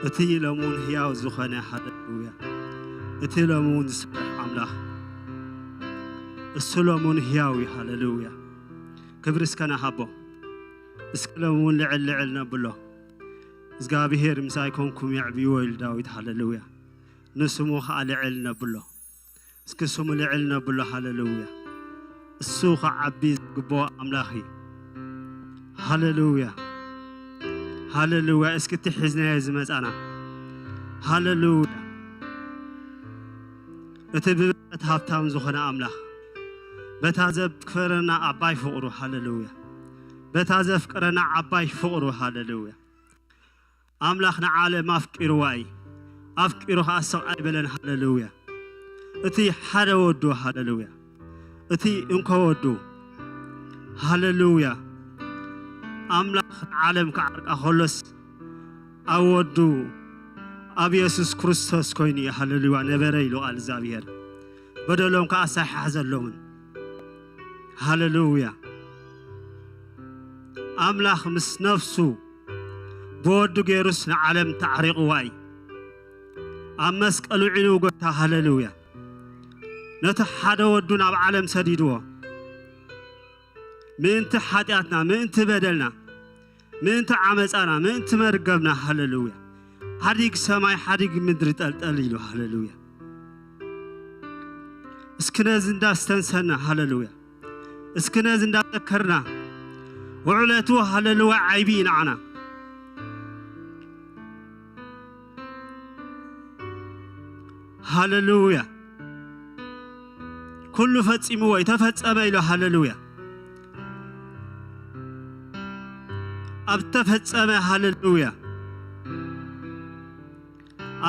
እቲ ሎምውን ህያው ዝኾነ፣ ሃሌሉያ፣ እቲ ሎምውን ዝሰርሕ ኣምላኽ፣ እሱ ሎምውን ህያው እዩ። ሃሌሉያ፣ ክብሪ እስከ ንሃቦ። እስኪ ሎምውን ልዕል ልዕል ነብሎ። እግዚኣብሄር ምሳይ ኮንኩም የዕብይዎ ኢሉ ዳዊት። ሃሌሉያ፣ ንስሙ ኸዓ ልዕል ነብሎ። እስኪ ስሙ ልዕል ነብሎ። ሃሌሉያ፣ እሱ ኸዓቢ ዝግብኦ ኣምላኽ እዩ። ሃሌሉያ፣ ሃሌሉያ። እስኪ እቲ ሒዝናዮ ዝመጻና፣ ሃሌሉያ፣ እቲ ብብረት ሃብታም ዝኾነ ኣምላኽ፣ በታ ዘፍቅረና ዓባይ ፍቕሩ፣ ሃሌሉያ፣ በታ ዘፍቅረና ዓባይ ፍቕሩ፣ ሃሌሉያ። ኣምላኽ ንዓለም ኣፍቂርዋ እዩ፣ ኣፍቂሩ ኸዓ ስቕ ኣይበለን። ሃሌሉያ፣ እቲ ሓደ ወዱ፣ ሃሌሉያ፣ እቲ እንኮ ወዱ፣ ሃሌሉያ። ኣምላኽ ንዓለም ክዓርቃ ከሎስ ኣብ ወዱ ኣብ የሱስ ክርስቶስ ኮይኑ እዩ፣ ሃሌሉያ፣ ነበረ ኢሉ ቃል እግዚኣብሔር። በደሎም ከኣ ሳይሓዘሎምን። ሃሌሉያ። ኣምላኽ ምስ ነፍሱ ብወዱ ገይሩስ ንዓለም ተዓሪቕዋ እዩ። ኣብ መስቀል ውዒሉ ጎይታ፣ ሃሌሉያ፣ ነቲ ሓደ ወዱ ናብ ዓለም ሰዲድዎ። ምእንቲ ሓጢኣትና፣ ምእንቲ በደልና፣ ምእንቲ ዓመፃና፣ ምእንቲ መርገብና፣ ሃሌሉያ፣ ሓዲግ ሰማይ ሓዲግ ምድሪ ጠልጠል ኢሉ፣ ሃሌሉያ። እስኪ ነዚ እንዳስተንሰና፣ ሃሌሉያ፣ እስኪ ነዚ እንዳዘከርና፣ ውዕለቱ፣ ሃሌሉያ፣ ዓይቢ እዩ ንዓና። ሃሌሉያ። ኩሉ ፈጺምዎ እዩ፣ ተፈጸመ ኢሉ፣ ሃሌሉያ። ኣብ ተፈጸመ፣ ሃሌሉያ።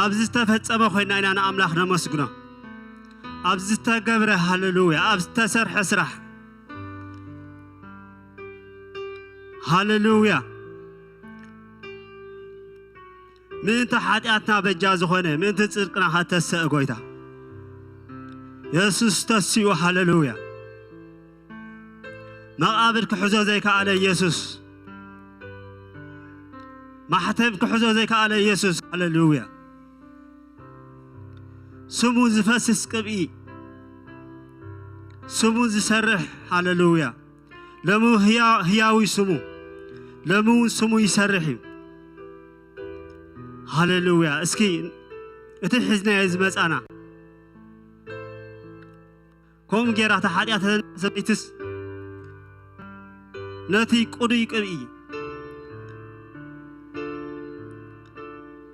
ኣብ ዝተፈጸመ ኮይና ኢና ንኣምላኽ ነመስግኖ። ኣብ ዝተገብረ፣ ሃሌሉያ፣ ኣብ ዝተሰርሐ ስራሕ፣ ሃሌሉያ። ምእንቲ ሓጢኣትና በጃ ዝኾነ፣ ምእንቲ ጽድቅና ኸተሰእ ጎይታ የሱስ ተሲኡ፣ ሃሌሉያ። መቓብር ክሕዞ ዘይከኣለ ኢየሱስ፣ ማሕተም ክሕዞ ዘይከኣለ ኢየሱስ፣ ሃሌሉያ። ስሙ ዝፈስስ ቅብኢ፣ ስሙ ዝሰርሕ፣ ሃሌሉያ። ሎሚ ህያ-፣ ህያው እዩ ስሙ፣ ሎሚ እውን ስሙ ይሰርሕ እዩ። ሃሌሉያ። እስኪ እቲ ሒዝናዮ ዝመጻና፣ ከምኡ ጌራ እታ ሓጢኣተኛ ሰበይትስ ነቲ ቅዱይ ቅብኢ፣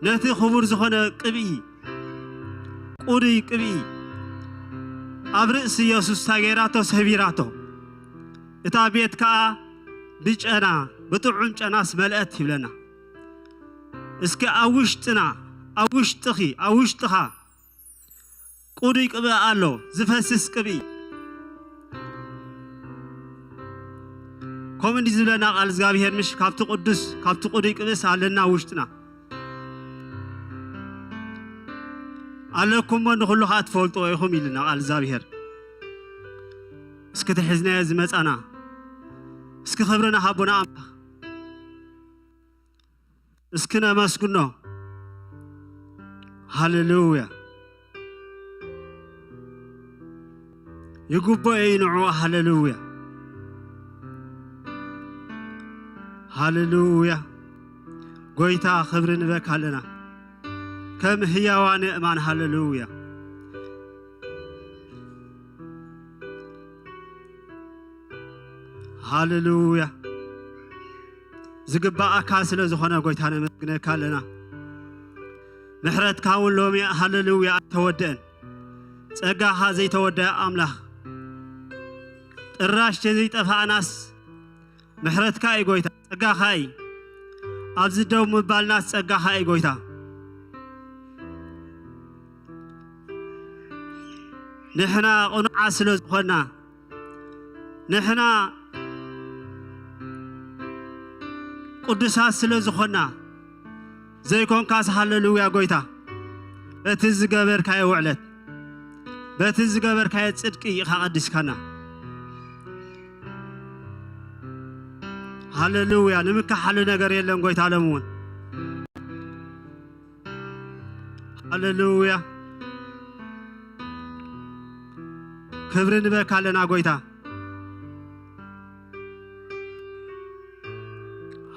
ነቲ ክቡር ዝኾነ ቅብኢ፣ ቅዱይ ቅብኢ ኣብ ርእሲ የሱስ እታ ጌራቶ ሰቢራቶ። እታ ቤት ከኣ ብጨና፣ ብጥዑም ጨናስ መልአት ይብለና። እስኪ ኣብ ውሽጥና፣ ኣብ ውሽጥኺ፣ ኣብ ውሽጥኻ ቅዱይ ቅብኢ ኣሎ፣ ዝፈስስ ቅብኢ። ከምኡ እንዲ ዝብለና ቃል እግዚኣብሔር፣ ምሽ ካብቲ ቅዱስ፣ ካብቲ ቅዱይ ቅብእስ ኣለና ውሽጥና። ኣለኩሞ ንኹሉ ኸኣ ትፈልጥዎ ኢኹም ኢልና ቃል እግዚኣብሔር። እስኪ ተሒዝናዮ ዝመጻና፣ እስኪ ክብሪ ንሃቦ ንኣምላኽ። እስኪ ነመስግኖ። ሃሌሉያ። ይግብኦ እዩ ንዕኡ። ሃሌሉያ። ሃሌሉያ። ጎይታ ክብሪ ንበካ ኣለና። ከም ህያዋን እማን። ሃሌሉያ። ሃሌሉያ። ዝግባኣካ ስለ ዝኾነ ጎይታ ነመስግነካ ኣለና። ምሕረትካ እውን ሎሚ፣ ሃሌሉያ፣ ኣይተወደአን። ጸጋኻ ዘይተወደአ ኣምላኽ፣ ጥራሽ ዘይጠፋእናስ ምሕረትካ እዩ ጎይታ፣ ጸጋኻ እዩ። ኣብዚ ደው ምባልናስ ጸጋኻ እዩ ጎይታ። ንሕና ቅኑዓት ስለ ዝኾንና፣ ንሕና ቅዱሳት ስለ ዝኾንና ዘይኮንካስ፣ ሃሌሉያ ጎይታ፣ በቲ ዝገበርካዮ ውዕለት፣ በቲ ዝገበርካዮ ጽድቂ ኢኻ ቀዲስካና። ሃሌሉያ። ንምካሓሉ ነገር የለን ጎይታ፣ ሎም እውን ሃሌሉያ። ክብሪ ንበካ ኣለና ጎይታ።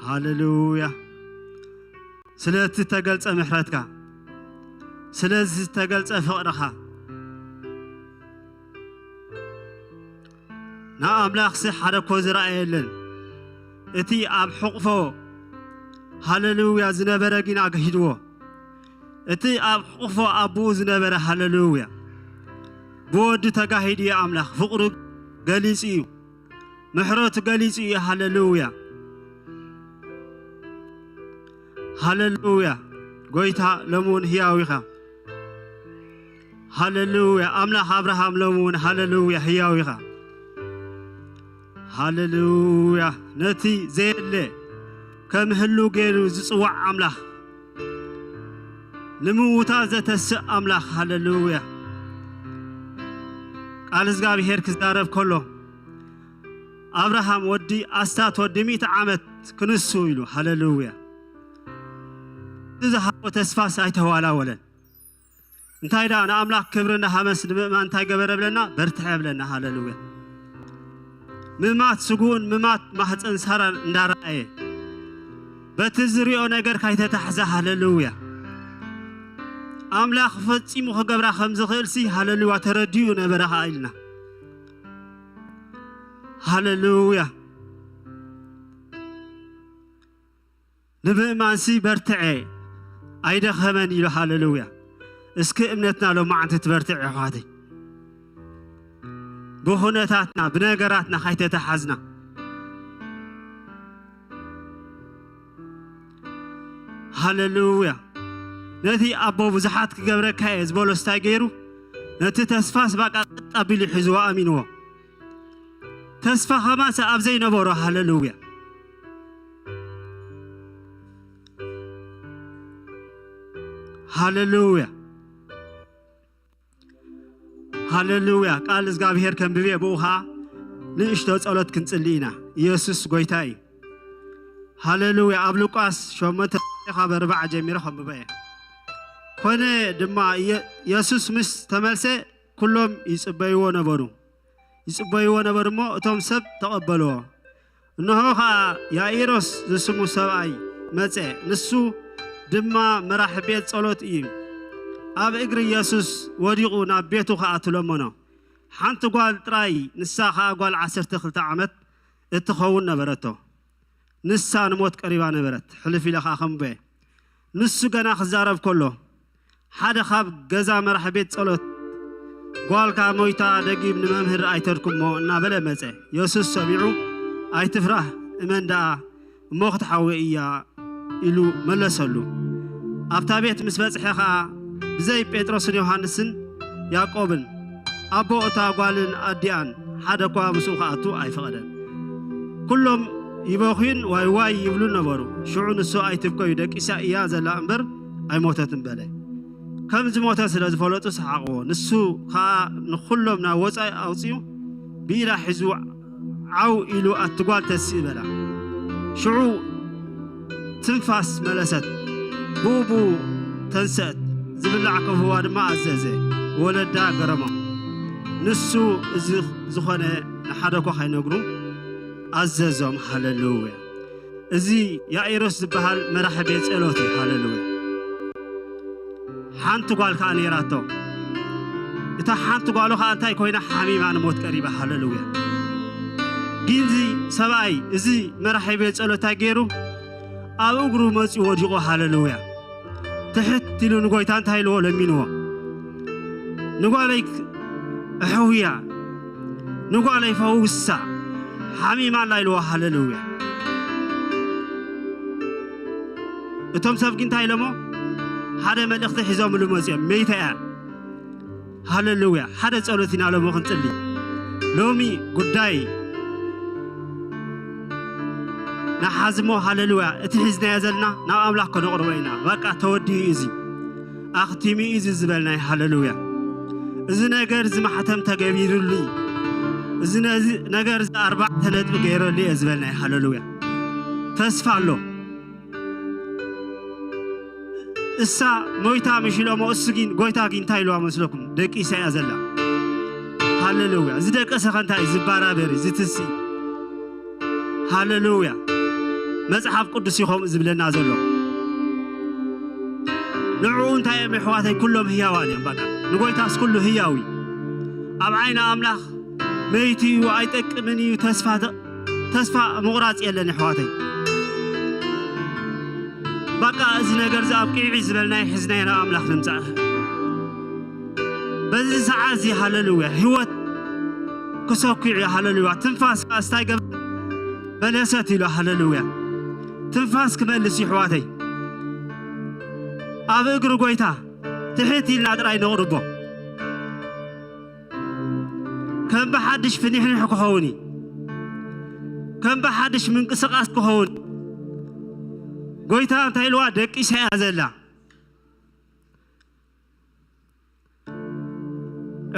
ሃሌሉያ። ስለቲ ዝተገልጸ ምሕረትካ፣ ስለዚ ዝተገልጸ ፍቕርኻ፣ ንኣምላኽሲ ሓደ እኮ ዝረኣየ የለን። እቲ ኣብ ሕቑፎ፣ ሃሌሉያ፣ ዝነበረ ግን ኣግሂድዎ። እቲ ኣብ ሕቑፎ ኣቦኡ ዝነበረ፣ ሃሌሉያ፣ ብወዱ ተጋሂዱ እዩ። ኣምላኽ ፍቕሩ ገሊጹ እዩ። ምሕረቱ ገሊጹ እዩ። ሃሌሉያ፣ ሃሌሉያ። ጎይታ ሎሚ እውን ህያው ኢኻ። ሃሌሉያ። ኣምላኽ ኣብርሃም ሎሚ እውን፣ ሃሌሉያ፣ ህያው ኢኻ። ሃሌሉያ። ነቲ ዘየለ ከም ህሉ ገይሩ ዝጽዋዕ ኣምላኽ፣ ንምዉታት ዘተስእ ኣምላኽ። ሃሌሉያ። ቃል እግዚኣብሄር ክዛረብ ከሎ፣ ኣብርሃም ወዲ ኣስታት ወዲ ሚእቲ ዓመት ክንሱ ኢሉ። ሃሌሉያ። እቲ ዝሃቦ ተስፋስ ኣይተዋላወለን። እንታይ ደኣ ንኣምላኽ ክብሪ እናሃበስ ንምእማን እንታይ ገበረ ብለና? በርትዐ ብለና። ሃሌሉያ። ምማት ስጉኡን ምማት ማህፀን ሳራን እንዳረኣየ፣ በቲ ዝሪኦ ነገር ካይተታሕዘ። ሃሌሉያ። ኣምላኽ ፈጺሙ ክገብራ ከም ዝኽእልሲ፣ ሃሌሉያ፣ ተረዲኡ ነበረ ኸኣ ኢልና። ሃሌሉያ። ንምእማንሲ በርትዐ ኣይደኸመን ኢሉ። ሃሌሉያ። እስኪ እምነትና ሎማዓንቲ ትበርትዕ ኣሕዋተይ። ብኹነታትና ብነገራትና ካይተተሓዝና። ሃሌሉያ። ነቲ ኣቦ ብዙሓት ክገብረካ እየ ዝበሎስ እንታይ ገይሩ? ነቲ ተስፋስ ባቃ ቀጥ ኣቢሉ ሒዝዎ ኣሚንዎ። ተስፋ ከማንስ ኣብ ዘይነበሮ። ሃሌሉያ። ሃሌሉያ። ሃሌሉያ። ቃል እግዚኣብሔር ከንብብ እየ፣ ብኡ ኸዓ ንእሽቶ ጸሎት ክንጽሊ ኢና። ኢየሱስ ጎይታ እዩ። ሃሌሉያ። ኣብ ሉቃስ ሸሞንተ ካብ ኣርባዓ ጀሚረ ከንብቦ እየ። ኮነ ድማ ኢየ-፣ ኢየሱስ ምስ ተመልሰ ኩሎም ይጽበይዎ ነበሩ። ይጽበይዎ ነበሩ እሞ እቶም ሰብ ተቐበልዎ። እንሆ ኸኣ ያኢሮስ ዝስሙ ሰብኣይ መጸ። ንሱ ድማ መራሕ ቤት ጸሎት እዩ። ኣብ እግሪ ኢየሱስ ወዲቑ ናብ ቤቱ ኸኣ ትለመኖ። ሓንቲ ጓል ጥራይ፣ ንሳ ኸኣ ጓል ዓሰርተ ክልተ ዓመት እትኸውን ነበረቶ። ንሳ ንሞት ቀሪባ ነበረት። ሕልፍ ኢለ ኸኣ ከንብቦ እየ። ንሱ ገና ክዛረብ ከሎ፣ ሓደ ካብ ገዛ መራሕ ቤት ጸሎት፣ "ጓልካ ሞይታ፣ ደጊም ንመምህር ኣይተድኩሞ?" እናበለ መጸ። የሱስ ሰሚዑ፣ "ኣይትፍራህ፣ እመን ደኣ፣ እሞ ክትሓዊ እያ" ኢሉ መለሰሉ። ኣብታ ቤት ምስ በጽሐ ኸኣ፣ ብዘይ ጴጥሮስን ዮሃንስን ያዕቆብን፣ ኣቦ እታ ጓልን ኣዲኣን ሓደ እኳ ምስኡ ክኣቱ ኣይፈቐደን። ኩሎም ይበኽዩን ዋይ ዋይ ይብሉን ነበሩ። ሽዑ ንሱ፣ "ኣይትብከዩ፣ ደቂሳ እያ ዘላ እምበር ኣይሞተትን" በለ። ከም ዝሞተ ስለ ዝፈለጡ ሰሓቕዎ። ንሱ ኸኣ ንኹሎም ናብ ወጻኢ ኣውጺኡ ብኢዳ ሒዙ ዓው ኢሉ፣ "ኣቲ ጓል ተስኢ" በላ። ሽዑ ትንፋስ መለሰት፣ ብኡብኡ ተንሰአት፣ ዝብላዕ ክህብዋ ድማ ኣዘዘ። ወለዳ ገረሞም። ንሱ እዚ ዝኾነ ንሓደ እኳ ከይነግሩ ኣዘዞም። ሃሌሉያ። እዚ ያኢሮስ ዝበሃል መራሒ ቤት ጸሎት እዩ። ሃሌሉያ። ሓንቲ ጓል ከኣ ነይራቶ። እታ ሓንቲ ጓሉ ከኣ እንታይ ኮይና? ሓሚማ ንሞት ቀሪባ። ሃሌሉያ። ግን እዚ ሰብኣይ፣ እዚ መራሒ ቤት ጸሎት እንታይ ገይሩ? ኣብ እግሩ መጺኡ ወዲቑ። ሃሌሉያ። ትሕት ኢሉ ንጎይታ እንታይ ኢልዎ? ለሚንዎ። "ንጓለይ እሕውያ፣ ንጓለይ ፈውሳ፣ ሓሚማ ኣላ" ኢልዎ። ሃሌሉያ። እቶም ሰብ ግን እንታይ ኢሎሞ? ሓደ መልእኽቲ ሒዞምሉ መጺኦም፣ "መይታ እያ?" ሃሌሉያ። ሓደ ጸሎት ኢና ሎሚ ክንጽሊ። ሎሚ ጉዳይ ንሓዝሞ። ሃሌሉያ። እቲ ሒዝናዮ ዘለና ናብ ኣምላኽ ከነቕርቦ ኢና። በቃ ተወዲኡ እዩ እዚ። ኣኽቲሙ እዩ እዚ ዝበልናዮ። ሃሌሉያ። እዚ ነገር እዚ ማሕተም ተገቢሩሉ እዩ። እዚ ነዚ ነገር እዚ ኣርባዕተ ነጥቢ ገይረሉ እየ ዝበልናዮ። ሃሌሉያ። ተስፋ ኣሎ። እሳ ሞይታ ምሽ ኢሎሞ፣ እሱ ግን፣ ጎይታ ግን እንታይ ኢልዋ መስለኩም? ደቂሳ እያ ዘላ። ሃሌሉያ። ዝደቀሰ ከ እንታይ እዩ? ዝባራበር እዩ፣ ዝትስእ። ሃሌሉያ። መጽሓፍ ቅዱስ እዩ ከምኡ ዝብለና ዘሎ። ንዕኡ እንታይ እዮም ኣሕዋተይ? ኩሎም ህያዋን እዮም። በቃ ንጎይታስ ኩሉ ህያው እዩ። ኣብ ዓይኒ ኣምላኽ መይቲ እዩ፣ ኣይጠቅምን እዩ። ተስፋ ተ-፣ ተስፋ ምቑራጽ የለን ኣሕዋተይ። በቃ እዚ ነገር እዚ ኣብቂዑ እዩ ዝበልናዮ ሒዝናዮ ናብ ኣምላኽ ንምጻእ። በዚ ሰዓት እዚ ሃሌሉያ ህይወት ክሰኩዕ እዩ። ሃሌሉያ ትንፋስ ከኣ ስታይ ገበ መለሰት ኢሉ። ሃሌሉያ ትንፋስ ክመልስ እዩ ኣሕዋተይ። ኣብ እግሪ ጎይታ ትሕት ኢልና ጥራይ ነቕርቦ። ከም ብሓድሽ ፍኒሕኒሕ ክኸውን እዩ። ከም ብሓድሽ ምንቅስቓስ ክኸውን። ጎይታ እንታይ ኢልዋ? ደቂሳ እያ ዘላ።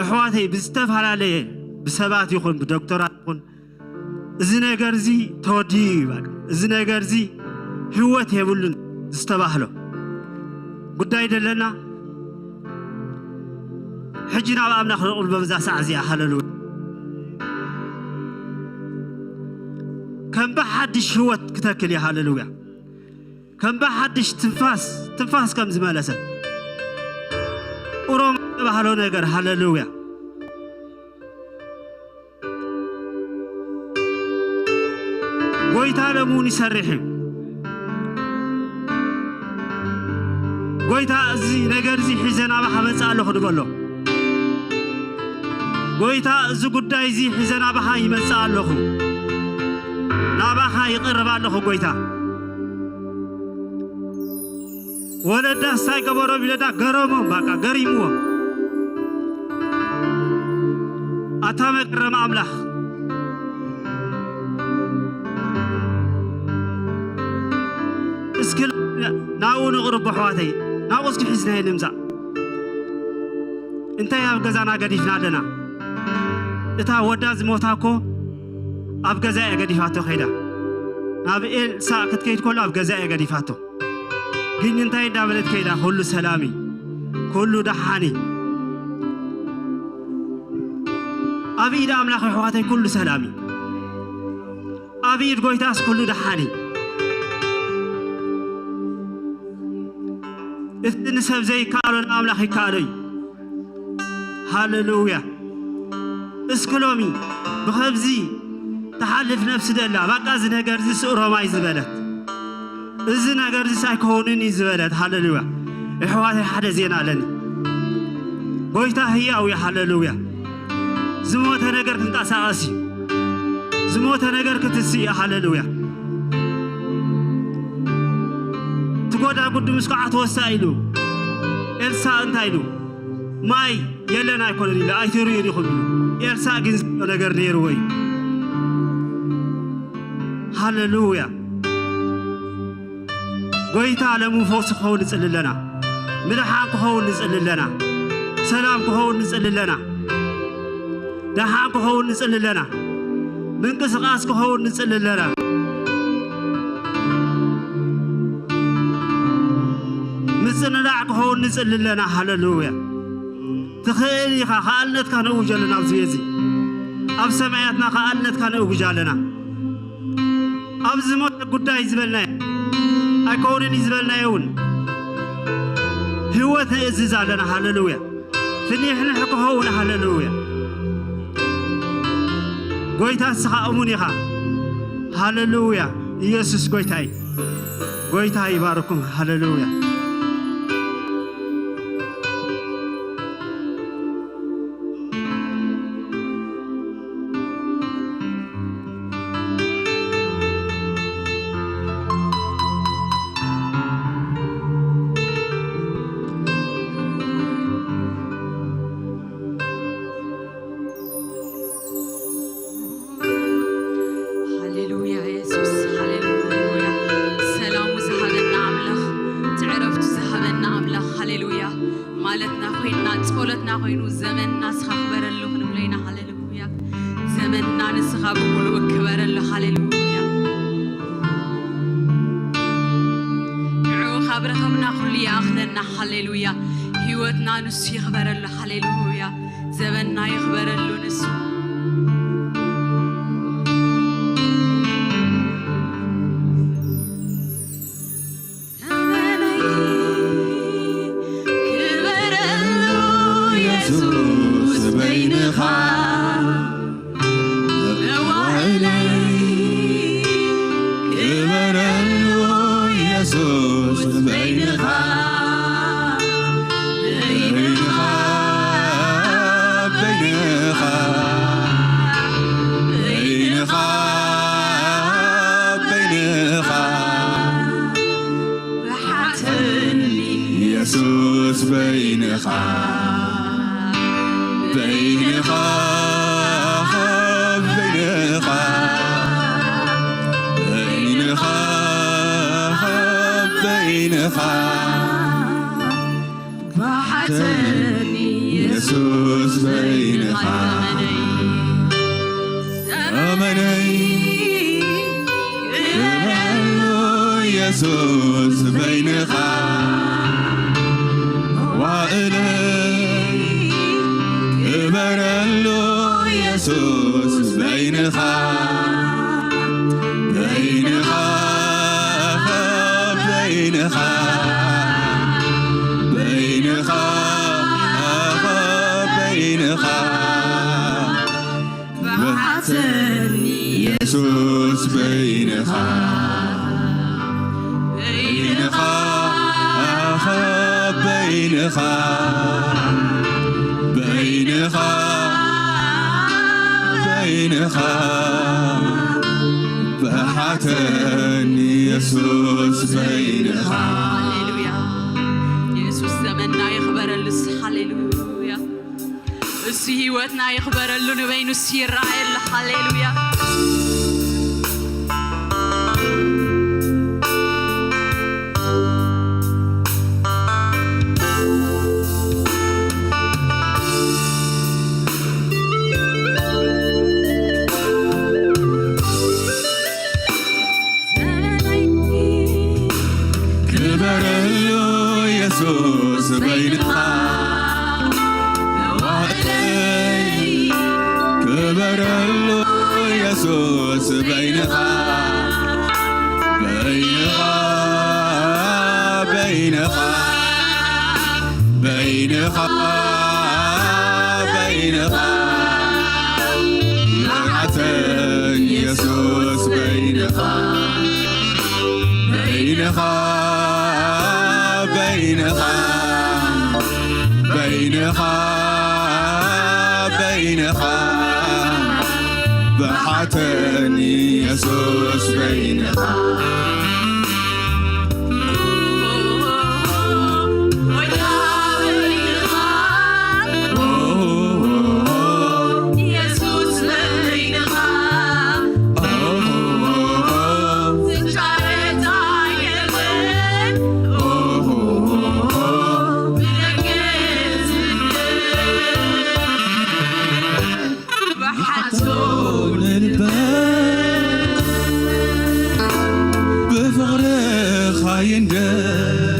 ኣሕዋተይ ብዝተፈላለየ ብሰባት ይኹን ብዶክተራት ይኹን እዚ ነገር እዚ ተወዲኡ እዩ። በቃ እዚ ነገር እዚ ህይወት የብሉን ዝተባህሎ ጉዳይ ደለና። ሕጂ ናብ ኣምላኽ ንቕርብ በዛ ሰዓት እዚኣ። ሃሌሉያ ከም ብሓድሽ ህይወት ክተክል እዩ። ሃሌሉያ ከም ብሓድሽ ትንፋስ፣ ትንፋስ ከም ዝመለሰት ኡሮም ዝተባህሎ ነገር። ሃሌሉያ ጎይታ ሎም እውን ይሰርሕ እዩ። ጎይታ እዚ ነገር እዚ ሒዘ ናባኻ መጽእ ኣለኹ ንበሎ። ጎይታ እዚ ጉዳይ እዚ ሒዘ ናባኻ ይመጽእ ኣለኹ። ናባኻ ይቐርብ ኣለኹ ጎይታ። ወለዳ እንታይ ገበሮም ኢለዳ ገረሞም፣ በቃ ገሪምዎም። ኣታ መገረም ኣምላኽ። እስኪ ናብኡ ንቕርብ ኣሕዋተይ፣ ናብኡ እስኪ ሒዝናዮ ንምጻእ። እንታይ ኣብ ገዛና ገዲፍና ኣለና? እታ ወዳ ዝሞታ እኮ ኣብ ገዛ እያ ገዲፋቶ ከይዳ። ናብ ኤልሳዕ ክትከይድ ከሎ ኣብ ገዛ እያ ገዲፋቶ። ግን እንታይ እንዳበለት ከይዳ? ኩሉ ሰላም እዩ፣ ኩሉ ደሓን እዩ። ኣብ ኢድ ኣምላኽ ኣሕዋተይ ኩሉ ሰላም እዩ። ኣብ ኢድ ጎይታስ ኩሉ ደሓን እዩ። እቲ ንሰብ ዘይከኣሎ ንኣምላኽ ይከኣሎ እዩ። ሃሌሉያ። እስኪ ሎሚ ብኸብዚ ትሓልፍ ነፍሲ ደላ፣ በቃ እዚ ነገር እዚ ስእሮማይ ዝበለት፣ እዚ ነገር እዚ ኣይከውንን እዩ ዝበለት። ሃሌሉያ። ኣሕዋተይ ሓደ ዜና ኣለኒ። ጎይታ ህያው እዩ። ሃሌሉያ። ዝሞተ ነገር ክንቀሳቐስ እዩ። ዝሞተ ነገር ክትስእ እዩ። ሃሌሉያ። እቲ ጎዳጉዲ ምስ ከዓ ተወሳ ኢሉ ኤልሳ እንታይ ኢሉ? ማይ የለን ኣይኮነን ኢሉ፣ ኣይትርእዩን ኢኹም ኢሉ። ኤልሳ ግን ዝብሎ ነገር ነይርዎ እዩ። ሃሌሉያ። ጎይታ ለሙ ፈውሲ ክኸውን ንጽሊ ኣለና። ምድሓን ክኸውን ንጽሊ ኣለና። ሰላም ክኸውን ንጽሊ ኣለና። ደሓን ክኸውን ንጽሊ ኣለና። ምንቅስቓስ ክኸውን ንጽሊ ኣለና። ምጽንናዕ ክኸውን ንጽሊ ኣለና። ሃሌሉያ። ትኽእል ኢኻ። ከኣልነትካ ነእውጅ ኣለና ኣብዚ ቤት እዚ። ኣብ ሰማያትና ከኣልነትካ ነእውጅ ኣለና። ኣብ ዝሞተ ጉዳይ ዝበልናዮ ኣይከውንን እዩ ዝበልናዮ እውን ህይወት ንእዝዝ ኣለና። ሃሌሉያ። ፍኒሕንሕ ክኸውን። ሃሌሉያ። ጎይታ ንስኻ እሙን ኢኻ። ሃሌሉያ። ኢየሱስ ጎይታ እዩ። ጎይታ ይባርኩም። ሃሌሉያ። ሃሌሉያ የሱስ፣ ሃሌሉያ። ሰላሙ ዝሃበና ኣምላኽ፣ እቲ ዕረፍቱ ዝሃበና ኣምላኽ፣ ሃሌሉያ። ማለትና ኮይንና፣ ጸሎትና ኮይኑ፣ ዘመንና ንስኻ ክበረሉ ክንብሎ ኢና። ሃሌሉያ። ዘመንና ንስኻ ብምሉኡ ክበረሉ። ሃሌሉያ። ንዕኡ ካብ ረኸብና ኩሉ ይኣኽለና። ሃሌሉያ። ህይወትና ንሱ ይኽበረሉ። ሃሌሉያ። ዘበንና ይኽበረሉ ንሱ። ዘመነይ ክበረሉ የሱስ በይንኻ። መዋእለይ ክበረሉ የሱስ በይንኻ። በይንኻ፣ በይንኻ፣ በይንኻ፣ በይንኻ። ብሓተኒ የሱስ በይንኻ። በይንኻ፣ በይንኻ፣ በይንኻ፣ በይንኻ። ብሓተኒ የሱስ በይንኻ። ዘመነይ ክበረሉ የሱስ በይንኻ። መዋእለይ ክበረሉ የሱስ በይንኻ። በይንኻ፣ በይንኻ፣ በይንኻ፣ በይንኻ። ብሓተኒ የሱስ በይንኻ። በይንኻ፣ በይንኻ፣ በይንኻ፣ በይንኻ። ብሓተኒ የሱስ በይንኻ። ሃሌሉያ። የሱስ ዘመንና ይኽበረሉ። ሃሌሉያ። እሱ ህይወትና ይኽበረሉ፣ ንበይኑ እሱ ይረኣየሉ። ሃሌሉያ። ክበረሉ የሱስ በይንኻ። መዋእለይ ክበረሉ የሱስ በይንኻ። በይንኻ፣ በይንኻ፣ በይንኻ፣ በይንኻ። መርዓተን የሱስ በይንኻ። በይንኻ፣ በይንኻ፣ በይንኻ፣ በይንኻ። ብሓተኒ የሱስ በይንኻ።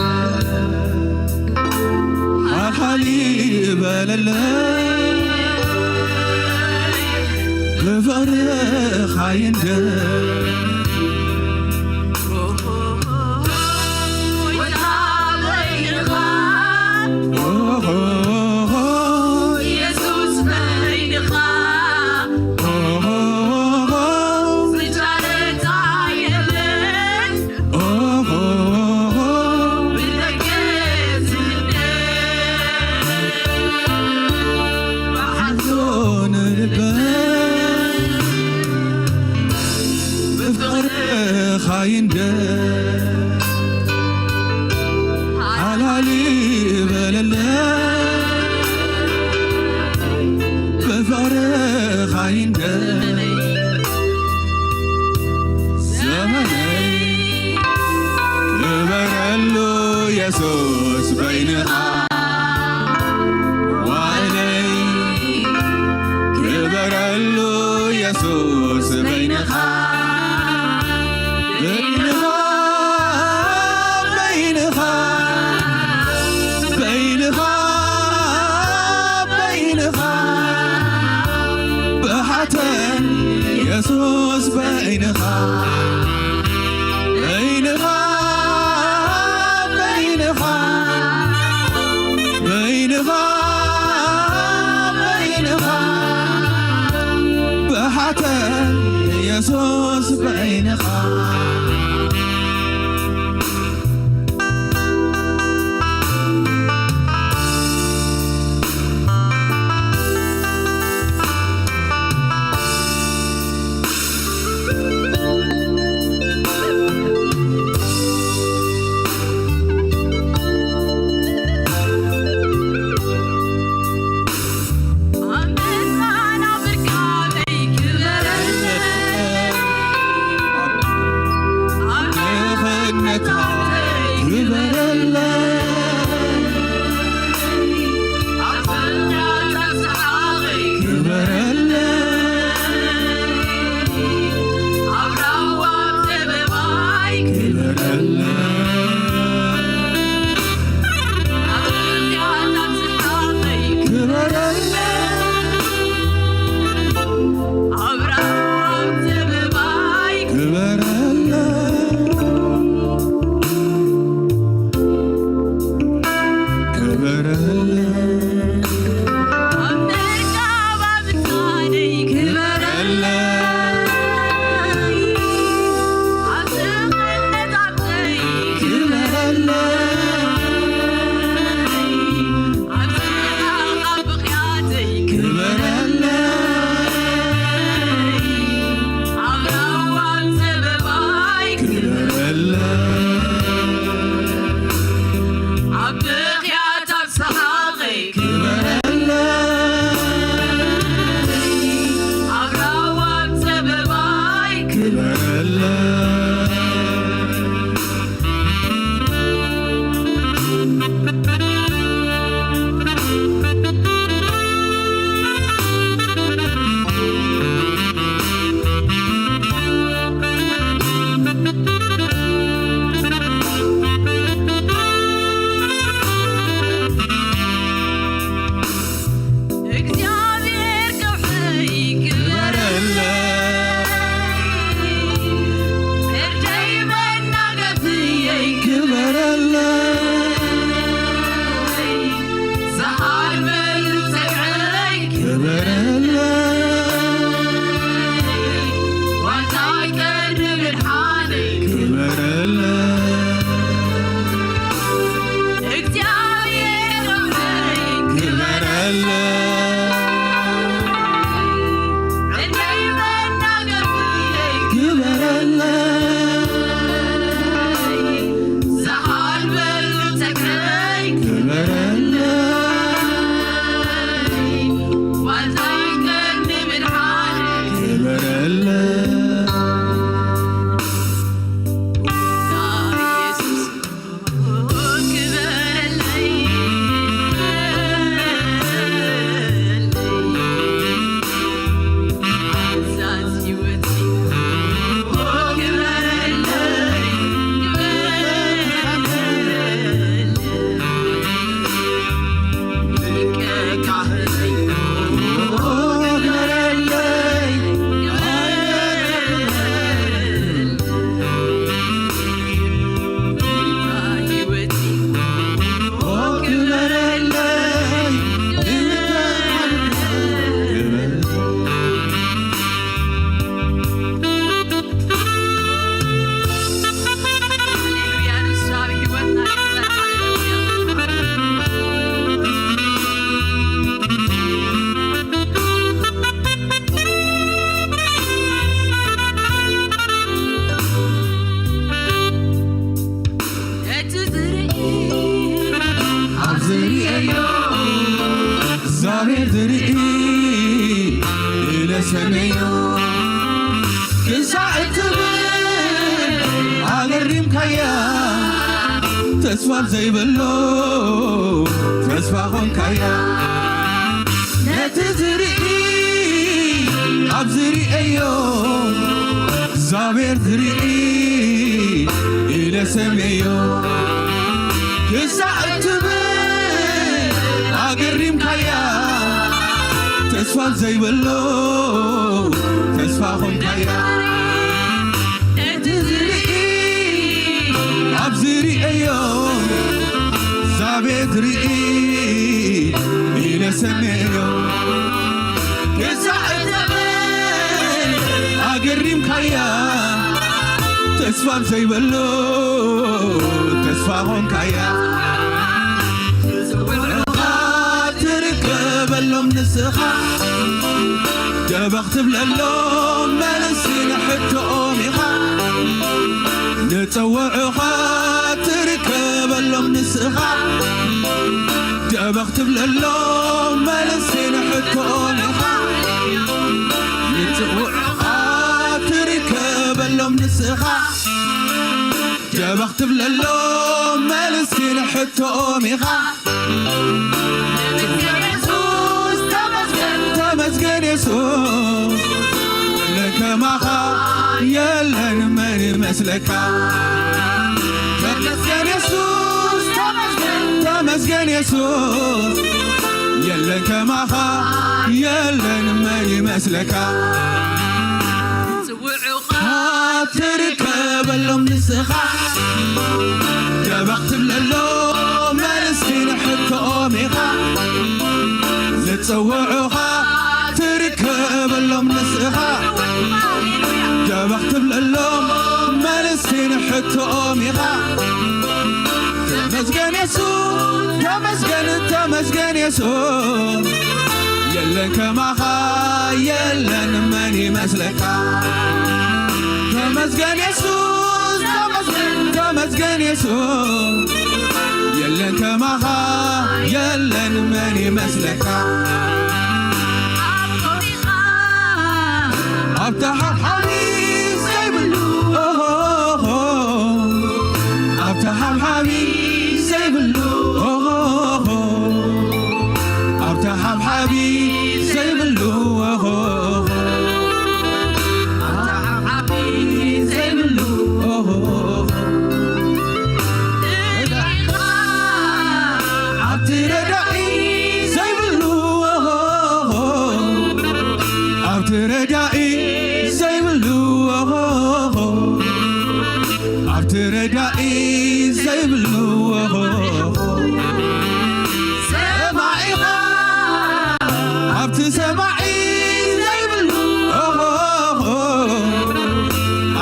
ብፍቕርኻ ይንደድ ሓልሓል ይበለለይ፣ ብፍቕርኻ ይንደድ። ዘመነይ ክበረሉ የሱስ በይንኻ። ዋእለይ ክበረሉ የሱስ በይንኻ። በይንኻ፣ በይንኻ፣ ክበረለይ፣ ክበረለይ፣ ክበረለይ፣ ክበረለይ። እግዚኣብሔር ከውሕይ ክበረለይ፣ እርደይ መናገፍየይ ክበረለይ፣ ዝሃልበሉ ጸግዐይ ክበረለይ፣ ዋልታይ ቀንዲ ምድሓነይ ክበረለይ። እግዚኣብሔር ክብረይ ክበረለይ። ዕድመይ መናገፍየይ ክበረለይ። ዝሃልበሉ ጸግረይ ክበረለይ። ዋልታይ ቀንዲ ምድሓነይ ክበረለይ። እቲ ዝርኢ ኣብ ዝርእዮ እግዚኣብሔር ዝርኢ ኢለ ሰምዮ ክሳዕ እትብል ኣገሪምካያ ተስፋ ዘይብሎ ተስፋ ኾንካያ ነቲ ዝርኢ ኣብ ዝርእዮ እግዚኣብሔር ዝርኢ ኢለ ሰምዮ ክሳዕ እትብል ኣገሪምካያ ተስፋ ዘይብሎ ተስፋ ኾንካያ ነቲ ዝርኢ ኣብ ዝርእዮ ዛቤት ርኢ ኢለ ሰምዮ ክሳዕ እትብል ኣገሪምካያ ተስፋ ዘይብሎ ተስፋ ኾንካያ ንጽውዕኻ ትርከበሎም ንስኻ ደበኽ ትብለሎም መልሲ ንሕቶኦም ኢኻ ንጽውዕኻ ትርከበሎም ንስኻ ደበኽ ትብለሎም መልሲ ንሕቶኦም ኢኻ ንጽውዕኻ ትርከበሎም ንስኻ በኽ ትብለሎም መልሲ ንሕቶኦም ኢኻ። ተመስገን የሱስ፣ ተመስገን፣ ተመስገን የሱስ። ለከማኻ የለን መን ይመስለካ። ተመስገን የሱስ፣ ተመስገን፣ ተመስገን የሱስ። የለን ከማኻ የለን መን ይመስለካ። ጽውዑኻ ትርከበሎም ንስኻ። ደበኽ ትብለሎም መልሲ ንሕቶኦም ኢኻ። ዝጸውዑኻ ትርከበሎም ንስኻ። ደበኽ ትብለሎም መልሲ ንሕቶኦም ኢኻ። ተመስገን የሱስ፣ ተመስገን፣ ተመስገን የሱስ። የለን ከማኻ የለን መን ይመስለካ። ተመስገን የሱስ፣ ተመስገን፣ ተመስገን የሱስ። የለን ከማኻ የለን መን ይመስለካ። ኣብታ ሓብሓቢ ዘይብሉ፣ ኦሆሆ። ኣብታ ሓብሓቢ ዘይብሉ፣ ኦሆሆ። ኣብታ ሓብሓቢ ዘይብሉ፣ ኦሆሆ። ኣብታ ሓብሓቢ ዘይብሉ፣ ኦሆሆ። ኣብቲ ረዳኢ ዘይብሉ፣ ኣብቲ ረዳኢ ዘይብሉ፣ ኣብቲ ረዳኢ ዘይብሉ፣ ሰማዒኻ ኣብቲ ሰማዒ ዘይብሉ፣ ኦሆሆ።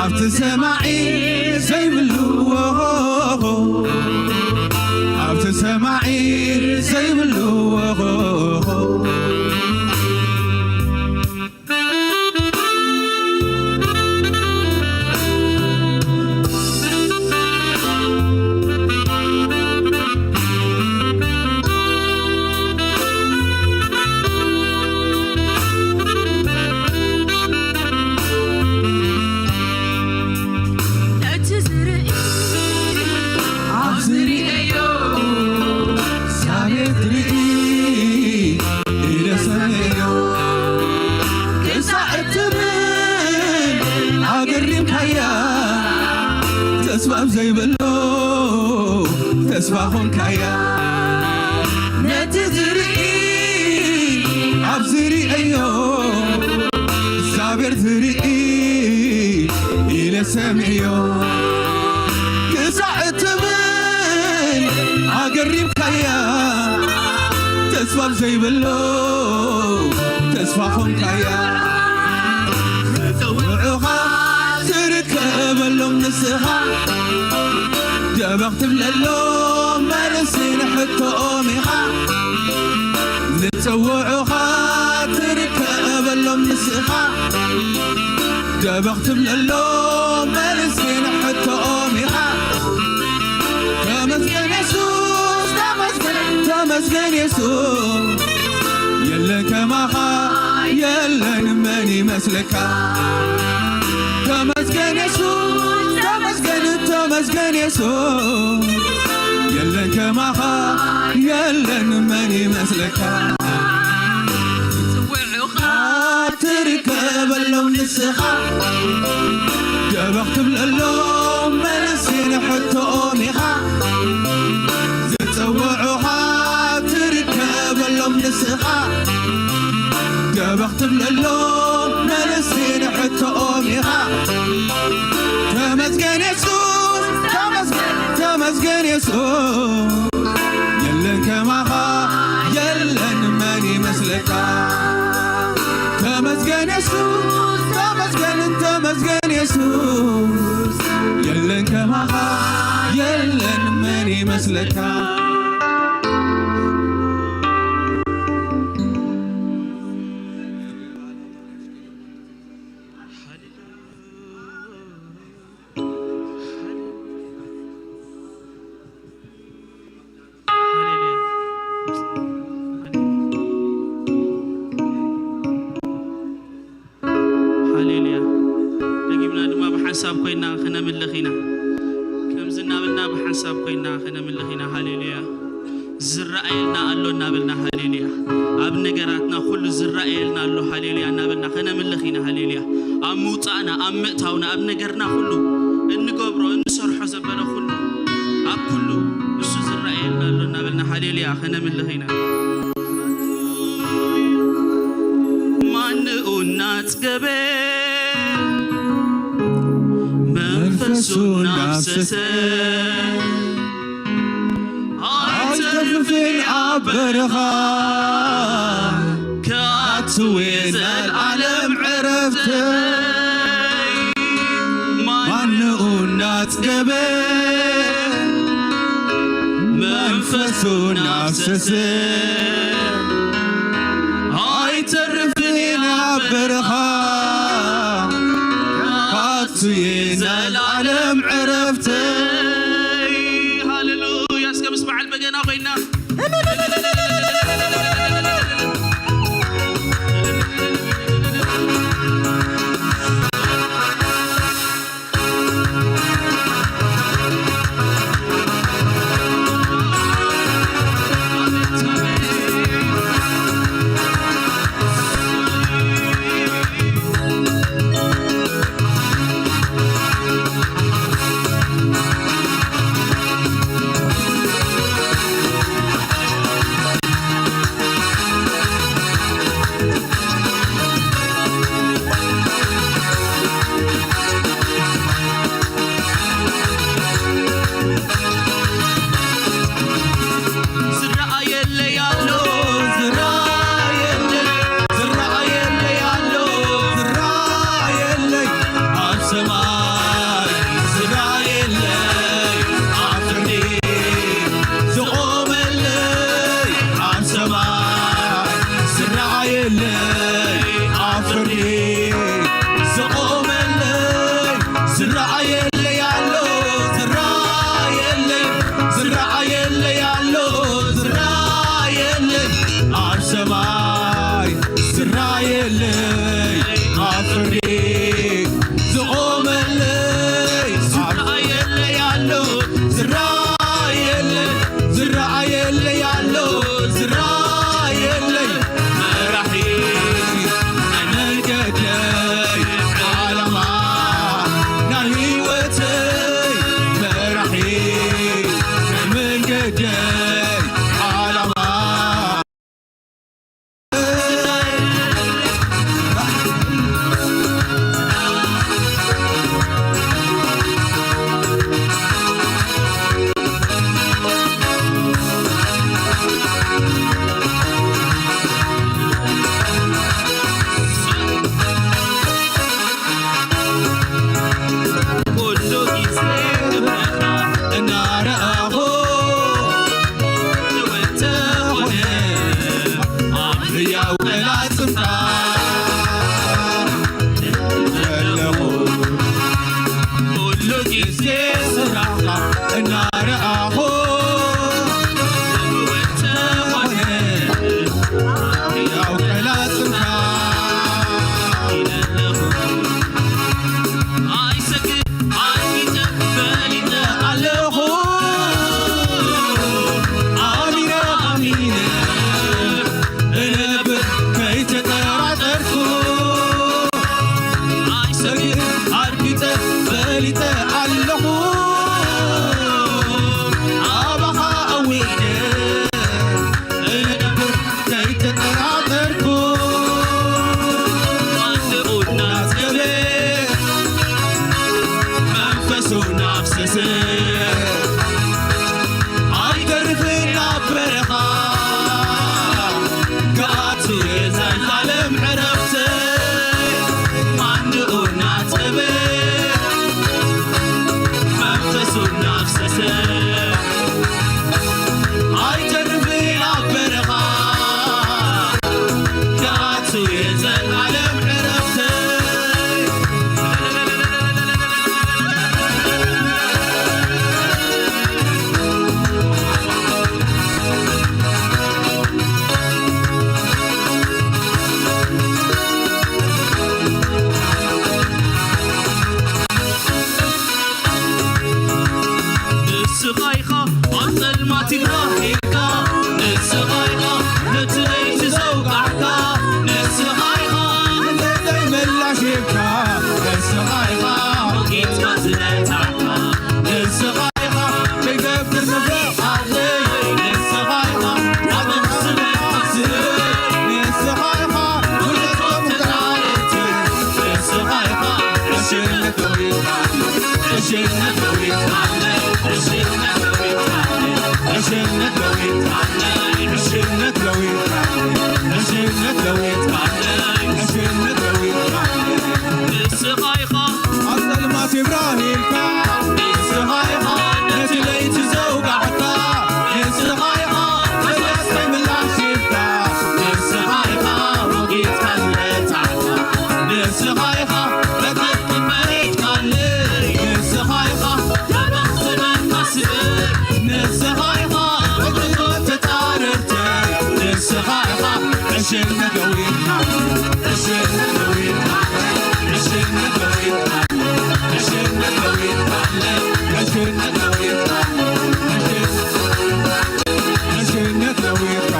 ኣብቲ ሰማዒ ዘይብሉ፣ ኦሆሆ። ኣብቲ ሰማዒ ዘይብሉ፣ ኦሆሆ። ነቲ ዝርኢ ኣብ ዝርእዮ እግዚኣብሔር ትርኢ ኢለ ሰምዕዮ። ክሳዕ እትብል ኣገሪምካያ፣ ተስፋ ኣብ ዘይብሉ ተስፋ ኾንካያ። ነቲ ዝርኢ ኣብ ዝርእዮ እግዚኣብሔር ትርኢ ኢለ ሰምዕዮ። ክሳዕ እትብል ኣገሪምካያ፣ ተስፋ ኣብ ዘይብሉ ተስፋ ኾንካያ። ዝጸውዑኻ ትርከበሎም ንስኻ፣ ደበኽ ትብለሎም መልሲ ንሕቶኦም ኢኻ። ዝጸውዑኻ ትርከበሎም ንስኻ፣ ደበኽ ትብለሎም መልሲ ንሕቶኦም ኢኻ። ተመስገን የሱስ፣ ተመስገን፣ ተመስገን የሱስ። የለን ከማኻ፣ የለን መን ይመስለካ። ተመስገን የሱስ፣ ተመስገን፣ ተመስገን የሱስ። የለን ከማኻ፣ የለን መን ይመስለካ። ዝጽውዑኻ ትርከበሎም ንስኻ፣ ደበኽ ትብለሎም መልሲ ንሕቶኦም ኢኻ። ዝጸውዑኻ ትርከበሎም ንስኻ፣ ደበኽ ትብለሎም መልሲ ንሕቶኦም ኢኻ። ተመስገን የሱስ፣ ተመስገን፣ ተመስገን የሱስ። የለን ከማኻ፣ የለን መን ይመስለካ። ተመስገን የሱስ፣ ተመስገን፣ ተመስገን የሱስ። የለን ከማኻ፣ የለን መን ይመስለካ። ሃሌሉያ። ደጊምና ድማ ብሓንሳብ ኮይና ክነምልኽ ኢና። ከምዚ ብሓንሳብ ኮይና ከነምልኽ ኢና። ሃሌሉያ። ዝረኣየልና ኣሎ እናበልና፣ ሃሌሉያ። ኣብ ነገራትና ኩሉ ዝረኣየልና ኣሎ፣ ሃሌሉያ፣ እናበልና ከነምልኽ ኢና። ሃሌሉያ። ኣብ ምውፃእና፣ ኣብ ምእታውና፣ ኣብ ነገርና ኩሉ፣ እንገብሮ እንሰርሖ ዘበለ ኩሉ፣ ኣብ ኩሉ ንሱ ዝረኣየልና ኣሎ እናበልና፣ ሃሌሉያ፣ ከነምልኽ ኢና። ማንኡ እናጽገበ መንፈሱ እናፍሰሰ ኣይተርፍን ኣብ በረኻ ክኣትው ዘልዓለም ዕረፍተይ። ማንኡ እናጽገበ መንፈሱ እናፍሰሰ ኣይተርፍን ኢና በረኻ ካቱ የዘልዓለም ዕረፍተይ። ሃሌሉያ። እስከ ምስ በዓል በገና ኮይና ንስኻ ኢኻ ኣብ ጸልማት ይብራህ ኢልካ፣ ንስኻ ኢኻ ነቲ ለይቲ ዘውቃዕካ፣ ንስኻ ኢኻ ነተይ ምላሽ ሂብካ፣ ንስኻ ኢኻ ሞጊትካ ዝነታዕካ፣ ንስኻ ኢኻ ከይገብር ንፍቓደይ፣ ንስኻ ኢኻ ናብቲ ዝመጽእ፣ ንስኻ ኢኻ ኩሉ ትራእቲ፣ ንስኻ ኢኻ ዕሽነት ደዊትካ። ንስኻ ኢኻ ኣብ ጸልማት ይብራህ ኢልካ፣ ንስኻ ኢኻ ነቲ ለይቲ ዘውጋሕካ፣ ንስኻ ኢኻ ፈለስቲ ምላሽ ሂብካ፣ ንስኻ ኢኻ ሞጊትካ ዝረታዕካ፣ ንስኻ ኢኻ መገዲ መሪሕካለይ፣ ንስኻ ኢኻ ደበኽ ዝበልካ ስእል፣ ንስኻ ኢኻ ዕግርግር ተጻረርተይ፣ ንስኻ ኢኻ ዕሽነት ደዊትካ፣ ዕሽነት ደዊትካ፣ ዕሽነት ደዊትካ፣ ዕሽነት ደዊትካ፣ ዕሽነት ደዊትካ፣ ዕሽነት ደዊትካ።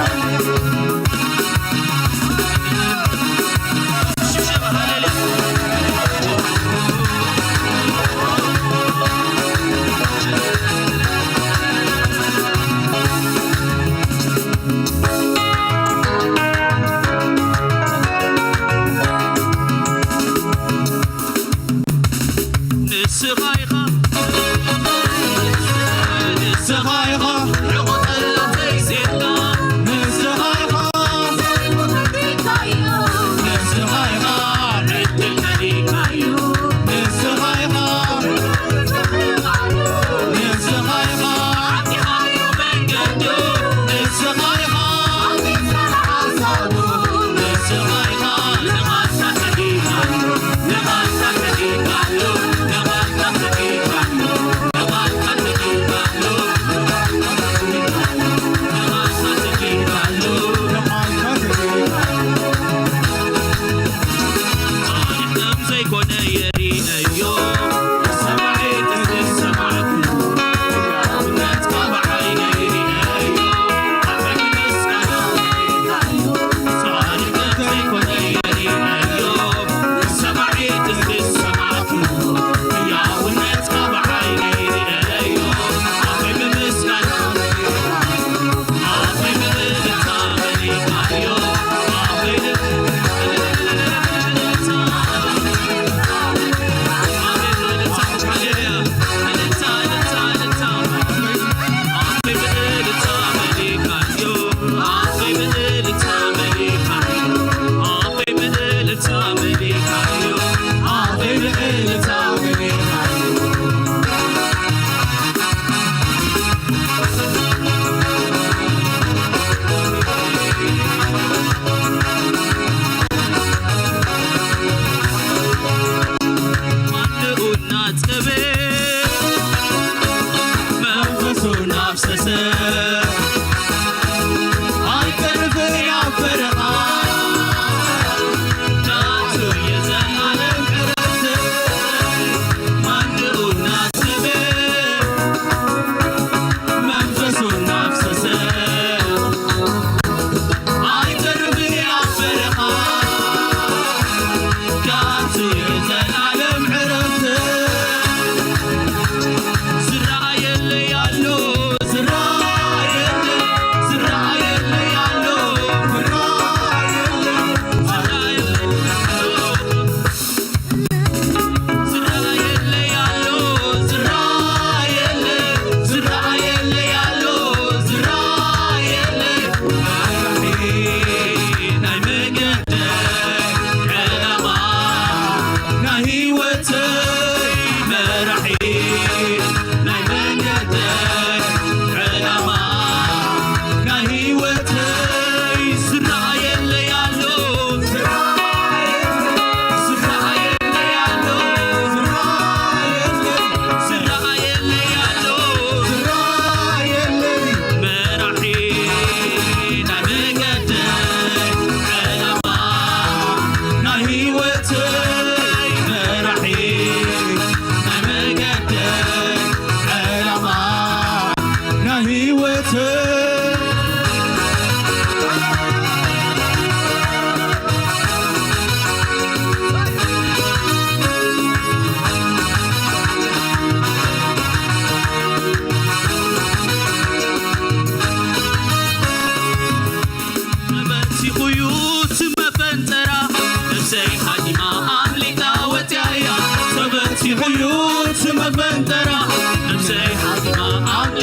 ንስኻ ኢኻ፣ ንስኻ ኢኻ፣ ዕቑጠላ ተይሴድካ፣ ንስኻ ኢኻ፣ ንስኻ ኢኻ፣ ዕድል መሊእካዮ፣ ንስኻ ኢኻ፣ ንስኻ ኢኻ፣ ዓጢኻዮ መንገዱ፣ ንስኻ ኢኻ፣ ሓሳቡ፣ ንስኻ ኢኻ፣ ንቓልካ ጸጊብካዮ፣ ንቓልካ ጸጊብካዮ፣ ንቓልካ ጸጊብካዮ።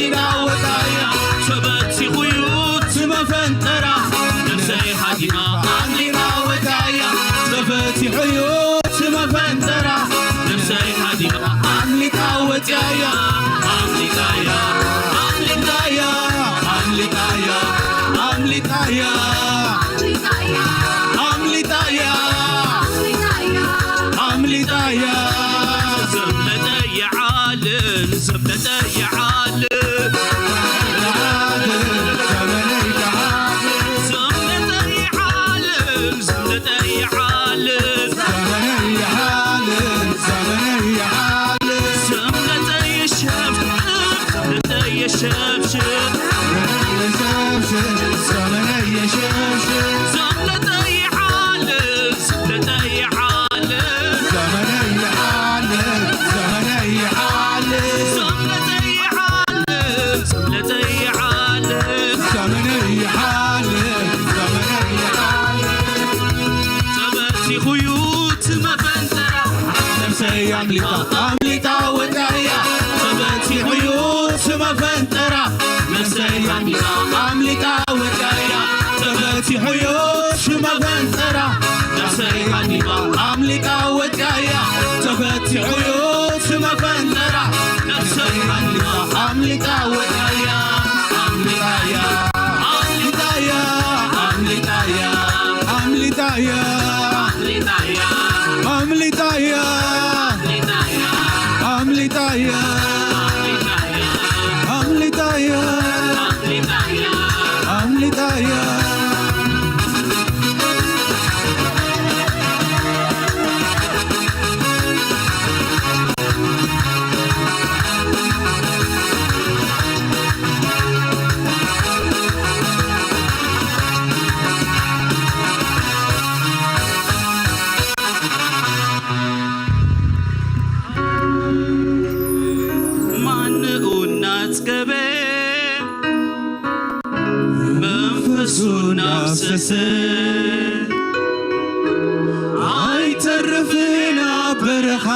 ኣምሊጣ ወጻያ ተበቲኹ እዩ እቲ መፈንጠራ። ነብሰይ ሃዲማ ኣምሊጣ ወጻያ ተፈቲሑ እዩ እቲ መፈንጠራ። ነብሰይ ሃዲማ ኣምሊጣ ወጻያ ኣምሊጣያ ኣምሊጣያ ኣምሊጣያ ኣምሊጣያ ኣምሊጣያ ኣምሊጣያ ኣምሊጣያ ዘምለጠ ይዓልን ዘምለጠ ይዓልን ዘምለጠ ይዓልን ዘምለጠ ይዓልን ዘምለጠ ይሸብሸብ ዘምለጠ ይሸብሸብ ዘምለጠ ይዓልን ዘምለጠ ይዓልን ዘምለጠ ይዓልን ዘምለጠ ይዓልን ተበቲኹ እዩ እቲ መፈንጠራ። ነብሰይ ኣምሊጣ ኣምሊጣ ወዳያ ተበቲሑ እዩ እቲ መፈንጠራ። ነብሰይ ኣምሊጣ ኣምሊጣ ወዳያ ተበቲሑ እዩ እቲ መፈንጠራ። ነብሰይ ኣምሊጣ ኣምሊጣ ወዳያ ተበቲሑ እዩ እቲ መፈንጠራ። ነብሰይ ኣምሊጣ ኣምሊጣ ወዳያ ኣምሊጣያ ኣምሊጣያ ኣምሊጣያ ኣምሊጣያ ኣምሊጣያ ኣምሊጣያ ኣምሊጣያ ኣምሊጣያ ኣምሊጣያ ማንኡ እናጽገበ መንፈሱ እናፍሰሰ ኣይተርፍን ኣብ በረኻ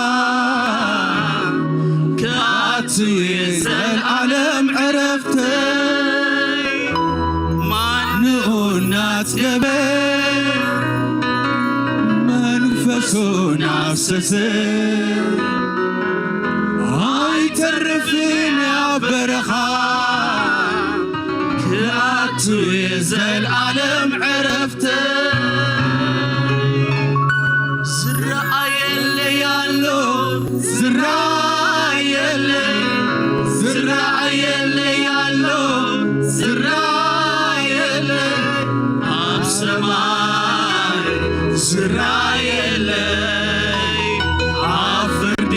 ክኣቱ የዘልኣለም ዕረፍተይ። ማንኡ እናጽገበ መንፈሱ እናፍሰሰ ኣይተርፍን ኣብ በረኻ ክኣቱ የዘልኣለም ዕረፍተይ። ዝረኣየለይ ኣሎ ዝረኣየለይ ዝረኣየለይ ኣሎ ዝረኣየለይ ኣብ ሰማይ ዝረኣየለይ ኣብ ፍርዲ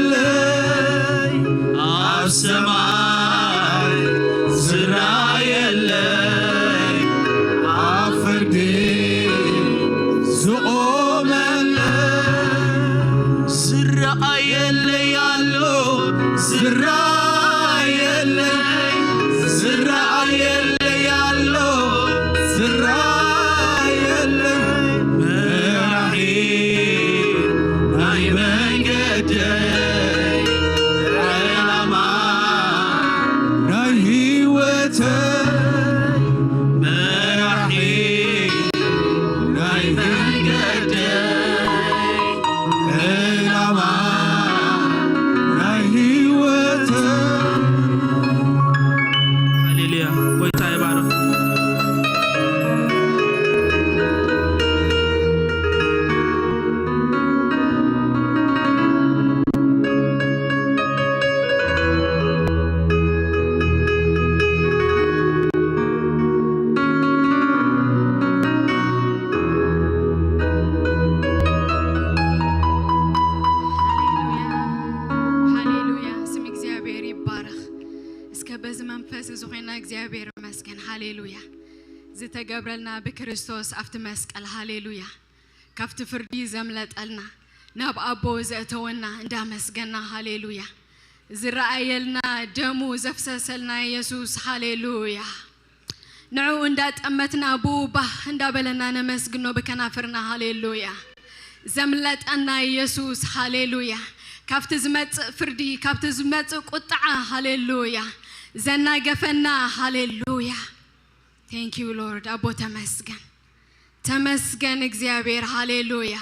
ዝቖመለይ ኣብ ሰማይ ዝረኣየለይ ኣብ ፍርዲ ዝቖመለይ ዝረኣየለይ ኣሎ ዝረኣየለይ ዝረኣየለይ ኣሎ ዝረኣየለይ መራሒ ናይ መንገደይ ዕላማ ናይ ህይወተይ መራሒ ናይ መንገደይ ዕላማ ናይ ህይወተይ። ሃሌሉያ። ጎይታ ይባረኽ። ሃሌሉያ፣ ስም እግዚኣብሔር ይባረኽ። እስከ በዚ መንፈስ እዚ ኮይና እግዚኣብሔር ይመስገን። ሃሌሉያ፣ ዝተገብረልና ብክርስቶስ ኣብቲ መስቀል። ሃሌሉያ፣ ካብቲ ፍርዲ ዘምለጠልና ናብ ኣቦ ዘእተወና እንዳመስገና። ሃሌሉያ፣ ዝረኣየልና ደሙ ዘፍሰሰልና የሱስ። ሃሌሉያ፣ ንዕኡ እንዳጠመትና ብኡ ባህ እንዳበለና ነመስግኖ ብከናፍርና። ሃሌሉያ፣ ዘምለጠና የሱስ። ሃሌሉያ፣ ካብቲ ዝመጽእ ፍርዲ፣ ካብቲ ዝመጽእ ቁጥዓ፣ ሃሌሉያ፣ ዘናገፈና፣ ሃሌሉያ። Thank you Lord። ኣቦ ተመስገን፣ ተመስገን እግዚኣብሔር፣ ሃሌሉያ፣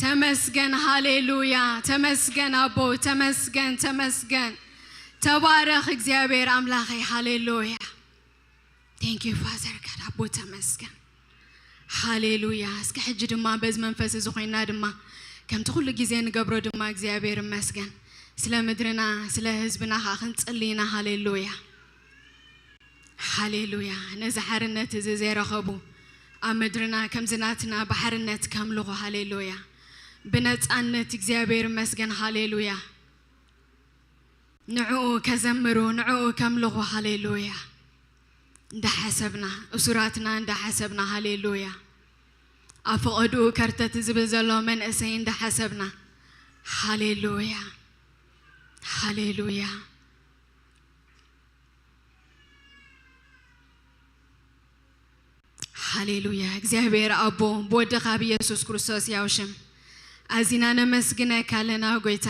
ተመስገን፣ ሃሌሉያ፣ ተመስገን ኣቦ፣ ተመስገን፣ ተመስገን። ተባረኽ እግዚኣብሔር ኣምላኸይ፣ ሃሌሉያ። Thank you Father God። ኣቦ ተመስገን፣ ሃሌሉያ። እስከ ሕጂ ድማ በዚ መንፈስ እዚ ኮይና ድማ ከምቲ ኩሉ ግዜ ንገብሮ ድማ እግዚኣብሔር ይመስገን። ስለ ምድርና ስለ ህዝብና ከዓ ክንጽሊ ኢና። ሃሌሉያ፣ ሃሌሉያ። ነዚ ሓርነት እዚ ዘይረኸቡ ኣብ ምድርና ከምዚ ናትና ብሓርነት ከምልኹ፣ ሃሌሉያ፣ ብነጻነት እግዚኣብሔር ይመስገን፣ ሃሌሉያ። ንዕኡ ከዘምሩ፣ ንዕኡ ከምልኹ፣ ሃሌሉያ። እንዳሓሰብና፣ እሱራትና እንዳሓሰብና፣ ሃሌሉያ። ኣብ ፈቐድኡ ከርተት ዝብል ዘሎ መንእሰይ እንዳሓሰብና፣ ሃሌሉያ፣ ሃሌሉያ፣ ሃሌሉያ። እግዚኣብሔር ኣቦ፣ ብወድኻ ብኢየሱስ ክርስቶስ ያው ሽም ኣዚና ነመስግነካ ኣለና ጎይታ።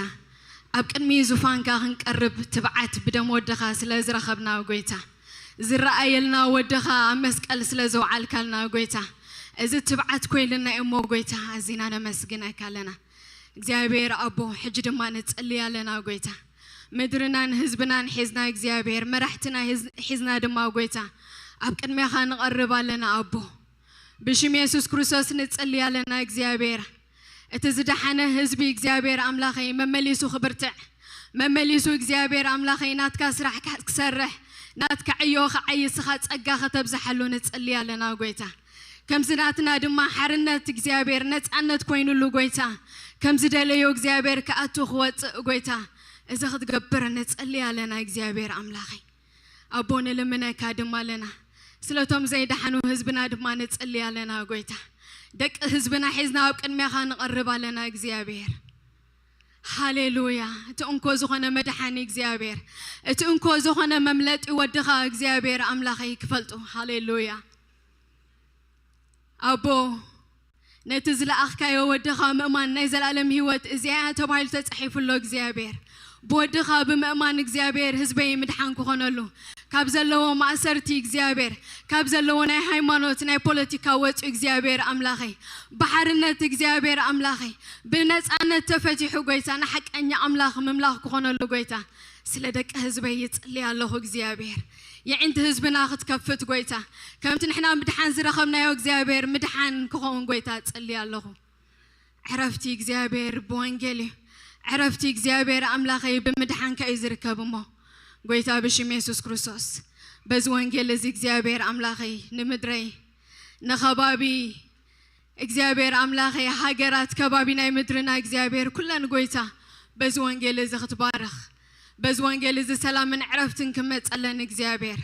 ኣብ ቅድሚ ዙፋንካ ክንቀርብ ትብዓት ብደም ወድኻ ስለ ዝረኸብና ጎይታ፣ ዝረኣየልና ወድኻ ኣብ መስቀል ስለ ዘውዓልካልና ጎይታ፣ እዚ ትብዓት ኮይልና እሞ ጎይታ ኣዚና ነመስግነካ ኣለና። እግዚኣብሔር ኣቦ፣ ሕጂ ድማ ንጽሊ ኣለና ጎይታ። ምድርናን ህዝብናን ሒዝና እግዚኣብሔር፣ መራሕትና ሒዝ-፣ ሒዝና ድማ ጎይታ ኣብ ቅድሜኻ ንቐርብ ኣለና ኣቦ። ብሽም የሱስ ክርስቶስ ንጽሊ ኣለና እግዚኣብሔር። እቲ ዝደሓነ ህዝቢ እግዚኣብሔር ኣምላኸይ መመሊሱ ክብርትዕ፣ መመሊሱ እግዚኣብሔር ኣምላኸይ ናትካ ስራሕ ክሰርሕ፣ ናትካ ዕዮ ክዓይ፣ ንስኻ ጸጋ ከተብዝሓሉ ንጽሊ ኣለና ጎይታ። ከምዚ ናትና ድማ ሓርነት እግዚኣብሔር ነጻነት ኮይኑሉ ጎይታ፣ ከምዚ ደለዮ እግዚኣብሔር ክኣቱ ክወጽእ ጎይታ፣ እዚ ክትገብር ንጽሊ ኣለና እግዚኣብሔር ኣምላኸይ። ኣቦ ንልምነካ ድማ ኣለና። ስለቶም ዘይደሓኑ ህዝብና ድማ ንጽሊ ኣለና ጎይታ። ደቂ ህዝብና ሒዝና ኣብ ቅድሜኻ ንቐርብ ኣለና እግዚኣብሔር። ሃሌሉያ። እቲ እንኮ ዝኾነ መድሓኒ እግዚኣብሔር፣ እቲ እንኮ ዝኾነ መምለጢ ወድኻ እግዚኣብሔር ኣምላኸይ ክፈልጡ። ሃሌሉያ። ኣቦ ነቲ ዝለኣኽካዮ ወድኻ ምእማን ናይ ዘላለም ህይወት እዚኣ ተባሂሉ ተጻሒፉ ኣሎ እግዚኣብሔር። ብወድኻ ብምእማን እግዚኣብሔር ህዝበይ ምድሓን ክኾነሉ፣ ካብ ዘለዎ ማእሰርቲ እግዚኣብሔር፣ ካብ ዘለዎ ናይ ሃይማኖት ናይ ፖለቲካ ወፂኡ እግዚኣብሔር ኣምላኸይ ብሓርነት እግዚኣብሔር ኣምላኸይ ብነፃነት ተፈቲሑ ጎይታ ንሓቀኛ ኣምላኽ ምምላኽ ክኾነሉ ጎይታ ስለ ደቂ ህዝበይ ይፅሊ ኣለኹ እግዚኣብሔር። የዒንቲ ህዝብና ክትከፍት ጎይታ ከምቲ ንሕና ምድሓን ዝረኸብናዮ እግዚኣብሔር ምድሓን ክኸውን ጎይታ እፅሊ ኣለኹ። ዕረፍቲ እግዚኣብሔር ብወንጌል እዩ። ዕረፍቲ እግዚኣብሔር ኣምላኸይ ብምድሓንካ እዩ ዝርከብ እሞ ጎይታ ብሽም የሱስ ክርስቶስ በዚ ወንጌል እዚ እግዚኣብሔር ኣምላኸይ ንምድረይ ንኸባቢ እግዚኣብሔር ኣምላኸይ ሃገራት ከባቢ ናይ ምድርና እግዚኣብሔር ኩለን ጎይታ በዚ ወንጌል እዚ ክትባርኽ በዚ ወንጌል እዚ ሰላምን ዕረፍትን ክመጸለን እግዚኣብሔር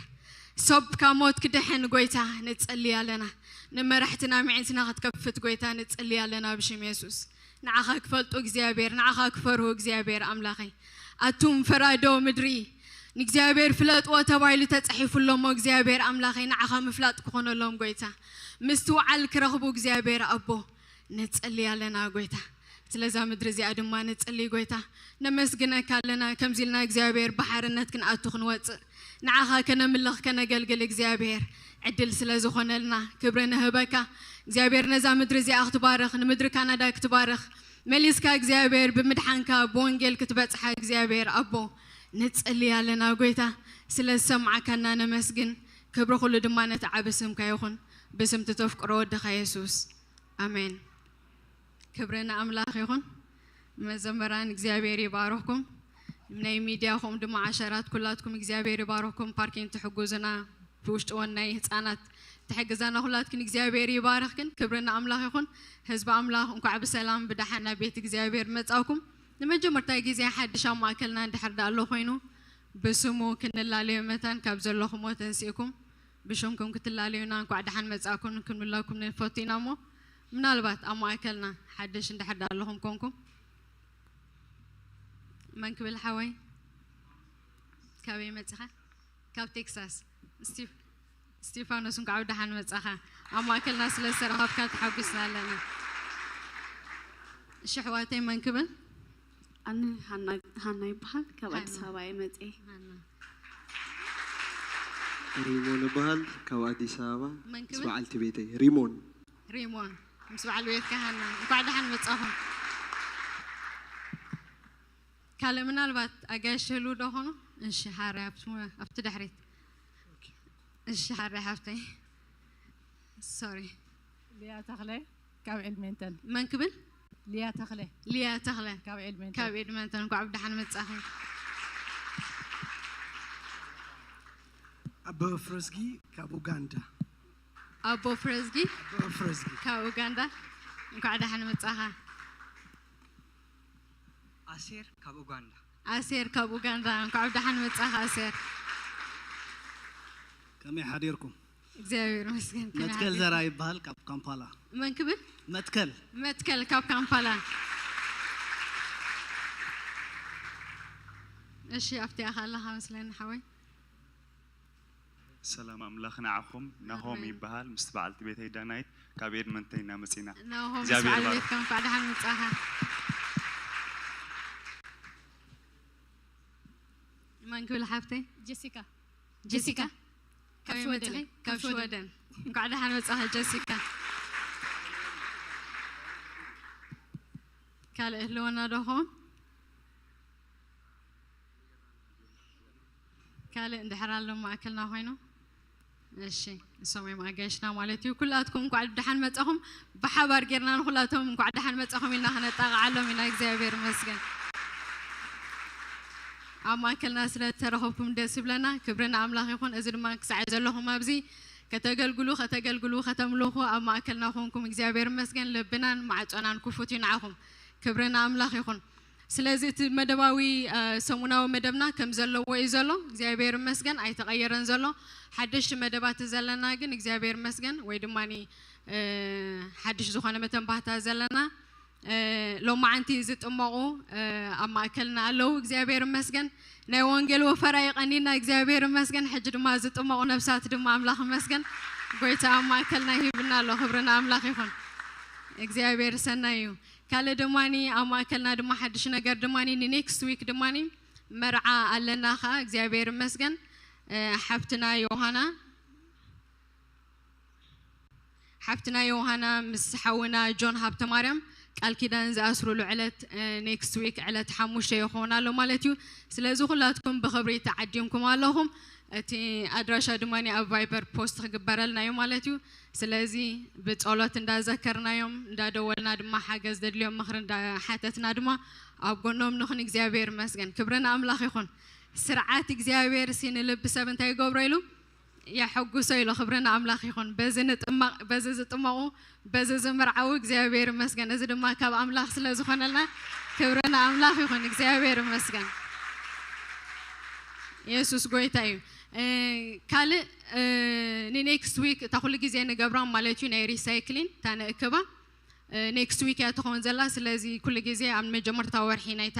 ሰብ ካብ ሞት ክድሕን ጎይታ ንጽሊ ኣለና። ንመራሕትና ምዒንትና ክትከፍት ጎይታ ንጽሊ ኣለና ብሽም የሱስ። ንዓኻ ክፈልጡ እግዚኣብሔር ንዓኻ ክፈርሁ እግዚኣብሔር ኣምላኸይ ኣቱም ፈራዶ ምድሪ ንእግዚኣብሔር ፍለጥዎ ተባሂሉ ተጻሒፉ ኣሎ እሞ እግዚኣብሔር ኣምላኸይ ንዓኻ ምፍላጥ ክኾነሎም ጎይታ ምስትውዓል ክረኽቡ እግዚኣብሔር ኣቦ ንጽሊ ኣለና ጎይታ። ስለዛ ምድሪ እዚኣ ድማ ንጽሊ ጎይታ ነመስግነካ ኣለና። ከምዚ ኢልና እግዚኣብሔር ብሓርነት ክንኣቱ ክንወጽእ ንዓኻ ከነምልኽ ከነገልግል እግዚኣብሔር ዕድል ስለ ዝኾነልና ክብሪ ንህበካ። እግዚኣብሔር ነዛ ምድሪ እዚኣ ክትባርኽ ንምድሪ ካናዳ ክትባርኽ መሊስካ እግዚኣብሔር ብምድሓንካ ብወንጌል ክትበጽሓ እግዚኣብሔር ኣቦ ንጽሊ ኣለና ጎይታ። ስለ ዝሰማዕካና ነመስግን። ክብሪ ኩሉ ድማ ነቲ ዓቢ ስምካ ይኹን ብስምቲ ተፍቅሮ ወድኻ የሱስ ኣሜን። ክብሪ ንኣምላኽ ይኹን። መዘመራን እግዚኣብሔር ይባርኽኩም። ናይ ሚድያ ከምኡ ድማ ዓሸራት ኩላትኩም እግዚኣብሔር ይባርኽኩም። ፓርኪንግ ትሕጉዙና ብውሽጢ ወን ናይ ህፃናት ትሕግዛና ኩላትክን እግዚኣብሔር ይባርኽክን። ክብሪ ንኣምላኽ ይኹን። ህዝቢ ኣምላኽ እንኳዕ ብሰላም ብደሓን ናብ ቤት እግዚኣብሔር መጻእኩም። ንመጀመርታ ግዜ ሓድሽ ኣብ ማእከልና እንድሕር ዳኣ ኣሎ ኮይኑ ብስሙ ክንላለዮ መታን ካብ ዘለኹሞ ተንሲእኩም ብሽምኩም ክትላለዩና እንኳዕ ደሓን መጻእኩም ክንብለኩም ንፈቱ ኢና እሞ ምናልባት ኣብ ማእከልና ሓድሽ እንድሕር ዳኣ ኣለኹም ኮንኩም መን ክብል ሓወይ ካበይ መጺኻ? ካብ ቴክሳስ። ስቲፍ-፣ ስቲፋኖስ እንኳዕ ብደሓን መጻኻ። ኣብ ማእከልና ስለ ዝተረኸብካ ተሓጒስና ኣለና። እሺ ኣሕዋተይ መን ክብል? ኣነ ሃና፣ ሃና ይበሃል። ካብ ኣዲስ ኣበባ እየ መፅኤ። ሪሞን ይበሃል። ካብ ኣዲስ ኣበባ። ምስ በዓልቲ ቤተይ ሪሞን። ሪሞን፣ ምስ በዓል ቤትካ ሃና። እንኳዕ ደሓን መጻኹም። ካልእ ምናልባት ኣጋይሽ ህልው ዶ ኾኑ? እሺ፣ ሓራይ ኣብቲ፣ ኣብቲ ድሕሪት። እሺ፣ ሓራይ ሓፍተይ። ሶሪ። ሊያ ተኽለ ካብ ኤድመንተን። መን ክብል? ሊያ ተኽለ ሊያ ተኽለ ካብ ኤድመንተን። ካብ ኤድመንተን። እንኳዕ ብደሓን መጻኺ። ኣበበ ፍረዝጊ ካብ ኡጋንዳ። ኣቦ ፍረዝጊ ኣበበ ፍረዝጊ ካብ ኡጋንዳ። እንኳዕ ደሓን መጻኻ። ኣሴር ካብ ኡጋንዳ። ኣሴር ካብ ኡጋንዳ። እንኳዕ ብደሓን መጻኻ ኣሴር። ከመይ ሓዲርኩም? እግዚኣብሔር ይመስገን። ከመይ መትከል ሓዲርኩም? ዘርኣይ ይበሃል ካብ ካምፓላ። መን ክብል? መትከል መትከል ካብ ካምፓላ። እሺ፣ ኣብቲኣ ከ ኣለኻ መስለኒ ሓወይ። ሰላም ኣምላኽ ንዓኹም። ናሆም ኣሜን። ይበሃል፣ ምስቲ በዓልቲ ቤተይ ዳናይት ካብ ኤድመንተን ኢና መጺና። ናሆም ምስ እግዚኣብሔር በዓል ይባርክ። ቤትካ እንኳዕ ደሓን መጻኻ። መን ክብል ሓፍተይ? ጀሲካ ጀሲካ ካብ ከመይ ሽወደን መጺኺ? እየ። ካብ ሽወደን። እንኳዕ ደሓን መጻኺ ጀሲካ። ካልእ ህልወና ዶ ኸውን? ካልእ እንድሕር ኣሎ ማእከልና ኮይኑ? እሺ፣ እሶም እዮም ኣጋይሽና ማለት እዩ። ኩላትኩም እንኳዕ ደሓን መጻኹም። ብሓባር ጌርና ንኹላቶም እንኳዕ ደሓን መጻኹም ኢልና ክነጣቕዓሎም ኢና። እግዚኣብሔር ይመስገን። ኣብ ማእከልና ስለ እተረኸብኩም ደስ ይብለና። ክብሪ ንኣምላኽ ይኹን። እዚ ድማ ክሳዕ ዘለኹም ኣብዚ ከተገልግሉ፣ ከተገልግሉ፣ ከተምልኹ ኣብ ማእከልና ኮንኩም እግዚኣብሔር ይመስገን። ልብናን ማዕጾናን ክፉት እዩ ንዓኹም። ክብሪ ንኣምላኽ ይኹን። ስለዚ እቲ መደባዊ፣ እ፣ ሰሙናዊ መደብና ከም ዘለዎ እዩ ዘሎ። እግዚኣብሔር ይመስገን ኣይተቐየረን ዘሎ። ሓደሽቲ መደባት ዘለና ግን እግዚኣብሔር ይመስገን ወይ ድማ፣ እ፣ ሓድሽ ዝኾነ መተንባህታ ዘለና፣ እ፣ ሎማዓንቲ ዝጥመቑ፣ እ፣ ኣብ ማእከልና ኣለዉ። እግዚኣብሔር ይመስገን። ናይ ወንጌል ወፈራ ይቐኒና እግዚኣብሔር ይመስገን። ሕጂ ድማ ዝጥመቑ ነብሳት ድማ ኣምላኽ ይመስገን። ጎይታ ኣብ ማእከልና ይሂብና ኣሎ። ክብሪ ንኣምላኽ ይኹን። እግዚኣብሔር ሰናይ እዩ። ካልእ ድማኒ ኣብ ማእከልና ድማ ሓድሽ ነገር ድማኒ ንኔክስት ዊክ ድማኒ መርዓ ኣለና ኸኣ እግዚኣብሔር ይመስገን። እ፣ ሓፍትና ዮሃና ሓፍትና ዮሃና ምስ ሓውና ጆን ሃብተማርያም ቃል ኪዳን ዝኣስሩሉ ዕለት፣ እ፣ ኔክስት ዊክ ዕለት ሓሙሽተ ይኸውን ኣሎ ማለት እዩ። ስለዚ ኩላትኩም ብኽብሪ ተዓዲምኩም ኣለኹም። እቲ ኣድራሻ ድማ ኣብ ቫይበር ፖስት ክግበረልና እዩ ማለት እዩ። ስለዚ ብጸሎት እንዳዘከርናዮም እንዳደወልና ድማ ሓገዝ ዘድልዮም ምኽሪ እንዳሓተትና ድማ ኣብ ጎኖም ንኹን። እግዚኣብሔር ይመስገን። ክብሪ ንኣምላኽ ይኹን። ስርዓት እግዚኣብሔር ሲ ንልቢ ሰብ እንታይ ይገብሮ ኢሉ የሐጉሶ ኢሉ። ክብሪ ንኣምላኽ ይኹን። በዚ ንጥመቕ፣ በዚ ዝጥመቑ፣ በዚ ዝምርዓዉ እግዚኣብሔር ይመስገን። እዚ ድማ ካብ ኣምላኽ ስለ ዝኾነልና ክብሪ ንኣምላኽ ይኹን። እግዚኣብሔር ይመስገን። የሱስ ጎይታ እዩ። እ፣ ካልእ፣ እ፣ ንኔክስት ዊክ እታ ኩሉ ግዜ ንገብራ ማለት እዩ ናይ ሪሳይክሊን እታ ንእክባ፣ እ፣ ኔክስት ዊክ እያ ትኸውን ዘላ። ስለዚ ኩሉ ግዜ ኣብ መጀመርታ ወርሒ ናይታ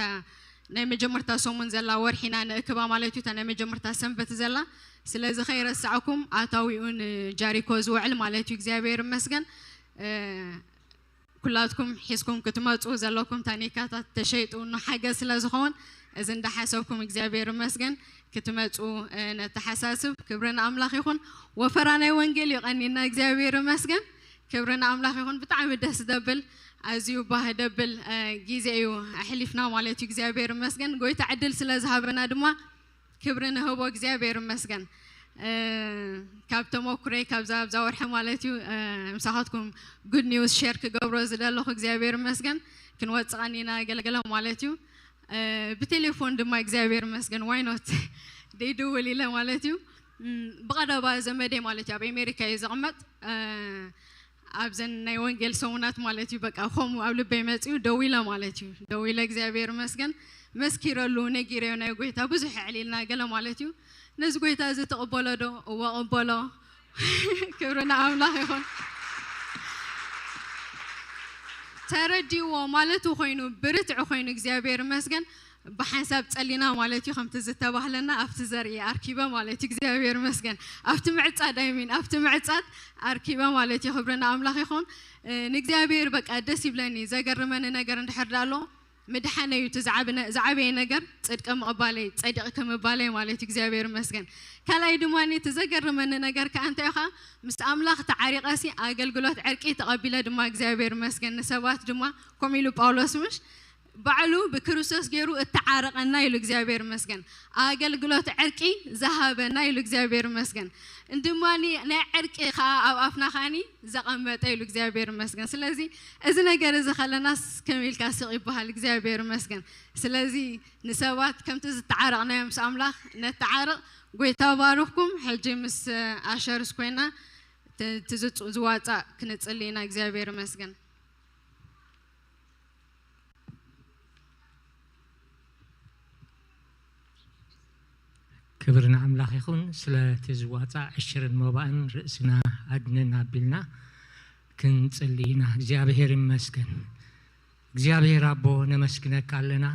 ናይ መጀመርታ ሰሙን ዘላ ወርሒና ንእክባ ማለት እዩ። እታ ናይ መጀመርታ ሰንበት ዘላ። ስለዚ ከይረሳዕኩም ኣታዊኡ ንጃሪኮ ዝውዕል ማለት እዩ። እግዚኣብሔር ይመስገን። እ፣ ኩላትኩም ሒዝኩም ክትመጹ ዘለኩም ታኒካታት ተሸይጡ ንሓገዝ ስለ ዝኸውን እዚ እንዳሓሰብኩም እግዚኣብሔር ይመስገን ክትመጹ፣ እ፣ ነተሓሳስብ። ክብሪ ንኣምላኽ ይኹን። ወፈራ ናይ ወንጌል ይቐኒና። እግዚኣብሔር ይመስገን። ክብሪ ንኣምላኽ ይኹን። ብጣዕሚ ደስ ደብል፣ ኣዝዩ ባህ ደብል፣ እ፣ ግዜ እዩ ኣሕሊፍና ማለት እዩ። እግዚኣብሔር ይመስገን። ጎይታ ዕድል ስለ ዝሃበና ድማ ክብሪ ንህቦ እግዚኣብሔር ይመስገን። እ፣ ካብ ተመኩረይ ካብዛ ኣብዛ ወርሒ ማለት እዩ፣ እ፣ ምሳኻትኩም ጉድ ኒውስ ሼር ክገብሮ ዝደለኹ እግዚኣብሔር ይመስገን። ክንወጽእ ቀኒና ገለገለ ማለት እዩ። እ፣ ብቴሌፎን ድማ እግዚኣብሔር ይመስገን ዋይ ኖት ደይድውል ኢለ ማለት እዩ። እም፣ ብቐረባ ዘመደይ ማለት እዩ ኣብ ኣሜሪካ እዩ ዝቕመጥ። እ፣ ኣብዘን ናይ ወንጌል ሰሙናት ማለት እዩ በቃ ከምኡ ኣብ ልበይ መፂኡ ደዊለ ማለት እዩ። ደዊለ እግዚኣብሔር ይመስገን መስኪረሉ ነጊረዮ ናይ ጎይታ ብዙሕ ኣዕሊልና ገለ ማለት እዩ። ነዚ ጎይታ እዚ ትቕበሎ ዶ? እወ ቅበሎ። ክብሪ ንኣምላኽ ይኹን። ተረዲእዎ ማለቱ ኮይኑ ብርትዒ ኮይኑ እግዚኣብሔር ይመስገን። ብሓንሳብ ጸሊና ማለት እዩ ከምቲ ዝተባህለና ኣብቲ ዘርኢ ኣርኪበ ማለት እዩ። እግዚኣብሔር ይመስገን ኣብቲ ምዕጻድ ኣይሚን ኣብቲ ምዕጻድ ኣርኪበ ማለት እዩ። ክብሪ ንኣምላኽ ይኹን። እ፣ ንእግዚኣብሔር በቃ ደስ ይብለኒ። ዘገርመኒ ነገር እንድሕር ዳሎ ምድሓነይ እዩ እቲ ዝዓበነ-፣ ዝዓበየ ነገር፣ ጽድቂ ምቕባለይ፣ ጸዲቕኪ ምባለይ ማለት እዩ። እግዚኣብሔር ይመስገን። ካልኣይ ድማ እቲ ዘገርመኒ ነገር ከኣ እንታይ እዩ ኸኣ፣ ምስ ኣምላኽ ተዓሪቐሲ ኣገልግሎት ዕርቂ ተቐቢለ ድማ እግዚኣብሔር ይመስገን። ንሰባት ድማ ከምኡ ኢሉ ጳውሎስ ምሽ ባዕሉ ብክርስቶስ ገይሩ እተዓረቐና ኢሉ እግዚኣብሔር ይመስገን። ኣገልግሎት ዕርቂ ዝሃበና ኢሉ እግዚኣብሔር ይመስገን። እንድማኒ ናይ ዕርቂ ኸኣ ኣብ ኣፍና ኸኣኒ ዘቐመጠ ኢሉ እግዚኣብሔር ይመስገን። ስለዚ እዚ ነገር እዚ ከለናስ ከመይ ኢልካ ስቕ ይበሃል? እግዚኣብሔር ይመስገን። ስለዚ ንሰባት ከምቲ ዝተዓረቕናዮ ምስ ኣምላኽ ነተዓርቕ። ጎይታ ባርኽኩም። ሕጂ ምስ ኣሸርስ ኮይና ት-፣ ትዝጹ-፣ ዝዋጻእ ክንጽሊ ኢና። እግዚኣብሔር ይመስገን። ክብሪ ንኣምላኽ ይኹን። ስለቲ ዝዋጻእ ዕሽርን መባእን ርእስና ኣድንን ኣቢልና ክንጽሊ ኢና። እግዚኣብሔር ይመስገን። እግዚኣብሔር ኣቦ ነመስግነካ ኣለና።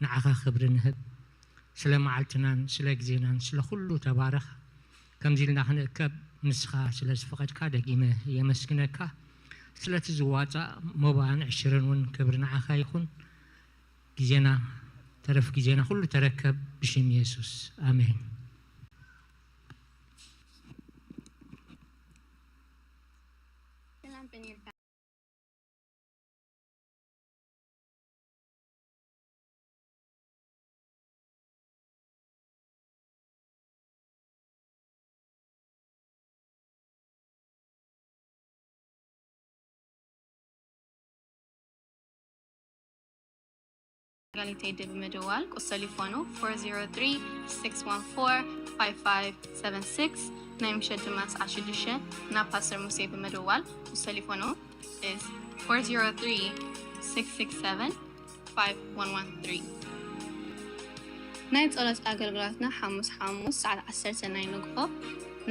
ንዓኻ ክብሪ ንህብ። ስለ መዓልትናን ስለ ግዜናን ስለ ኩሉ ተባረኽ። ከምዚ ኢልና ክንእከብ ንስኻ ስለ ዝፈቐድካ ደጊመ የመስግነካ። ስለቲ ዝዋጻእ መባእን ዕሽርን እውን ክብሪ ንዓኻ ይኹን። ግዜና፣ ተረፍ ግዜና ኩሉ ተረከብ ብሽም የሱስ። ኣሜን። ጋሊተይ ድብ ምድዋል ቁስ ተሌፎኑ ፎር ዜሮ ትሪ ሲክስ ዋን ፎር ፋይቭ ፋይቭ ሰቨን ሲክስ፣ ናይ ምሸት ድማ ሰዓት ሽዱሽተ ናብ ፓስተር ሙሴ ብምድዋል ቁስ ተሌፎኑ is ፎር ዜሮ ትሪ ሲክስ ሲክስ ሰቨን ፋይቭ ዋን ዋን ትሪ። ናይ ጸሎት ኣገልግሎትና ሓሙስ ሓሙስ ሰዓት ዓሰርተ ናይ ንግሆ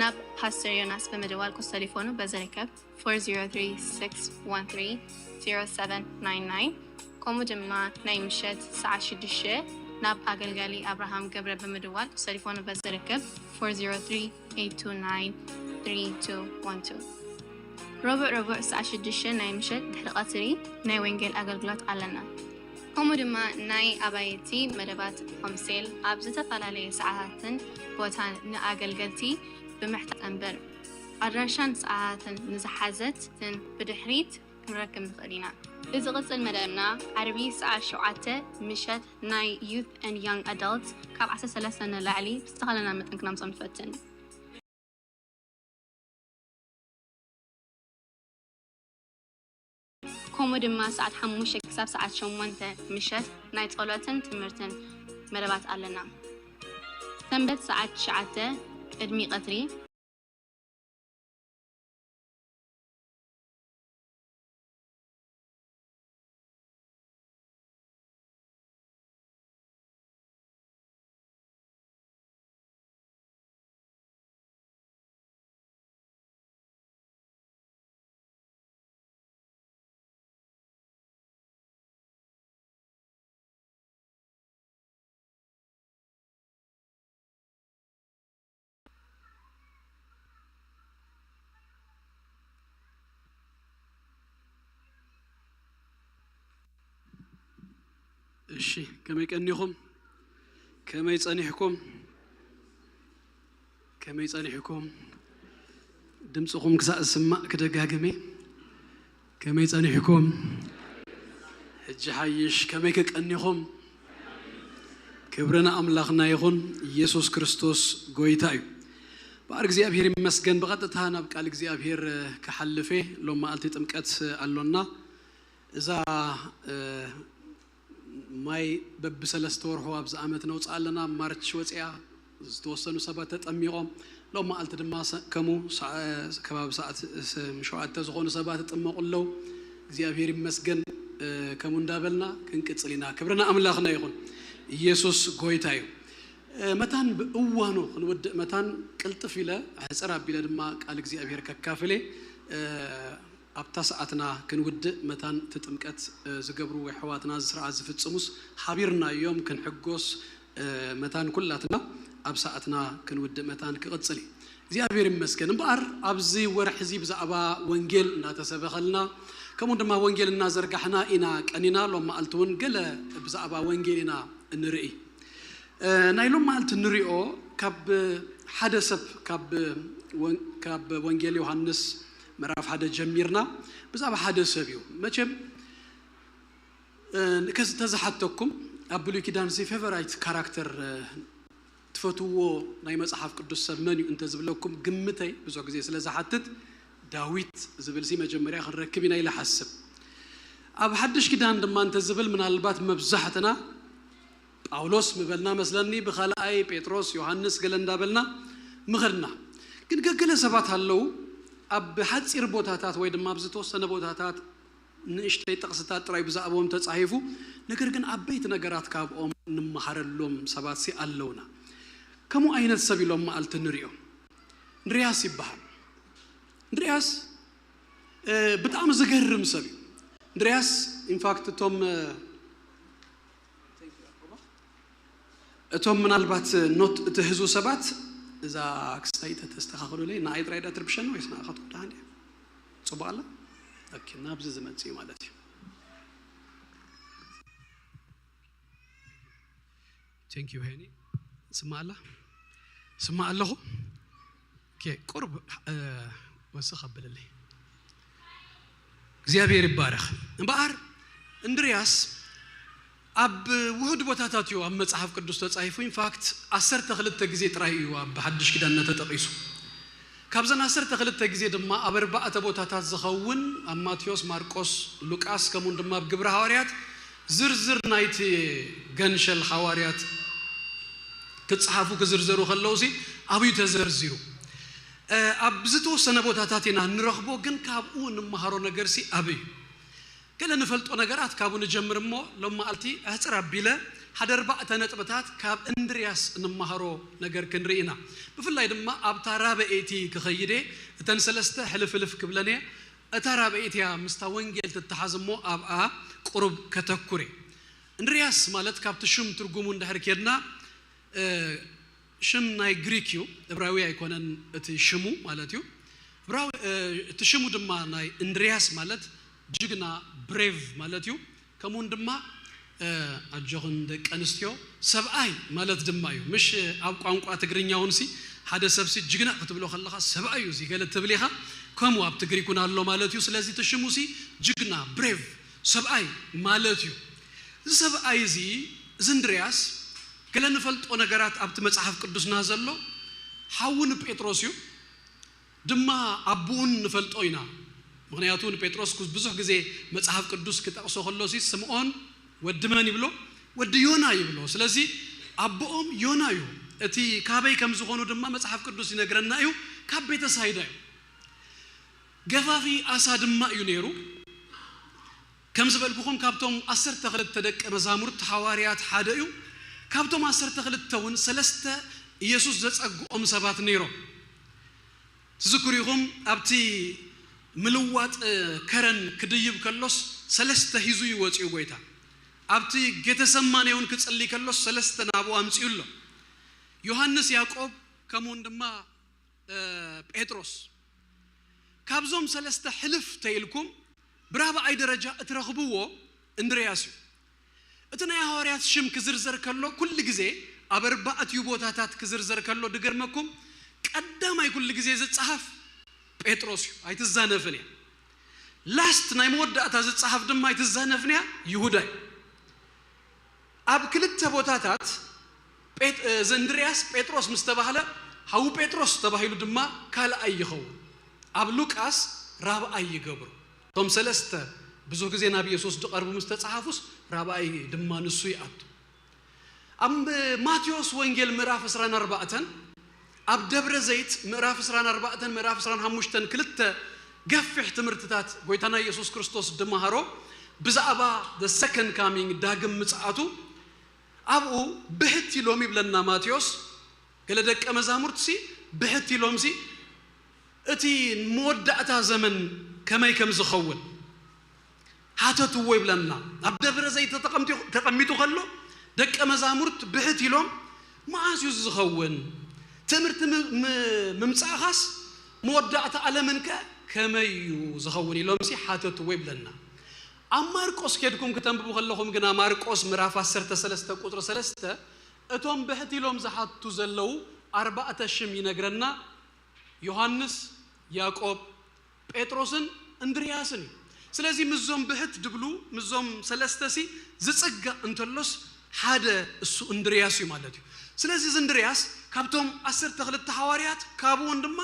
ናብ ፓስተር ዮናስ ብምድዋል ቁስ ተሌፎኑ በዝርከብ ፎር ዜሮ ትሪ ሲክስ ዋን ትሪ ዜሮ ሰቨን ናይን ናይን፣ ከምኡ ድማ ናይ ምሸት ሰዓት ሽዱሽተ ናብ ኣገልጋሊ ኣብርሃም ገብረ ብምድዋል ቁስ ተሌፎኑ በዝርከብ ፎር ዜሮ ትሪ ኤይት ቱ ናይን ትሪ ቱ ዋን ቱ። ረቡዕ ረቡዕ ሰዓት ሽዱሽተ ናይ ምሸት ድሕሪ ቀትሪ ናይ ወንጌል ኣገልግሎት ኣለና። ከምኡ ድማ ናይ ኣባይቲ መደባት ሆምሴል ኣብ ዝተፈላለየ ሰዓታትን ቦታን ንኣገልገልቲ ብምሕታት እምበር ኣድራሻን ሰዓታትን ንዝሓዘትን ብድሕሪት ክንረክብ ንኽእል ኢና። ብዝቕጽል መደብና ዓርቢ ሰዓት ሸውዓተ ምሸት ናይ Youth and Young Adults ካብ ዓሰርተ ሰለስተ ንላዕሊ ብዝተኻእለና መጠን ክነምጾም ንፈትን። ከምኡ ድማ ሰዓት ሓሙሽተ ክሳብ ሰዓት ሸሞንተ ምሸት ናይ ጸሎትን ትምህርትን መደባት ኣለና። ሰንበት ሰዓት ትሽዓተ ቅድሚ ቀትሪ። እሺ፣ ከመይ ቀኒኹም? ከመይ ጸኒሕኩም? ከመይ ጸኒሕኩም? ድምጽኹም ክሳእ ዝስማዕ ክደጋግም እየ። ከመይ ጸኒሕኩም? ሕጂ ሓይሽ፣ ከመይ ከቀኒኹም? ክብሪ ንኣምላኽና ይኹን። ኢየሱስ ክርስቶስ ጎይታ እዩ። በኣር እግዚኣብሔር ይመስገን። ብቐጥታ ናብ ቃል እግዚኣብሔር፣ እ፣ ክሓልፍ እየ። ሎም መዓልቲ ጥምቀት ኣሎና። እዛ፣ እ፣ ማይ በብሰለስተ ወርሑ ኣብዚ ዓመት ነውፅኣ ኣለና። ማርች ወፂኣ፣ ዝተወሰኑ ሰባት ተጠሚቖም፣ ሎም መዓልቲ ድማ ሰ-፣ ከምኡ ሰዓ-፣ ከባቢ ሰዓት ስ-፣ ሸውዓተ ዝኾኑ ሰባት ይጥመቑ ኣለዉ። እግዚኣብሔር ይመስገን፣ እ፣ ከምኡ እንዳበልና ክንቅጽል ኢና። ክብሪ ንኣምላኽና ይኹን። ኢየሱስ ጎይታ እዩ። እ፣ መታን ብእዋኑ ክንውድእ መታን ቅልጥፍ ኢለ፣ ሕጽር ኣቢለ ድማ ቃል እግዚኣብሔር ከካፍል እየ። እ፣ ኣብታ ሰዓትና ክንውድእ መታን እቲ ጥምቀት፣ እ፣ ዝገብሩ ኣሕዋትና እዚ ስርዓት ዝፍጽሙስ ሓቢርናዮም ክንሕጎስ፣ እ፣ መታን ኩላትና ኣብ ሰዓትና ክንውድእ መታን ክቕጽል እዩ። እግዚኣብሔር ይመስገን። እምበኣር ኣብዚ ወርሒ እዚ ብዛዕባ ወንጌል እናተሰበኸልና፣ ከምኡ ድማ ወንጌል እናዘርጋሕና ኢና ቀኒና። ሎም መዓልቲ እውን ገለ ብዛዕባ ወንጌል ኢና እንርኢ። እ፣ ናይ ሎም መዓልቲ እንሪኦ ካብ ሓደ ሰብ፣ ካብ ወን-፣ ካብ ወንጌል ዮሃንስ ምዕራፍ ሓደ ጀሚርና ብዛዕባ ሓደ ሰብ እዩ። መቸም፣ እ፣ ከዚ ተዝሓተኩም፣ ኣብ ብሉይ ኪዳን ሲ ፌቨራይት ካራክተር፣ እ፣ ትፈትዎ ናይ መጽሓፍ ቅዱስ ሰብ መን እዩ እንተ ዝብለኩም፣ ግምተይ ብዙሕ ግዜ ስለ ዝሓትት፣ ዳዊት ዝብል ሲ መጀመርያ ክንረክብ ኢና ኢለ ሓስብ። ኣብ ሓድሽ ኪዳን ድማ እንተ ዝብል፣ ምናልባት መብዛሕትና ጳውሎስ ምበልና መስለኒ፣ ብኻልኣይ ጴጥሮስ፣ ዮሃንስ ገለ እንዳበልና ምኸድና። ግን ገገለ ሰባት ኣለዉ፣ ኣብ ሓጺር ቦታታት ወይ ድማ ኣብ ዝተወሰነ ቦታታት ንእሽተይ ጥቕስታት ጥራይ ብዛዕባኦም ተጻሒፉ፣ ነገር ግን ዓበይቲ ነገራት ካብኦም እንመሃረሎም ሰባት ሲ ኣለውና። ከምኡ ዓይነት ሰብ ኢሎም መዓልቲ ንሪኦ። እንድርያስ ይበሃል። እንድርያስ፣ እ፣ ብጣዕሚ ዝገርም ሰብ እዩ። እንድርያስ፣ ኢንፋክት፣ እቶም፣ እ፣ እቶም ምናልባት ኖት እትህዙ ሰባት፣ እዛ ክስታይ ተተስተኻኽሉለይ፣ ንኣይ ጥራይ ዳ ትርብሸኒ ወይስ ንኣኻትኩም ደሓን ድያ? ጽቡቕ ኣላ? ኦኬ፣ ናብዚ ዝመጽእ እዩ ማለት እዩ። ቴንክ ዩ ሄኒ። ስማዕ ኣላ? ስማዕ ኣለኹ? ኦኬ፣ ቁርብ፣ እ፣ ወስኽ ኣብልለይ። እግዚኣብሔር ይባረኽ። እምበኣር እንድርያስ ኣብ ውሁድ ቦታታት እዩ ኣብ መጽሓፍ ቅዱስ ተጻሒፉ። ኢንፋክት ዓሰርተ ክልተ ግዜ ጥራይ እዩ ኣብ ሓድሽ ኪዳን ተጠቒሱ። ካብዘን ዓሰርተ ክልተ ግዜ ድማ ኣብ ኣርባዕተ ቦታታት ዝኸውን፣ ኣብ ማቴዎስ፣ ማርቆስ፣ ሉቃስ፣ ከምኡውን ድማ ኣብ ግብሪ ሃዋርያት ዝርዝር ናይቲ ገንሸል ሃዋርያት ክጽሓፉ ክዝርዘሩ ከለዉ ሲ ኣብዩ ተዘርዚሩ። እ፣ ኣብ ዝተወሰነ ቦታታት ኢና እንረኽቦ፣ ግን ካብኡ እንመሃሮ ነገር ሲ ኣበይ እዩ? ገለ ንፈልጦ ነገራት ካብኡ ንጀምር እሞ፣ ሎም መዓልቲ ኣሕጽር ኣቢለ ሓደ ኣርባዕተ ነጥብታት ካብ እንድርያስ እንመሃሮ ነገር ክንርኢ ኢና። ብፍላይ ድማ ኣብታ ራብዐይቲ ክኸይድ እየ፣ እተን ሰለስተ ሕልፍልፍ ክብለን እየ። እታ ራብዐይቲ እያ ምስታ ወንጌል ትተሓዝ እሞ፣ ኣብኣ ቁሩብ ከተኩር እየ። እንድርያስ ማለት ካብቲ ሽም ትርጉሙ እንድሕር ኬድና፣ እ፣ ሽም ናይ ግሪክ እዩ፣ እብራዊ ኣይኮነን እቲ ሽሙ ማለት እዩ። እብራዊ፣ እ፣ እቲ ሽሙ ድማ ናይ እንድርያስ ማለት ጅግና፣ ብሬቭ ማለት እዩ። ከምኡውን ድማ፣ እ፣ ኣጆኽን ደቂ ኣንስትዮ፣ ሰብኣይ ማለት ድማ እዩ። ምሽ ኣብ ቋንቋ ትግርኛ እውን ሲ ሓደ ሰብ ሲ ጅግና ክትብሎ ከለኻ ሰብኣይ እዩ እዚ ገለ ትብል ኢኻ። ከምኡ ኣብ ትግሪክ እውን ኣሎ ማለት እዩ። ስለዚ እቲ ሽሙ ሲ ጅግና፣ ብሬቭ፣ ሰብኣይ ማለት እዩ። እዚ ሰብኣይ እዚ፣ እዚ እንድርያስ፣ ገለ ንፈልጦ ነገራት ኣብቲ መጽሓፍ ቅዱስና ዘሎ፣ ሓዉ ንጴጥሮስ እዩ፣ ድማ ኣቦኡን ንፈልጦ ኢና። ምኽንያቱ ንጴጥሮስ ኩ-፣ ብዙሕ ግዜ መጽሓፍ ቅዱስ ክጠቕሶ ከሎ ሲ ስምዖን ወዲ መን ይብሎ? ወዲ ዮና ይብሎ። ስለዚ ኣቦኦም ዮና እዩ። እቲ ካበይ ከም ዝኾኑ ድማ መጽሓፍ ቅዱስ ይነግረና እዩ። ካብ ቤተሳይዳ እዩ። ገፋፊ ኣሳ ድማ እዩ ነይሩ። ከም ዝበልኩኹም፣ ካብቶም ዓሰርተ ክልተ ደቀ መዛሙርት ሃዋርያት ሓደ እዩ። ካብቶም ዓሰርተ ክልተ እውን ሰለስተ ኢየሱስ ዘጸግኦም ሰባት ነይሮም። ትዝክሩ ኢኹም፣ ኣብቲ ምልዋጥ ከረን ክድይብ ከሎስ ሰለስተ ሒዙ እዩ ወጺኡ ጎይታ። ኣብቲ ጌተሰማኔ እውን ክጽሊ ከሎስ ሰለስተ ናብኡ ኣምጺኡ ኣሎ። ዮሃንስ፣ ያዕቆብ፣ ከምኡውን ድማ፣ እ፣ ጴጥሮስ። ካብዞም ሰለስተ ሕልፍ ተኢልኩም ብራብዓይ ደረጃ እትረኽብዎ እንድርያስ እዩ። እቲ ናይ ሃዋርያት ሽም ክዝርዘር ከሎ፣ ኩሉ ግዜ ኣብ ኣርባዕቲኡ ቦታታት ክዝርዘር ከሎ፣ ድገርመኩም፣ ቀዳማይ ኩሉ ግዜ ዝጸሓፍ ጴጥሮስ እዩ። ኣይትዛነፍን እያ። ላስት፣ ናይ መወዳእታ ዝጸሓፍ ድማ፣ ኣይትዛነፍን እያ፣ ይሁዳ እዩ። ኣብ ክልተ ቦታታት ጴጥ-፣ እ፣ ዘእንድርያስ ጴጥሮስ ምስ ተባህለ፣ ሓው ጴጥሮስ ተባሂሉ ድማ ካልኣይ ይኸውን። ኣብ ሉቃስ ራብኣይ ይገብሮ። እቶም ሰለስተ ብዙሕ ግዜ ናብ የሱስ ዝቐርቡ ምስ ተጻሓፉስ፣ ራብኣይ ድማ ንሱ ይኣቱ። ኣብ ማቴዎስ ወንጌል ምዕራፍ ዕስራን ኣርባዕተን፣ ኣብ ደብረ ዘይት ምዕራፍ ዕስራን ኣርባዕተን ምዕራፍ ዕስራን ሓሙሽተን ክልተ ገፊሕ ትምህርትታት ጎይታና የሱስ ክርስቶስ ድመሃሮ ብዛዕባ the second coming፣ ዳግም ምጽኣቱ፣ ኣብኡ ብሕት ኢሎም ይብለና ማቴዎስ። ገለ ደቀ መዛሙርትሲ ብሕት ኢሎምሲ እቲ መወዳእታ ዘመን ከመይ ከም ዝኸውን ሓተትዎ ይብለና። ኣብ ደብረ ዘይት ተቐምጢ-፣ ተቐሚጡ ከሎ ደቀ መዛሙርት ብሕት ኢሎም፣ "መዓስ እዩ ዝኸውን? ትምህርቲ ም-፣ ም-፣ ምምጻእኻስ መወዳእታ ዓለምን ከ ከመይ እዩ ዝኸውን ኢሎም ሲ ሓተትዎ ይብለና። ኣብ ማርቆስ ኬድኩም ክተንብቡ ከለኹም ግና፣ ማርቆስ ምዕራፍ ዓሰርተ ሰለስተ ቁጽሪ ሰለስተ፣ እቶም ብሕት ኢሎም ዝሓቱ ዘለዉ ኣርባዕተ ሽም ይነግረና። ዮሃንስ፣ ያዕቆብ፣ ጴጥሮስን እንድርያስን እዩ። ስለዚ ምስዞም ብሕት ድብሉ፣ ምስዞም ሰለስተ ሲ ዝጽጋእ እንተሎስ ሓደ እሱ እንድርያስ እዩ ማለት እዩ። ስለዚ እዚ እንድርያስ ካብቶም ዓሰርተ ክልተ ሓዋርያት፣ ካብኡውን ድማ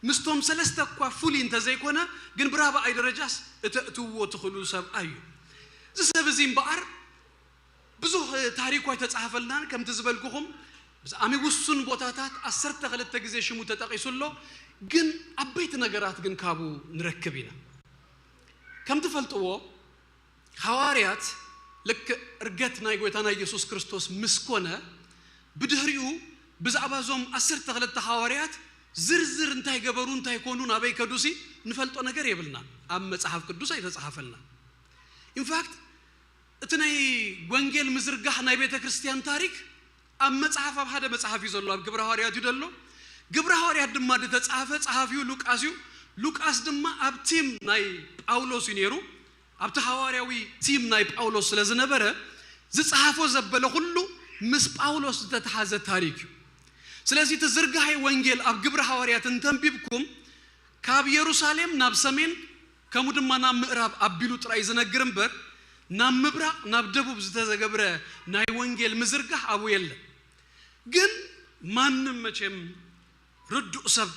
ምስቶም ሰለስተ እኳ ፍሉይ እንተዘይኮነ፣ ግን ብራብኣይ ደረጃስ እተእትውዎ ትኽእሉ ሰብኣይ እዩ። እዚ ሰብ እዚ እምበኣር ብዙሕ ታሪኩ ኣይተጻሕፈልናን። ከምቲ ዝበልኩኹም ብጣዕሚ ውሱን ቦታታት ዓሰርተ ክልተ ግዜ ሽሙ ተጠቒሱ ኣሎ። ግን ዓበይቲ ነገራት ግን ካብኡ ንረክብ ኢና። ከም ትፈልጥዎ፣ ሓዋርያት ልክዕ ዕርገት ናይ ጎይታና ኢየሱስ ክርስቶስ ምስ ኮነ፣ ብድሕሪኡ ብዛዕባ እዞም ዓሰርተ ክልተ ሓዋርያት ዝርዝር እንታይ ገበሩ፣ እንታይ ኮኑ፣ ናበይ ከዱሲ ንፈልጦ ነገር የብልናን። ኣብ መጽሓፍ ቅዱስ ኣይተጻሓፈልናን። ኢንፋክት እቲ ናይ ወንጌል ምዝርጋሕ ናይ ቤተ ክርስቲያን ታሪክ ኣብ መጽሓፍ፣ ኣብ ሓደ መጽሓፍ እዩ ዘሎ፣ ኣብ ግብረ ሃዋርያት እዩ ዘሎ። ግብረ ሃዋርያት ድማ ዝተጻሕፈ ጸሓፊኡ ሉቃስ እዩ። ሉቃስ ድማ ኣብ ቲም ናይ ጳውሎስ እዩ ነይሩ። ኣብቲ ሃዋርያዊ ቲም ናይ ጳውሎስ ስለ ዝነበረ፣ ዝጸሓፎ ዘበለ ኩሉ ምስ ጳውሎስ ዝተተሓዘ ታሪክ እዩ። ስለዚ እቲ ዝርጋሐ ወንጌል ኣብ ግብረ ሃዋርያት እንተንቢብኩም፣ ካብ የሩሳሌም ናብ ሰሜን፣ ከምኡ ድማ ናብ ምዕራብ ኣቢሉ ጥራይ ዝነግር እምበር፣ ናብ ምብራቕ፣ ናብ ደቡብ ዝተገብረ ናይ ወንጌል ምዝርጋሕ ኣብኡ የለን። ግን ማንም መቸም ርዱእ ሰብ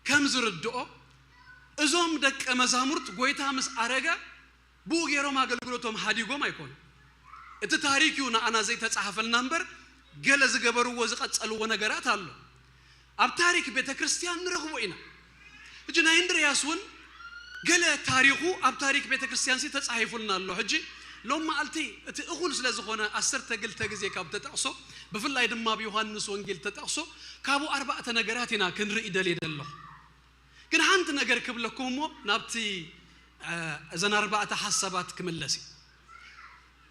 ከም ዝርድኦ፣ እዞም ደቀ መዛሙርት ጎይታ ምስ ኣረገ ብኡ ገይሮም ኣገልግሎቶም ሓዲጎም ኣይኮኑን። እቲ ታሪክ እዩ ንኣና ዘይተጻሕፈልና እምበር፣ ገለ ዝገበርዎ ዝቐጸልዎ ነገራት ኣሎ። ኣብ ታሪክ ቤተ ክርስቲያን ንረኽቦ ኢና። ሕጂ ናይ እንድርያስ እውን ገለ ታሪኹ ኣብ ታሪክ ቤተ ክርስቲያን ሲ ተጻሒፉልና ኣሎ። ሕጂ ሎም መዓልቲ እቲ እኹል ስለ ዝኾነ ዓሰርተ ክልተ ግዜ ካብ ተጠቕሶ፣ ብፍላይ ድማ ኣብ ዮሃንስ ወንጌል ተጠቕሶ፣ ካብኡ ኣርባዕተ ነገራት ኢና ክንርኢ ደልየ ዘለኹ። ግን ሓንቲ ነገር ክብለኩም እሞ ናብቲ፣ እ፣ እዘን ኣርባዕተ ሓሳባት ክምለስ እዩ።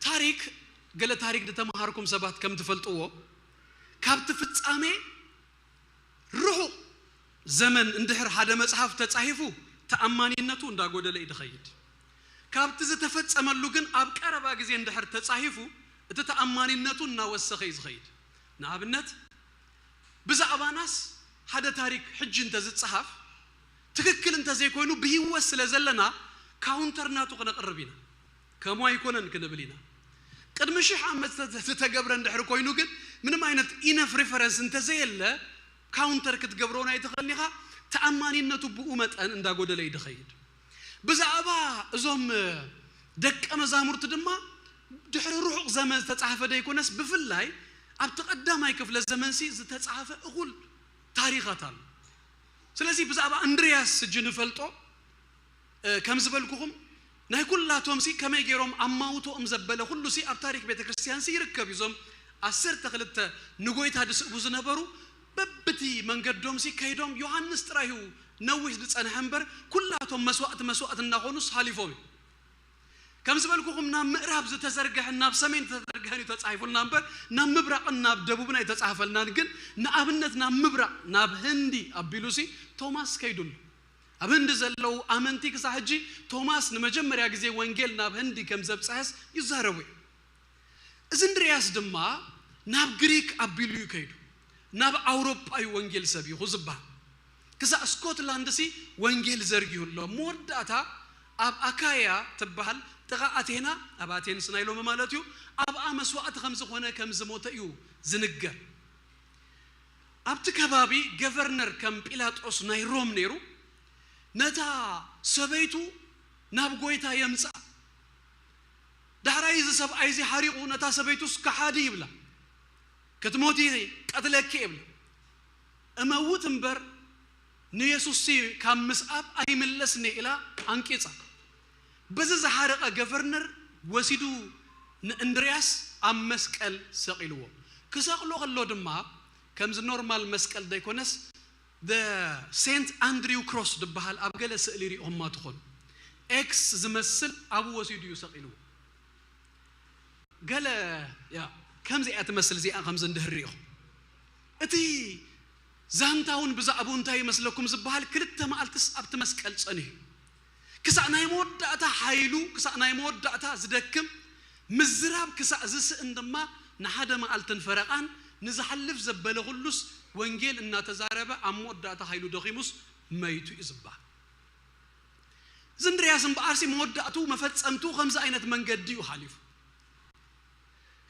ታሪክ፣ ገለ ታሪክ ዝተምሃርኩም ሰባት ከም ትፈልጥዎ፣ ካብቲ ፍጻሜ ርሑቕ ዘመን እንድሕር ሓደ መጽሓፍ ተጻሒፉ፣ ተኣማኒነቱ እንዳጎደለ እዩ ዝኸይድ። ካብቲ ዝተፈጸመሉ ግን ኣብ ቀረባ ግዜ እንድሕር ተጻሒፉ፣ እቲ ተኣማኒነቱ እናወሰኸ እዩ ዝኸይድ። ንኣብነት፣ ብዛዕባናስ ሓደ ታሪክ ሕጂ እንተዝጸሓፍ፣ ትክክል እንተዘይኮይኑ፣ ብህይወት ስለ ዘለና፣ ካውንተር ናቱ ክነቕርብ ኢና። ከምኡ ኣይኮነን ክንብል ኢና። ቅድሚ ሽሕ ዓመት ዝተ-፣ ዝተገብረ እንድሕር ኮይኑ ግን፣ ምንም ዓይነት ኢነፍ ሪፈረንስ እንተዘየለ፣ ካውንተር ክትገብሮ ኣይትኽእልን ኢኻ። ተኣማኒነቱ ብኡ መጠን እንዳጎደለ እዩ ዝኸይድ። ብዛዕባ እዞም ደቀ መዛሙርቲ ድማ፣ ድሕሪ ርሑቕ ዘመን ዝተጻሕፈ ደይኮነስ፣ ብፍላይ ኣብቲ ቀዳማይ ክፍለ ዘመንሲ ዝተጻሕፈ እኹል ታሪኻት ኣሎ። ስለዚ ብዛዕባ እንድርያስ ሕጂ ንፈልጦ፣ እ፣ ከም ዝበልኩኹም፣ ናይ ኩላቶም ሲ ከመይ ገይሮም ኣማውቶኦም ዘበለ ኩሉ ሲ ኣብ ታሪክ ቤተ ክርስቲያን ሲ ይርከብ እዩ። እዞም ዓሰርተ ክልተ ንጎይታ ዝስእቡ ዝነበሩ፣ በብቲ መንገዶም ሲ ከይዶም፣ ዮሃንስ ጥራይ እዩ ነዊሕ ዝጸንሐ እምበር፣ ኩላቶም መስዋእቲ መስዋእቲ እናኾኑስ ሓሊፎም እዩ። ከም ዝበልኩኹም፣ ናብ ምዕራብ ዝተዘርግሐን ናብ ሰሜን ዝተዘርግሐን እዩ ተጻሒፉልና እምበር፣ ናብ ምብራቕን ናብ ደቡብን ኣይተጻሕፈልናን። ግን ንኣብነት ናብ ምብራቕ፣ ናብ ህንዲ ኣቢሉ ሲ ቶማስ ከይዱ ኣሎ። ኣብ ህንዲ ዘለዉ ኣመንቲ ክሳብ ሕጂ ቶማስ ንመጀመርያ ግዜ ወንጌል ናብ ህንዲ ከም ዘብጽሐስ ይዛረቡ እዮም። እዚ እንድርያስ ድማ ናብ ግሪክ ኣቢሉ እዩ ከይዱ። ናብ ኣውሮጳ እዩ ወንጌል ሰቢኹ ዝበሃል። ክሳብ ስኮትላንድ ሲ ወንጌል ዘርጊሁ ኣሎ። መወዳእታ ኣብ ኣካያ ትበሃል፣ ጥቓ ኣቴና፣ ኣብ ኣቴንስ ናይ ሎሚ ማለት እዩ፣ ኣብኣ መስዋእቲ ከም ዝኾነ፣ ከም ዝሞተ እዩ ዝንገር። ኣብቲ ከባቢ ገቨርነር ከም ጲላጦስ ናይ ሮም ነይሩ፣ ነታ ሰበይቱ ናብ ጎይታ የምጽኣ። ዳሕራይ እዚ ሰብኣይ እዚ ሓሪቑ ነታ ሰበይቱስ ከሓዲ ይብላ፣ ክትሞቲ ቀትለኪ ይብላ። እመውት እምበር ንየሱስ ካብ ምስኣብ ኣይምለስን እየ ኢላ ኣንቂጻ። በዚ ዝሓረቐ ገቨርነር ወሲዱ ንእንድርያስ ኣብ መስቀል ሰቒልዎ። ክሰቕሎ ከሎ ድማ ከምዚ ኖርማል መስቀል ዘይኮነስ፣ the ሴንት ኣንድሪው ክሮስ ዝበሃል ኣብ ገለ ስእሊ ሪኢኹማ ትኾኑ። ኤክስ ዝመስል ኣብኡ ወሲዱ እዩ ሰቒልዎ። ገለ፣ ያ፣ ከምዚ እያ ትመስል እዚኣ፣ ከምዚ እንድህር ሪኢኹም። እቲ ዛንታ እውን ብዛዕባኡ እንታይ ይመስለኩም ዝበሃል ክልተ መዓልትስ ኣብቲ መስቀል ጸኒሑ። ክሳዕ ናይ መወዳእታ ሓይሉ፣ ክሳዕ ናይ መወዳእታ ዝደክም፣ ምዝራብ ክሳዕ ዝስእን ድማ ንሓደ መዓልትን ፈረቓን ንዝሓልፍ ዘበለ ኩሉስ ወንጌል እናተዛረበ ኣብ መወዳእታ ሓይሉ ደኺሙስ መይቱ እዩ ዝበሃል። እዚ እንድርያስ እምበኣርሲ መወዳእቱ መፈጸምቱ ከምዚ ዓይነት መንገዲ እዩ ሓሊፉ።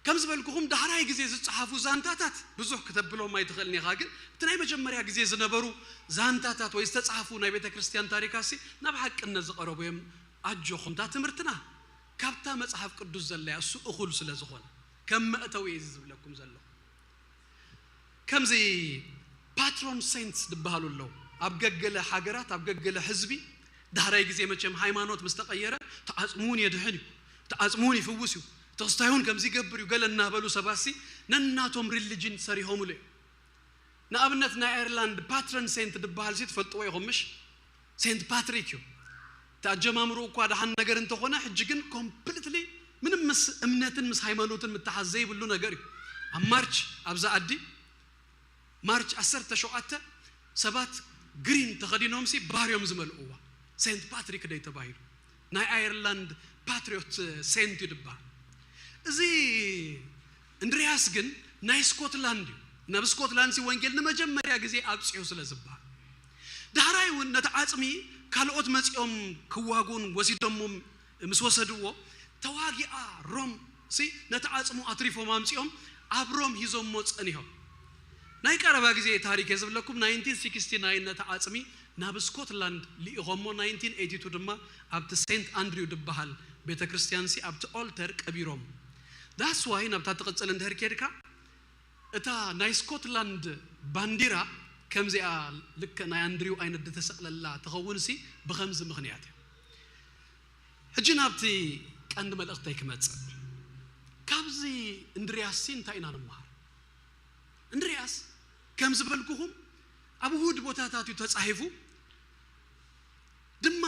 ከም ዝበልኩኹም ዳሕራይ ግዜ ዝጸሓፉ ዛንታታት ብዙሕ ክተብሎም ኣይትኽእልን ኢኻ፣ ግን እቲ ናይ መጀመርያ ግዜ ዝነበሩ ዛንታታት ወይ ዝተጻሕፉ ናይ ቤተ ክርስቲያን ታሪካሲ ናብ ሓቅነት ዝቐረቡ እዮም። ኣጆኹም፣ እታ ትምህርትና ካብታ መጽሓፍ ቅዱስ ዘለያ እሱ እኹል ስለ ዝኾነ ከም መእተዊ እየ እዚ ዝብለኩም ዘለኹ። ከምዚ ፓትሮን ሴንትስ ዝበሃሉ ኣለዉ። ኣብ ገገለ ሃገራት፣ ኣብ ገገለ ህዝቢ ዳሕራይ ግዜ መቸም ሃይማኖት ምስ ተቐየረ፣ እቲ ዓጽሙ እውን የድሕን እዩ፣ እቲ ዓጽሙ እውን ይፍውስ እዩ፣ እቲ ክስታይ እውን ከምዚ ይገብር እዩ፣ ገለ እናበሉ ሰባሲ ነናቶም ሪሊጅን ሰሪሆምሉ እዮም። ንኣብነት ናይ ኣየርላንድ ፓትረን ሴንት ዝበሃል ሲ ትፈልጥዎ ኢኹም ምሽ? ሴንት ፓትሪክ እዩ። እቲ ኣጀማምርኡ እኳ ደሓን ነገር እንተኾነ፣ ሕጂ ግን ኮምፕሊትሊ ምንም ምስ እምነትን ምስ ሃይማኖትን ምትሓዝ ዘይብሉ ነገር እዩ። ኣብ ማርች፣ ኣብዛ ዓዲ ማርች ዓሰርተ ሸውዓተ ሰባት ግሪን ተኸዲኖም ሲ ባር እዮም ዝመልእዋ፣ ሴንት ፓትሪክ ደይ ተባሂሉ። ናይ ኣየርላንድ ፓትሪዮት ሴንት እዩ ዝበሃል። እዚ እንድርያስ ግን ናይ ስኮትላንድ እዩ። ናብ ስኮትላንድ ሲ ወንጌል ንመጀመርያ ግዜ ኣብጺሑ ስለ ዝበሃል። ዳሕራይ እውን ነቲ ዓጽሚ ካልኦት መጺኦም ክዋጉን ወሲዶሞም ምስ ወሰድዎ፣ ተዋጊኣ ሮም ሲ ነቲ ዓጽሙ ኣትሪፎም ኣምጺኦም ኣብ ሮም ሂዞሞ ጸኒሖም። ናይ ቀረባ ግዜ ታሪክ እየ ዝብለኩም። ናይንቲን ሲክስቲ ናይን ነቲ ዓጽሚ ናብ ስኮትላንድ ልኢኾሞ፣ ናይንቲን ኤይቲ ቱ ድማ ኣብቲ ሴንት ኣንድሪው ዝበሃል ቤተ ክርስቲያን ሲ ኣብቲ ኦልተር ቀቢሮም። ዳስ ዋይ ናብታ ትቕጽል እንድሕር ኬድካ፣ እታ ናይ ስኮትላንድ ባንዲራ ከምዚኣ ልክዕ ናይ ኣንድሪው ዓይነት ዝተሰቕለላ ትኸውን ሲ ብኸምዚ ምኽንያት እዩ። ሕጂ ናብቲ ቀንዲ መልእኽተይ ክመጽእ፣ ካብዚ እንድርያስ ሲ እንታይ ኢና ንመሃር? እንድርያስ ከም ዝበልኩኹም ኣብ ውሁድ ቦታታት እዩ ተጻሒፉ፣ ድማ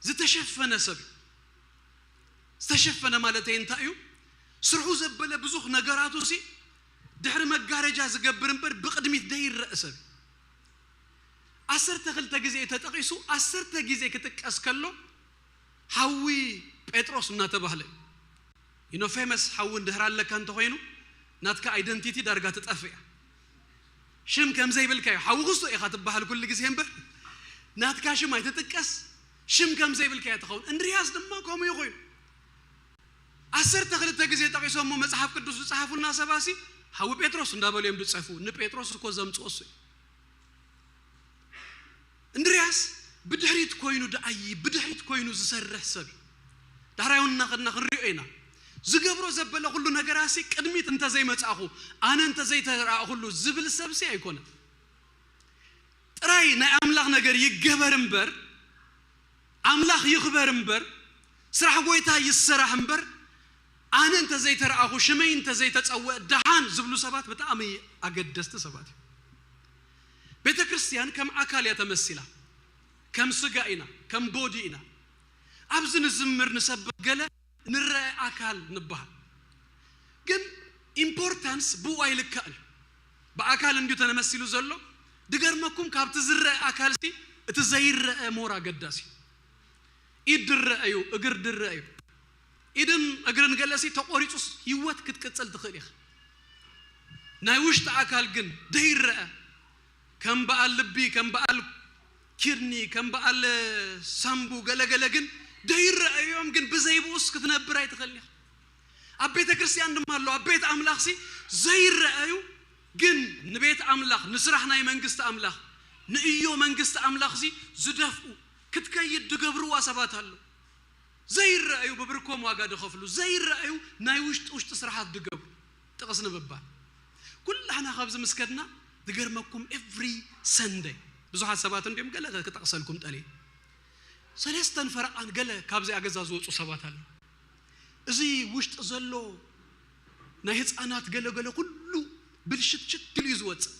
ዝተሸፈነ ሰብ እዩ። ዝተሸፈነ ማለተይ እንታይ እዩ? ስርሑ ዘበለ ብዙሕ ነገራቱ ሲ ድሕሪ መጋረጃ ዝገብር እምበር ብቕድሚት ደይረአ ሰብ እዩ። ዓሰርተ ክልተ ግዜ ተጠቒሱ፣ ዓሰርተ ግዜ ክጥቀስ ከሎ ሓዊ ጴጥሮስ እናተባህለ እዩ። ዩ ኖ፣ ፌመስ ሓዊ እንድሕር ኣለካ እንተኾይኑ ናትካ ኣይደንቲቲ ዳርጋ ትጠፍእ እያ። ሽም ከም ዘይብልካ እዩ። ሓዊ ክስቶ ኢኻ ትበሃል ኩሉ ግዜ እምበር ናትካ ሽም ኣይትጥቀስ፣ ሽም ከም ዘይብልካ እያ ትኸውን። እንድርያስ ድማ ከምኡ እዩ ኮይኑ። ዓሰርተ ክልተ ግዜ ጠቒሶሞ መጽሓፍ ቅዱስ ዝጸሓፉና ሰባሲ ሓዊ ጴጥሮስ እንዳበሉ እዮም ዝጸፉ። ንጴጥሮስ እኮ ዘምጽኦ እሱ እዩ። እንድርያስ ብድሕሪት ኮይኑ ደኣይ፣ ብድሕሪት ኮይኑ ዝሰርሕ ሰብ እዩ። ዳሕራይ እውን እናኸድና ክንሪኦ ኢና። ዝገብሮ ዘበለ ኩሉ ነገራሲ ቅድሚት እንተዘይመጻእኹ፣ ኣነ እንተዘይተረኣእኹሉ ዝብል ሰብሲ ኣይኮነን። ጥራይ ናይ ኣምላኽ ነገር ይገበር እምበር፣ ኣምላኽ ይኽበር እምበር፣ ስራሕ ጎይታ ይሰራሕ እምበር፣ ኣነ እንተዘይተረኣኹ፣ ሽመይ እንተዘይተጸውዐ ደሓን ዝብሉ ሰባት ብጣዕሚ ኣገደስቲ ሰባት እዮም። ቤተ ክርስቲያን ከም ኣካል እያ ተመሲላ። ከም ስጋ ኢና፣ ከም ቦዲ ኢና። ኣብዚ ንዝምር፣ ንሰብኽ፣ ገለ ንረአ ኣካል ንበሃል። ግን ኢምፖርታንስ ብኡ ኣይልካእን እዩ። ብኣካል እንዲዩ ተነመሲሉ ዘሎ። ድገርመኩም፣ ካብቲ ዝረአ ኣካል ሲ እቲ ዘይረአ ሞር ኣገዳሲ እዩ። ኢድ ድረአ እዩ፣ እግር ድረአ እዩ። ኢድን እግርን ገለሲ ተቆሪጹስ ህይወት ክትቅጽል ትኽእል ኢኻ። ናይ ውሽጢ ኣካል ግን ደይረአ፣ ከም በዓል ልቢ፣ ከም በዓል ኪድኒ፣ ከም በዓል ሳምቡ፣ ገለገለ ግን ደይረኣዩ እዮም። ግን ብዘይብኡስ ክትነብር ኣይትኽእልን ኢኻ። ኣብ ቤተ ክርስቲያን ድማ ኣሎ፣ ኣብ ቤት ኣምላኽ ሲ ዘይረኣዩ ግን ንቤት ኣምላኽ፣ ንስራሕ ናይ መንግስቲ ኣምላኽ፣ ንእዮ መንግስቲ ኣምላኽ ሲ ዝደፍኡ፣ ክትከይድ ድገብርዋ ሰባት ኣሎ። ዘይረኣዩ ብብርኮም ዋጋ ድኸፍሉ፣ ዘይረኣዩ ናይ ውሽጢ ውሽጢ ስራሓት ድገብሩ። ጥቕስ ንምባል ኩላህና ካብዚ ምስ ከድና ድገርመኩም ኤቭሪ ሰንደይ ብዙሓት ሰባት እንዲዮም፣ ገለ ክጠቕሰልኩም ጠልየ፣ ሰለስተን ፈረቓን ገለ ካብዚኣ ገዛ ዝወፁ ሰባት ኣለዉ። እዚ ውሽጢ ዘሎ ናይ ህፃናት ገለገለ ኩሉ ብልሽትሽት ኢሉ እዩ ዝወፅእ።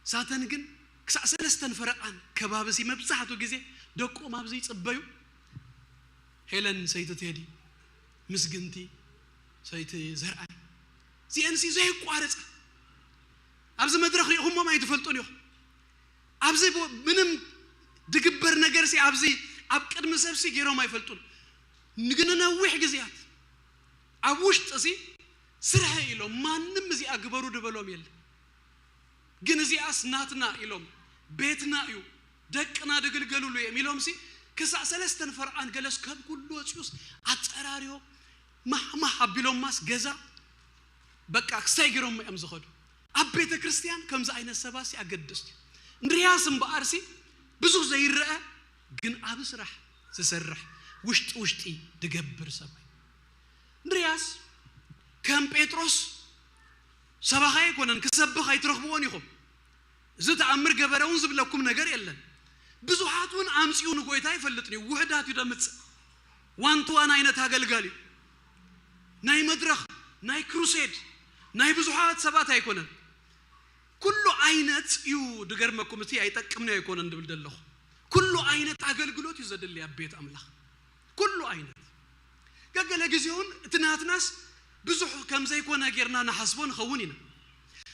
ሳተን ግን ክሳዕ ሰለስተን ፈረቓን ከባቢ ሲ መብዛሕትኡ ግዜ ደቆም ኣብዚ ይፅበዩ። ሄለን ሰይቲ ቴዲ፣ ምስግንቲ ሰይቲ ዘርኣይ፣ እዚአን ሲ ዘየቋርፃ ኣብዚ መድረኽ ሪኢኹሞ ኣይትፈልጡን ኢኹም። ኣብዚ ምንም ድግበር ነገር ሲ ኣብዚ ኣብ ቅድሚ ሰብ ሲ ገይሮም ኣይፈልጡን። ግን ነዊሕ ግዜያት ኣብ ውሽጢ ሲ ስርሐ ኢሎም ማንም እዚኣ ግበሩ ድበሎም የለ። ግን እዚኣስ ናትና ኢሎም ቤትና እዩ ደቅና ድግልገሉሉ እዮም ኢሎም ሲ ክሳዕ ሰለስተን ፈርዓን ገለስ ከም ኩሉ ወፂኡስ ኣፀራርዮ ማሕማሕ ኣቢሎማስ ገዛ በቃ ክሳይ ገይሮም እዮም ዝኸዱ። ኣብ ቤተ ክርስቲያን ከምዚ ዓይነት ሰባት ሲ ኣገደስቲ እዩ። እንድርያስ እምበኣር ሲ ብዙሕ ዘይረአ ግን ኣብ ስራሕ ዝሰርሕ ውሽጢ ውሽጢ ድገብር ሰብኣይ እንድርያስ ከም ጴጥሮስ ሰባኻ ኣይኮነን ክሰብኽ ኣይትረኽብዎን ኢኹም። እዚ ተኣምር ገበረ እውን ዝብለኩም ነገር የለን። ብዙሓት እውን ኣምፅኡ ንጎይታ ኣይፈልጥን እዩ። ውሕዳት እዩ ደምፅእ ዋንትዋን ዓይነት ኣገልጋል እዩ። ናይ መድረኽ ናይ ክሩሴድ ናይ ብዙሓት ሰባት ኣይኮነን። ኩሉ ዓይነት እዩ ድገርመኩም እቲ ኣይጠቅምኒ ኣይኮነን ድብል ደለኹ። ኩሉ ዓይነት ኣገልግሎት እዩ ዘድሊ ኣብ ቤት ኣምላኽ ኩሉ ዓይነት። ገገለ ግዜ እውን እቲ ናትናስ ብዙሕ ከም ዘይኮነ ጌርና ንሓስቦ ንኸውን ኢና።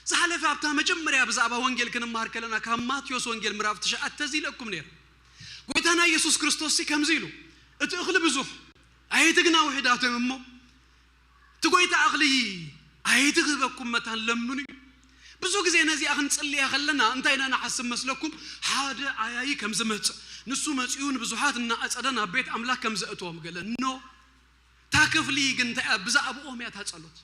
ዝሓለፈ ኣብታ መጀመርያ ብዛዕባ ወንጌል ክንመሃር ከለና ካብ ማቴዎስ ወንጌል ምዕራፍ ትሽዓተ እዚ ኢለኩም ነይሩ። ጎይታና ኢየሱስ ክርስቶስ ሲ ከምዚ ኢሉ እቲ እኽሊ ብዙሕ ኣየትግና ውሕዳት እዮም እሞ እቲ ጎይታ እኽሊ ኣየትህበኩም መታን ለምኑ እዩ። ብዙ ግዜ ነዚኣ ክንጽልያ ከለና እንታይ ኢና ንሓስብ መስለኩም? ሓደ ኣያዪ ከም ዝመጽእ ንሱ መጺኡ ንብዙሓት እናኣጸደ ናብ ቤት ኣምላኽ ከም ዘእትዎም ገለ ኖ እታ ክፍሊ ግን እንታይ እያ ብዛዕባኦም እያ እታ ጸሎት።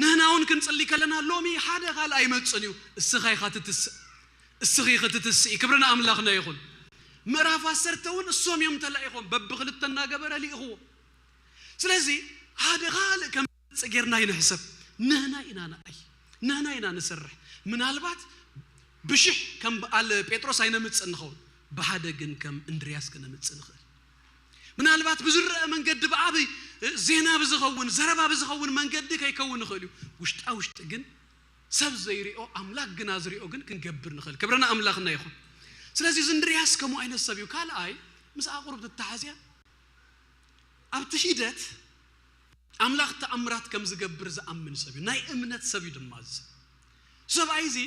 ንህና እውን ክንጽሊ ከለና ሎሚ ሓደ ካልእ ኣይመጽን እዩ። እስኻ ኢኻ ትትስእ እስኺ ክትትስኢ ክብሪ ንኣምላኽና ይኹን። ምዕራፍ ዓሰርተ እውን እሶም እዮም ተላኢኾም በብክልተ እናገበረ ልኢኽዎ። ስለዚ ሓደ ካልእ ከም ዝመጽእ ጌርና ይንሕሰብ። ንህና ኢና ንኣይ ንህና ኢና ንሰርሕ። ምናልባት ብሽሕ ከም በዓል ጴጥሮስ ኣይነምጽእ ንኸውን ብሓደ ግን ከም እንድርያስ ክነምጽእ ንኽእል። ምናልባት ብዝረአ መንገዲ ብዓብይ ዜና ብዝኸውን ዘረባ ብዝኸውን መንገዲ ከይከውን ንኽእል እዩ። ውሽጣ ውሽጢ ግን ሰብ ዘይሪኦ ኣምላክ ግና ዝሪኦ ግን ክንገብር ንኽእል። ክብርና ኣምላኽና ይኹን። ስለዚ እዚ እንድርያስ ከምኡ ዓይነት ሰብ እዩ። ካልኣይ ምስ ኣቑሩብ ትተሓዝያ ኣብቲ ሂደት ኣምላኽ ተኣምራት ከም ዝገብር ዝኣምን ሰብ እዩ። ናይ እምነት ሰብ እዩ ድማ እዚ ሰብ። ሰብኣይ እዚ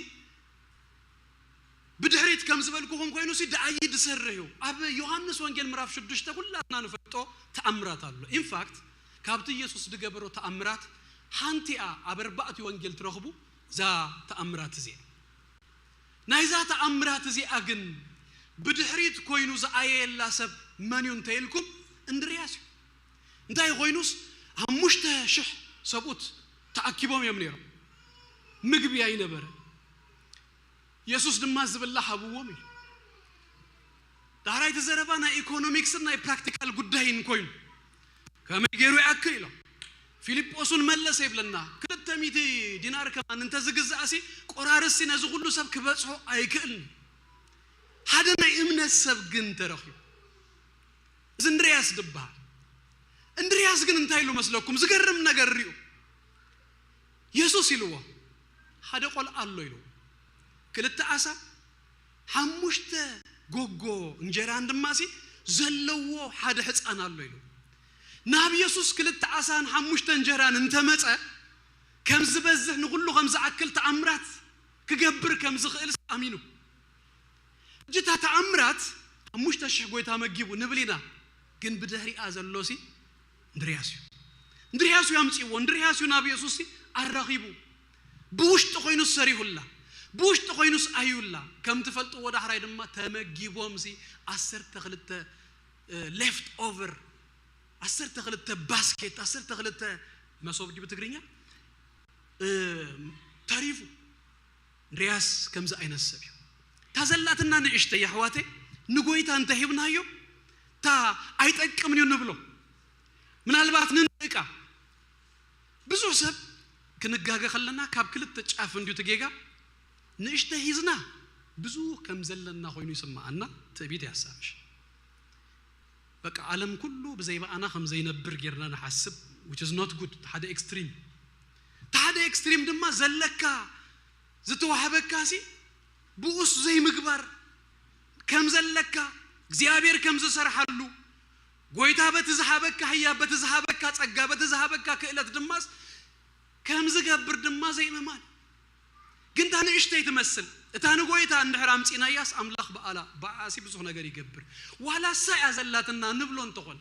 ብድሕሪት ከም ዝበልኩኹም ኮይኑ ሲ ደኣይ ድሰርሕ እዩ። ኣብ ዮሃንስ ወንጌል ምዕራፍ ሽዱሽተ ኩላትና ንፈልጦ ተኣምራት ኣሎ። ኢንፋክት ካብቲ ኢየሱስ ዝገበሮ ተኣምራት ሓንቲኣ ኣብ ኣርባዕቲ ወንጌል ትረኽቡ እዛ ተኣምራት እዚኣ። ናይዛ ተኣምራት እዚኣ ግን ብድሕሪት ኮይኑ ዝኣየየላ ሰብ መን እዩ እንተኢልኩም እንድርያስ እዩ። እንታይ ኮይኑስ ሓሙሽተ ሽሕ ሰብኡት ተኣኪቦም እዮም ነይሮም። ምግቢ ኣይነበረ። የሱስ ድማ ዝብላ ሃብዎም ኢሉ። ዳሕራይ እቲ ዘረባ ናይ ኢኮኖሚክስን ናይ ፕራክቲካል ጉዳይን ኮይኑ ከመይ ገይሩ ይኣክል ኢሎም ፊልጶስ እውን መለሰ ይብለና። ክልተ ሚእቲ ዲናር ከማን እንተዝግዛእሲ ቆራርስቲ ነዚ ኩሉ ሰብ ክበፅሖ ኣይክእልን። ሓደ ናይ እምነት ሰብ ግን ተረኺቡ። እዚ እንድርያስ ዝበሃል እንድርያስ ግን እንታይ ኢሉ መስለኩም? ዝገርም ነገር ሪኡ። የሱስ ኢልዎ ሓደ ቆልዓ ኣሎ ኢሉ። ክልተ ዓሳ ሓሙሽተ ጎጎ እንጀራን ድማ ሲ ዘለዎ ሓደ ሕፃን ኣሎ ኢሉ። ናብ የሱስ ክልተ ዓሳን ሓሙሽተ እንጀራን እንተመፀ ከም ዝበዝሕ ንኩሉ ከም ዝኣክል ተኣምራት ክገብር ከም ዝኽእል ኣሚኑ። እጅታ ተኣምራት ሓሙሽተ ሽሕ ጎይታ መጊቡ ንብል ኢና። ግን ብድሕሪኣ ዘሎ ሲ እንድርያስ እዩ። እንድርያስ እዩ ኣምፅዎ። እንድርያስ እዩ ናብ የሱስ ሲ ኣራኺቡ። ብውሽጢ ኮይኑ ሰሪሁላ ብውሽጢ ኮይኑስ ኣዩላ። ከም ትፈልጥዎ ዳሕራይ ድማ ተመጊቦም ሲ ዓሰርተ ክልተ ሌፍት ኦቨር ዓሰርተ ክልተ ባስኬት ዓሰርተ ክልተ መሶብ ድዩ ብትግርኛ ተሪፉ። እንድርያስ ከምዚ ዓይነት ሰብ እዩ። እታ ዘላትና ንእሽተይ ኣሕዋተይ ንጎይታ እንተሂብናዮ እታ ኣይጠቅምን እዩ ንብሎ። ምናልባት ንንእቃ ብዙሕ ሰብ ክንጋገ ከለና ካብ ክልተ ጫፍ እንድዩ ትጌጋ። ንእሽተይ ሂዝና ብዙ ከም ዘለና ኮይኑ ይስምዓና። ትዕቢት ያሳብሽ በቃ ዓለም ኩሉ ብዘይ በኣና ከም ዘይነብር ጌርና ንሓስብ። Which is not good። ሓደ ኤክስትሪም እቲ ሓደ ኤክስትሪም ድማ ዘለካ ዝተዋህበካ ሲ ብኡስ ዘይምግባር ከም ዘለካ እግዚኣብሔር ከም ዝሰርሓሉ ጎይታ በቲ ዝሃበካ ህያ በቲ ዝሃበካ ጸጋ በቲ ዝሃበካ ክእለት ድማስ ከም ዝገብር ድማ ዘይምማን። ግን እታ ንእሽተይ ትመስል። እታ ንጎይታ እንድሕር ኣምጺእናያስ ኣምላኽ በኣላ፣ በኣሲ ብዙሕ ነገር ይገብር። ዋላ እሳ እያ ዘላትና ንብሎ እንተኾነ።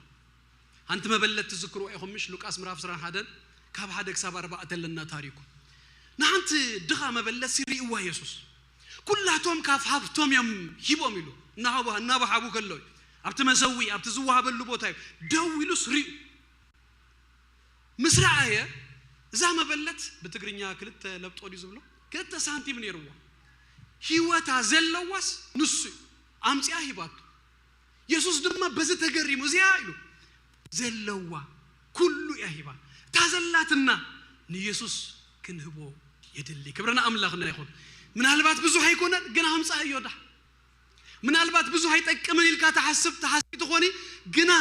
ሓንቲ መበለት ትዝክርዎ ኢኹም ምሽ? ሉቃስ ምዕራፍ ዕስራን ሓደን ካብ ሓደ ክሳብ ኣርባዕተ ኣለና ታሪኩ። ንሓንቲ ድኻ መበለት ሲሪእዋ የሱስ። ኩላቶም ካብ ሃብቶም እዮም ሂቦም ኢሉ እናሃቡ እናባሓቡ ከለዉ ኣብቲ መሰዊ ኣብቲ ዝወሃበሉ ቦታ እዩ ደው ኢሉስ ሪኡ። ምስ ረኣየ እዛ መበለት ብትግርኛ ክልተ ለብጦ ድዩ ዝብሎ ክልተ ሳንቲም ነይርዋ። ህይወታ ዘለዋስ ንሱ እዩ። ኣምፂኣ ሂባቱ። የሱስ ድማ በዚ ተገሪሙ እዚኣ ኢሉ ዘለዋ ኩሉ እያ ሂባ። እታ ዘላትና ንየሱስ ክንህቦ የድሊ። ክብርና ኣምላኽና ይኹን። ምናልባት ብዙሕ ኣይኮነን ግን ኣምፃ እዮ ዳ ምናልባት ብዙሕ ኣይጠቅምን ኢልካ ትሓስብ ትሓስቢ ትኾኒ ግና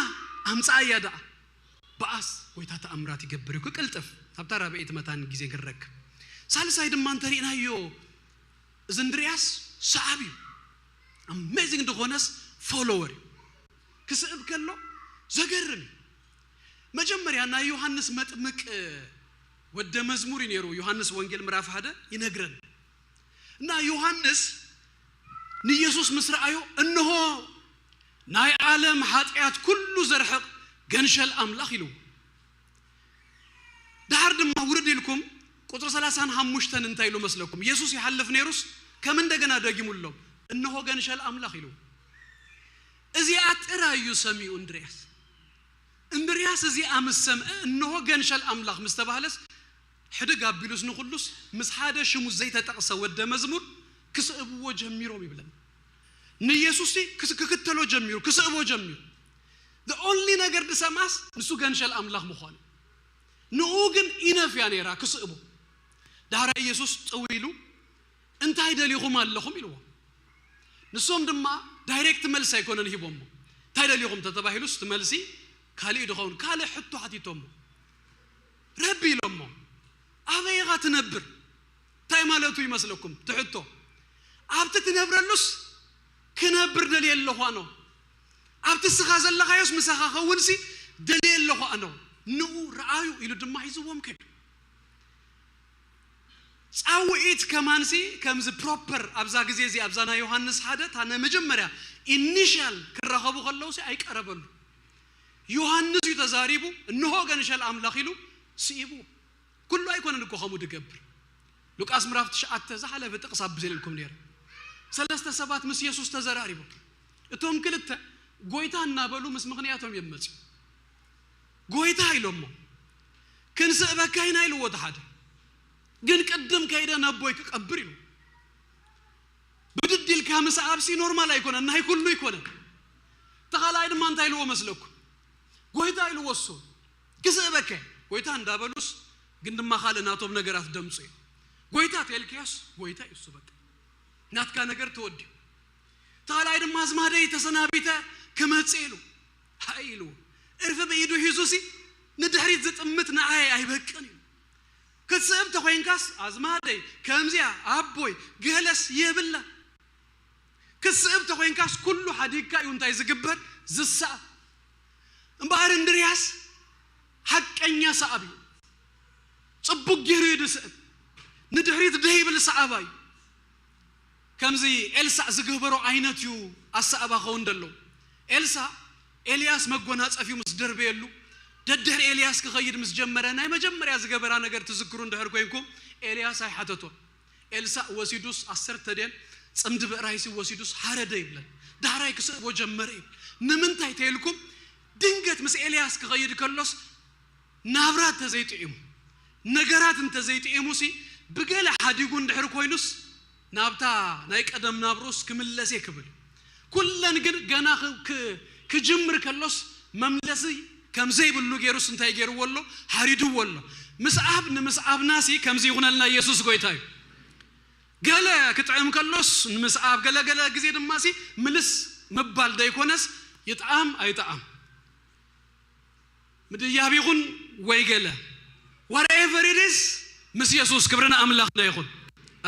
ኣምፃ እያ ደኣ። በኣስ ጎይታ ተኣምራት ይገብር እዩ ክቅልጥፍ ኣብታ ራብዒት መታን ግዜ ግረክ። ሳልሳይ ድማ እንተሪእናዮ እዚ እንድርያስ ሰዓብ እዩ። ኣሜዚንግ ዝኾነስ ፎሎወር እዩ። ክስእብ ከሎ ዘገርም እዩ። መጀመርያ ናይ ዮሃንስ መጥምቅ ወደ መዝሙር እዩ ነይሩ። ዮሃንስ ወንጌል ምዕራፍ ሓደ ይነግረን እና ዮሃንስ ንኢየሱስ ምስ ረኣዮ እንሆ ናይ ዓለም ሓጢኣት ኩሉ ዘርሕቕ ገንሸል ኣምላኽ ኢሉ። ድሓር ድማ ውርድ ኢልኩም ቁፅሪ ሰላሳን ሓሙሽተን እንታይ ኢሉ መስለኩም? ኢየሱስ ይሓልፍ ነይሩስ ከም እንደገና ደጊሙሎም እንሆ ገንሸል ኣምላኽ ኢሉ። እዚኣ ጥራይ እዩ ሰሚኡ እንድርያስ። እንድርያስ እዚኣ ምስ ሰምዐ እንሆ ገንሸል ኣምላኽ ምስ ተባህለስ ሕድግ ኣቢሉስ ንኹሉስ ምስ ሓደ ሽሙ ዘይተጠቕሰ ወደ መዝሙር ክስእብዎ ጀሚሮም ይብለን። ንኢየሱስ ክስ- ክክተሎ ጀሚሩ ክስእቦ ጀሚሩ። The only ነገር ድሰምዓስ ንሱ ገንሸል ኣምላኽ ምዃኑ። ንኡ ግን ኢነፍ እያ ነይራ ክስእቦ። ዳሕራይ ኢየሱስ ጥው ኢሉ እንታይ ደሊኹም ኣለኹም ኢልዎም። ንሶም ድማ ዳይሬክት መልሲ ኣይኮነን ሂቦሞ። እንታይ ደሊኹም ተተባሂሉስ እቲ መልሲ ካልእ እዩ ድኸውን። ካልእ ሕቶ ሓቲቶሞ። ረቢ ኢሎሞ ኣበይ ኢኻ ትነብር? እንታይ ማለቱ ይመስለኩም ትሕቶ? ኣብቲ ትነብረሉስ ክነብር ደልየ ኣለኹ ኣነ። ኣብቲ እስኻ ዘለኻዮስ ምሳኻ ከውንሲ ደልየ ኣለኹ ኣነ። ንኡ ረኣዩ ኢሉ ድማ ሒዝዎም ከይዱ። ጻውዒት ከማንሲ ከምዚ ፕሮፐር ኣብዛ ግዜ እዚ ኣብዛ ናይ ዮሃንስ ሓደ እታ ናይ መጀመርያ ኢኒሻል ክራኸቡ ከለውሲ ኣይቀረበሉ። ዮሃንስ እዩ ተዛሪቡ እንሆ ገንሸል ኣምላኽ ኢሉ ስኢቡ። ኩሉ ኣይኮነን እኮ ከምኡ ድገብር። ሉቃስ ምዕራፍ ትሽዓተ ዝሓለፈ ጥቕስ ኣብዘለልኩም ነይረ። ሰለስተ ሰባት ምስ የሱስ ተዘራሪቦም እቶም ክልተ ጎይታ እናበሉ ምስ ምኽንያቶም እዮም መፅኡ። ጎይታ ኢሎሞ ክንስእበካ ኢና ኢልዎ እቲ ሓደ ግን ቅድም ከይደ ነቦይ ክቀብር ኢሉ። ብድድ ኢልካ ምስ ኣብሲ ኖርማል ኣይኮነን ናይ ኩሉ ኣይኮነን። ተኻልኣይ ድማ እንታይ ኢልዎ መስለኩም? ጎይታ ኢልዎ እሱ ክስእበካ ጎይታ እንዳበሉስ ግን ድማ ካልእ ናቶም ነገራት ደምፁ እዩ። ጎይታ ተልክያስ ጎይታ እዩ እሱ በቃ ናትካ ነገር ተወዲዩ። ተኻልኣይ ድማ ኣዝማደይ ተሰናቢተ ክመፅእ ኢሉ ሃይ ኢልዎ። እርፊ ብኢዱ ሂዙሲ ንድሕሪት ዝጥምት ንዓይ ኣይበቅን እዩ። ክትስእብ ተኮይንካስ ኣዝማደይ ከምዚኣ ኣቦይ ገለስ የብላ። ክትስእብ ተኮይንካስ ኩሉ ሓዲግካ እዩ እንታይ ዝግበር ዝሰኣብ። እምበኣር እንድርያስ ሓቀኛ ሰኣብ እዩ። ፅቡቅ ገይሩ እዩ ዝስእብ። ንድሕሪት ደይብል ሰኣባ እዩ። ከምዚ ኤልሳዕ ዝገበሮ ዓይነት እዩ ኣሰኣባ ኸውን ደሎ። ኤልሳዕ ኤልያስ መጎናፀፊኡ ምስ ደርበየሉ ደድሕሪ ኤልያስ ክኸይድ ምስ ጀመረ ናይ መጀመርያ ዝገበራ ነገር ትዝክሩ እንድሕር ኮይንኩም ኤልያስ ኣይሓተቶን። ኤልሳዕ ወሲዱስ ዓሰርተ ድየን ፅምዲ ብዕራይሲ ወሲዱስ ሓረደ ይብለን። ዳሕራይ ክስእቦ ጀመረ እዩ። ንምንታይ ተይልኩም ድንገት ምስ ኤልያስ ክኸይድ ከሎስ ናብራ እንተዘይጥዒሙ ነገራት እንተዘይጥዒሙሲ ብገለ ሓዲጉ እንድሕር ኮይኑስ ናብታ ናይ ቀደም ናብሩስ ክምለስ እየ ክብል። ኩለን ግን ገና ክ- ክ- ክጅምር ከሎስ መምለሲ ከም ዘይብሉ ገይሩስ እንታይ ገይርዎ ኣሎ? ሓሪድዎ ኣሎ። ምስዓብ ንምስዓብናሲ ከምዚ ይኹነልና ኢየሱስ ጎይታ እዩ። ገለ ክጥዕም ከሎስ ንምስዓብ ገለ ገለ ግዜ ድማሲ ምልስ ምባል ደይኮነስ ይጥዓም ኣይጥዓም ምድያብ ይኹን ወይ ገለ whatever it is ምስ የሱስ ክብሪ ንኣምላኽና ይኹን።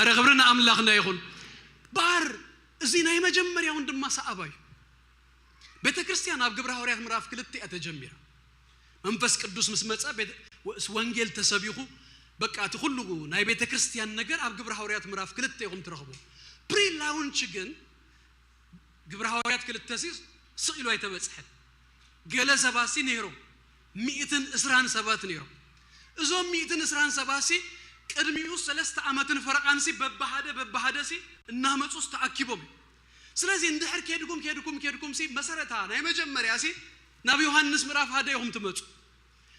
ኣረ ክብሪ ንኣምላኽና ይኹን። ባር እዚ ናይ መጀመርያውን ድማ ሰኣባ እዩ። ቤተ ክርስቲያን ኣብ ግብረ ሃዋርያት ምዕራፍ ክልተ እያ ተጀሚራ። መንፈስ ቅዱስ ምስ መጸ ቤተ- ወ- ወንጌል ተሰቢኹ በቃ እቲ ኩሉ ናይ ቤተ ክርስቲያን ነገር ኣብ ግብረ ሃዋርያት ምዕራፍ ክልተ ኢኹም ትረኽቡ። ፕሪ ላውንች ግን ግብረ ሃዋርያት ክልተ ሲ ስቕ ኢሉ ኣይተበጽሐን። ገለ ሰባት ሲ ነይሮም፣ ሚእትን ዕስራን ሰባት ነይሮም። እዞም ሚእትን ዕስራን ሰባት ሲ ቅድሚኡ ሰለስተ ዓመትን ፈረቓን ሲ በብሓደ በብሓደ ሲ እናመጹስ ተኣኪቦም እዮም። ስለዚ እንድሕር ኬድኩም ኬድኩም ኬድኩም ሲ መሰረታ ናይ መጀመርያ ሲ ናብ ዮሃንስ ምዕራፍ ሓደ ኢኹም ትመጹ።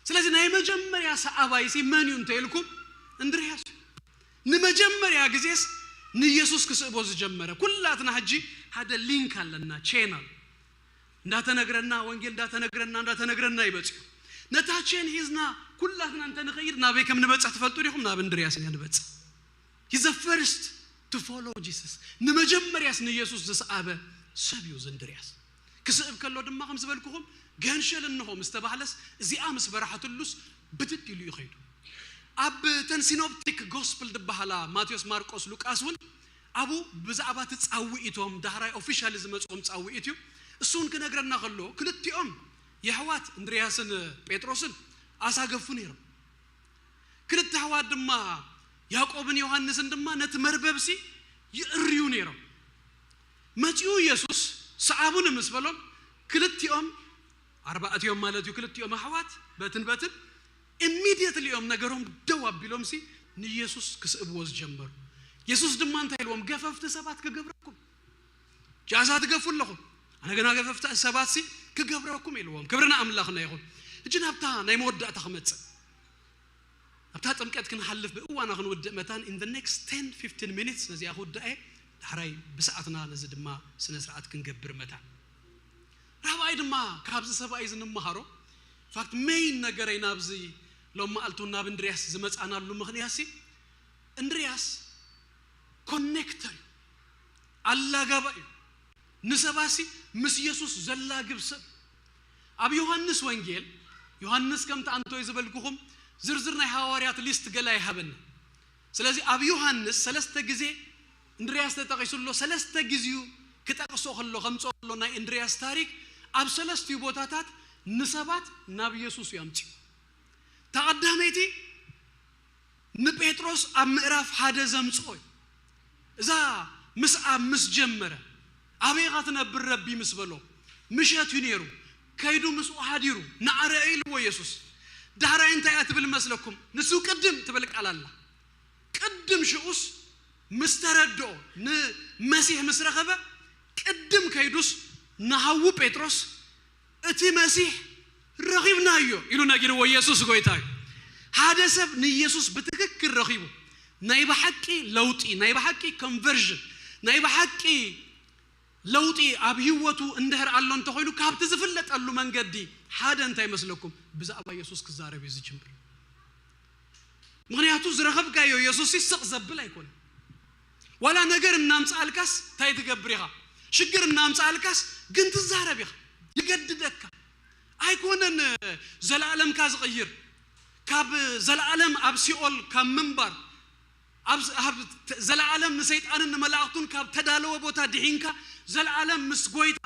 ስለዚ ናይ መጀመርያ ሰዓባይ ሲ መን እዩ እንተ ኢልኩም እንድርያስ እዩ። ንመጀመርያ ግዜስ ንኢየሱስ ክስእቦ ዝጀመረ። ኩላትና ሕጂ ሓደ ሊንክ ኣለና፣ ቼናል እንዳተነግረና፣ ወንጌል እንዳተነግረና እንዳተነግረና ይበጽሑ። ነታ ቼን ሂዝና ኩላትና እንተ ንኸይድ ናበይ ከም ንበጽሕ ትፈልጡ ዲኹም? ናብ እንድርያስ ኢና ንበጽሕ። He's the first to follow Jesus። ንመጀመርያስ ንኢየሱስ ዝሰኣበ ሰብ እዩ እዚ እንድርያስ። ክስእብ ከሎ ድማ ከም ዝበልኩኹም ገንሸል እንሆ ምስ ተባህለስ እዚኣ ምስ በራሕትሉስ ብድድ ኢሉ እዩ ኸይዱ። ኣብ ተን ሲኖፕቲክ ጎስፕል ዝበሃላ ማቴዎስ፣ ማርቆስ፣ ሉቃስ እውን ኣብኡ ብዛዕባ እቲ ጻውዒቶም ዳሕራይ ኦፊሻሊ ዝመጽኦም ጻውዒት እዩ። እሱ እውን ክነግረና ከሎ ክልቲኦም የሕዋት እንድርያስን ጴጥሮስን ኣሳ ገፉ ነይሮም። ክልተ ኣሕዋት ድማ ያዕቆብን ዮሃንስን ድማ ነቲ መርበብሲ ይእርዩ ነይሮም። መጺኡ ኢየሱስ ሰዓቡኒ ምስ በሎም ክልቲኦም ኣርባዕቲኦም ማለት እዩ፣ ክልቲኦም ኣሕዋት በትን በትን ኢሚድየትሊ እዮም ነገሮም ደው ኣቢሎም ሲ ንኢየሱስ ክስእብዎ ዝጀመሩ። ኢየሱስ ድማ እንታይ ኢልዎም? ገፈፍቲ ሰባት ክገብረኩም ጃዛ ትገፉ ኣለኹም፣ ኣነ ግና ገፈፍቲ ሰባት ሲ ክገብረኩም ኢልዎም። ክብሪ ንኣምላኽና ይኹን። ሕጂ ናብታ ናይ መወዳእታ ክመጽእ፣ ኣብታ ጥምቀት ክንሓልፍ ብእዋና ክንውድእ መታን in the next ten fifteen minutes ነዚኣ ክውድኣ እየ። ዳሕራይ ብሰዓትና ነዚ ድማ ስነ ስርዓት ክንገብር መታን። ራብኣይ ድማ ካብዚ ሰብኣይ እዚ ንምሃሮ ፋክት ሜይን ነገረይ ናብዚ ሎም መዓልቱ ናብ እንድርያስ ዝመጻናሉ ምኽንያት ሲ እንድርያስ ኮኔክተር እዩ፣ ኣላጋባ እዩ። ንሰባሲ ምስ ኢየሱስ ዘላግብ ሰብ። ኣብ ዮሃንስ ወንጌል፣ ዮሃንስ ከምቲ ኣንቶይ ዝበልኩኹም ዝርዝር ናይ ሃዋርያት ሊስት ገለ ኣይሃበና። ስለዚ ኣብ ዮሃንስ ሰለስተ ግዜ እንድርያስ ተጠቒሱ ኣሎ። ሰለስተ ግዜኡ ክጠቕሶ ከሎ ከምጽኦ ከሎ ናይ እንድርያስ ታሪክ ኣብ ሰለስቲኡ ቦታታት ንሰባት ናብ ኢየሱስ እዩ ኣምጺኡ። እታ ቀዳመይቲ ንጴጥሮስ ኣብ ምዕራፍ ሓደ ዘምጽኦ እዩ። እዛ ምስዓብ ምስ ጀመረ ኣበይ ኢኻ ትነብር ረቢ ምስ በሎ ምሸት እዩ ነይሩ። ከይዱ ምስኡ ሓዲሩ ንዓ ርአ ኢልዎ ኢየሱስ። ዳሕራይ እንታይ እያ ትብል መስለኩም? ንሱ ቅድም ትብል ቃል ኣላ። ቅድም ሽኡስ ምስ ተረድኦ ንመሲሕ ምስ ረኸበ ቅድም ከይዱስ ንሃዉ ጴጥሮስ እቲ መሲሕ ረኺብናዮ ኢሉ ነጊርዎ። ኢየሱስ ጎይታ እዩ። ሓደ ሰብ ንኢየሱስ ብትክክል ረኺቡ ናይ ብሓቂ ለውጢ፣ ናይ ብሓቂ ኮንቨርዥን፣ ናይ ብሓቂ ለውጢ ኣብ ህይወቱ እንድሕር ኣሎ እንተኾይኑ ካብቲ ዝፍለጠሉ መንገዲ ሓደ እንታይ መስለኩም? ብዛዕባ ኢየሱስ ክዛረብ እዩ ዝጅምር። ምኽንያቱ ዝረኸብካዮ ኢየሱስ ስቕ ዘብል ኣይኮነን። ዋላ ነገር እናምጻኣልካስ እንታይ ትገብር ኢኻ? ሽግር እናምጻኣልካስ ግን ትዛረብ ኢኻ። ይገድደካ ኣይኮነን። ዘለኣለምካ ዝቕይር ካብ ዘለኣለም ኣብ ሲኦል ካብ ምንባር ኣብ ኣብ ተ- ዘለኣለም ንሰይጣንን ንመላእኽቱን ካብ ተዳለወ ቦታ ድሒንካ ዘለኣለም ምስ ጎይታ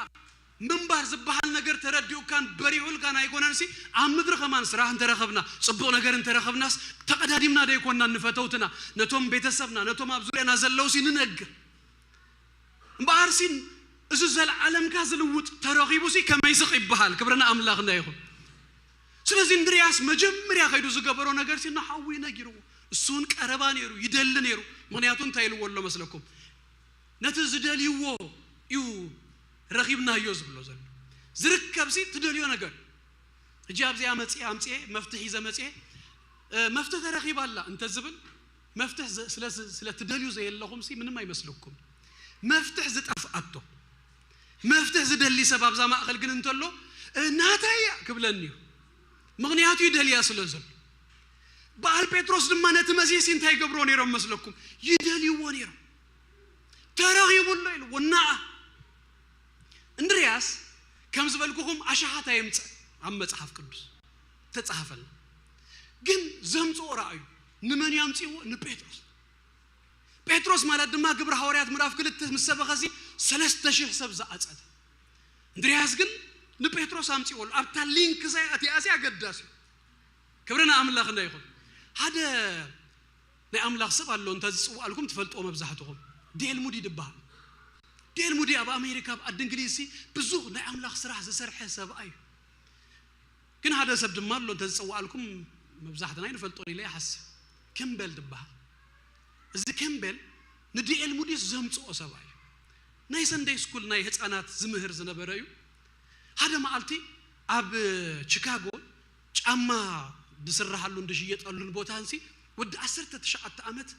ምንባር ዝበሃል ነገር ተረዲኡካን በሪዑልካን ኣይኮነንሲ ኣብ ምድሪ ከማን ስራሕ እንተረኸብና ጽቡቕ ነገር እንተረኸብናስ ተቐዳዲምና ደይኮንና ንፈተውትና ነቶም ቤተሰብና ነቶም ኣብ ዙርያና ዘለውሲ ንነግር። እምበኣርሲ እዚ ዘለዓለምካ ዝልውጥ ተረኺቡሲ ከመይ ስቕ ይበሃል? ክብሪ ንኣምላኽና ይኹን። ስለዚ እንድርያስ መጀመርያ ከይዱ ዝገበሮ ነገርሲ ንሓዉ ነጊርዎ። እሱ እውን ቀረባ ነይሩ፣ ይደሊ ነይሩ። ምኽንያቱ እንታይ ኢልዎ ኣሎ መስለኩም? ነቲ ዝደልይዎ እዩ ረኺብናዮ ዝብሎ ዘሎ። ዝርከብሲ ትደልዮ ነገር። ሕጂ ኣብዚኣ መጽኤ ኣምጽኤ መፍትሕ ይዘ መጽኤ መፍትሕ ተረኺባ ኣላ እንተ ዝብል መፍትሕ ስለ ትደልዩ ዘየለኹም ሲ ምንም ኣይመስለኩም። መፍትሕ ዝጠፍኣቶ መፍትሕ ዝደሊ ሰብ ኣብዛ ማእኸል ግን እንተሎ ናተይ እያ ክብለኒ እዩ። ምኽንያቱ ይደልያ ስለ ዘሎ። በዓል ጴጥሮስ ድማ ነቲ መሲሕሲ እንታይ ይገብርዎ ነይሮም መስለኩም? ይደልይዎ ነይሮም። ተረኺቡ ኣሎ ኢልዎ ናኣ እንድርያስ ከም ዝበልኩኹም ኣሽሓት ኣየምፅእ ኣብ መፅሓፍ ቅዱስ ተፃሓፈልና። ግን ዘምፅኦ ረኣዩ። ንመን እዩ ኣምፅዎ? ንጴጥሮስ። ጴጥሮስ ማለት ድማ ግብሪ ሃዋርያት ምዕራፍ ክልተ ምስ ሰበኸ ሲ ሰለስተ ሽሕ ሰብ ዝኣፀደ። እንድርያስ ግን ንጴጥሮስ ኣምፅዎ ኣሎ። ኣብታ ሊንክ ሳይ ኣቲኣሲ ኣገዳሲ እዩ። ክብሪ ንኣምላኽና ይኹን። ሓደ ናይ ኣምላኽ ሰብ ኣሎ እንተ ዝጽዋኣልኩም ትፈልጥዎ መብዛሕትኹም። ዲኤል ሙዲ ድበሃል። ዲኤል ሙዲ ኣብ ኣሜሪካ፣ ኣብ ዓዲ እንግሊዝ ሲ ብዙሕ ናይ ኣምላኽ ስራሕ ዝሰርሐ ሰብኣይ እዩ። ግን ሓደ ሰብ ድማ ኣሎ እንተ ዝጽዋኣልኩም መብዛሕትና ይንፈልጦ ኢለ ይሓስብ። ኬምበል ድበሃል። እዚ ኬምበል ንዲኤል ሙዲስ ዘምጽኦ ሰብኣይ እዩ። ናይ ሰንደይ ስኩል ናይ ህፃናት ዝምህር ዝነበረ እዩ። ሓደ መዓልቲ ኣብ ቺካጎ ጫማ ዝስረሓሉን ዝሽየጠሉን ቦታ እንሲ ወዲ ዓሰርተ ትሽዓተ ዓመት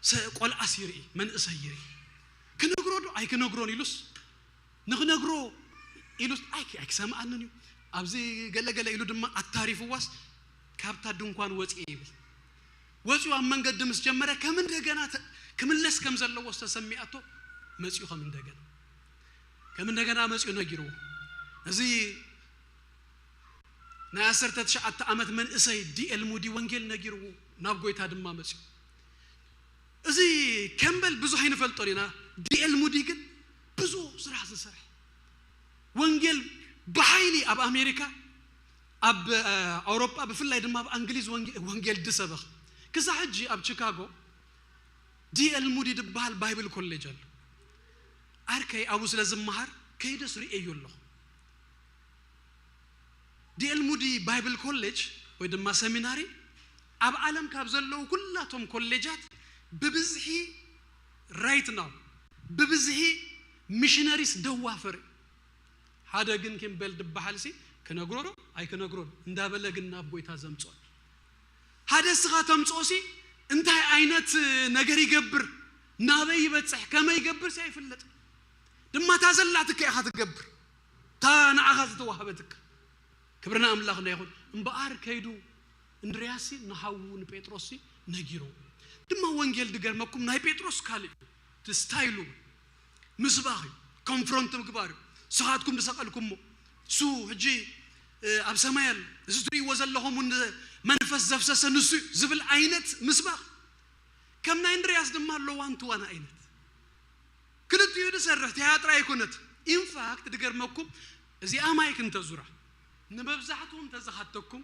ሰ- ቆልዓስ ይርኢ፣ መንእሰይ ይርኢ። ክነግሮ ዶ ኣይክነግሮን ኢሉስ፣ ንኽነግሮ ኢሉስ ኣይክ- ኣይክሰምዓንን እዩ። ኣብዚ ገለገለ ኢሉ ድማ ኣታሪፍዋስ ካብታ ድንኳን ወፅየ ይብል። ወፂኡ ኣብ መንገዲ ምስ ጀመረ ከም እንደገና ተ- ክምለስ ከም ዘለዎ ዝተሰሚኣቶ መፂኡ ከም እንደገና ከም እንደገና መፂኡ ነጊርዎ። እዚ ናይ ዓሰርተ ትሽዓተ ዓመት መንእሰይ ዲኤል ሙዲ ወንጌል ነጊርዎ ናብ ጎይታ ድማ መፂኡ። እዚ ኬምበል ብዙሕ ኣይንፈልጦን ኢና። ዲኤል ሙዲ ግን ብዙሕ ስራሕ ዝሰርሕ፣ ወንጌል ብሓይሊ ኣብ ኣሜሪካ፣ ኣብ ኣውሮጳ፣ ብፍላይ ድማ ኣብ ኣንግሊዝ ወንጌ- ወንጌል ዝሰበኽ። ክሳብ ሕጂ ኣብ ቺካጎ ዲኤል ሙዲ ዝበሃል ባይብል ኮሌጅ ኣሎ። ዓርከይ ኣብኡ ስለ ዝመሃር ከይደስ ርእየዮ ኣለኹ። ዲኤል ሙዲ ባይብል ኮሌጅ ወይ ድማ ሰሚናሪ ኣብ ዓለም ካብ ዘለዉ ኩላቶም ኮሌጃት ብብዝሒ፣ right now ብብዝሒ ሚሽነሪስ ደዋፈር እዩ። ሓደ ግን ኬምበል ዝበሃል ሲ ክነግሮ ዶ ኣይክነግሮን እንዳበለ ግን ናብ ጎይታ ዘምጾ። ሓደ እስኻ ተምጾ ሲ እንታይ ዓይነት ነገር ይገብር፣ ናበይ ይበጽሕ፣ ከመይ ይገብር ሲ ኣይፍለጥ። ድማ እታ ዘላትካ ኢኻ ትገብር፣ እታ ንዓኻ ዝተዋህበትካ። ክብርና ኣምላኽና ይኹን። እምበኣር ከይዱ እንድርያስ ሲ ንሓዉ ንጴጥሮስ ሲ ነጊሮ። ድማ ወንጌል ድገርመኩም ናይ ጴጥሮስ ካልእ እዩ። እቲ ስታይሉ ምስባኽ እዩ፣ ኮንፍሮንት ምግባር እዩ። ንስኻትኩም ዝሰቐልኩሞ እሱ ሕጂ ኣብ ሰማይ ኣሎ፣ እዚ ትርእይዎ ዘለኹም እውን መንፈስ ዘፍሰሰ ንሱ እዩ ዝብል ዓይነት ምስባኽ። ከም ናይ እንድርያስ ድማ ኣሎ ዋን ቱ ዋን ዓይነት። ክልቲኡ ዝሰርሕ ቲያትር ኣይኮነት። ኢንፋክት ድገርመኩም፣ እዚኣ ማይክ እንተዙራ ንመብዛሕትኡ እንተዝሓተኩም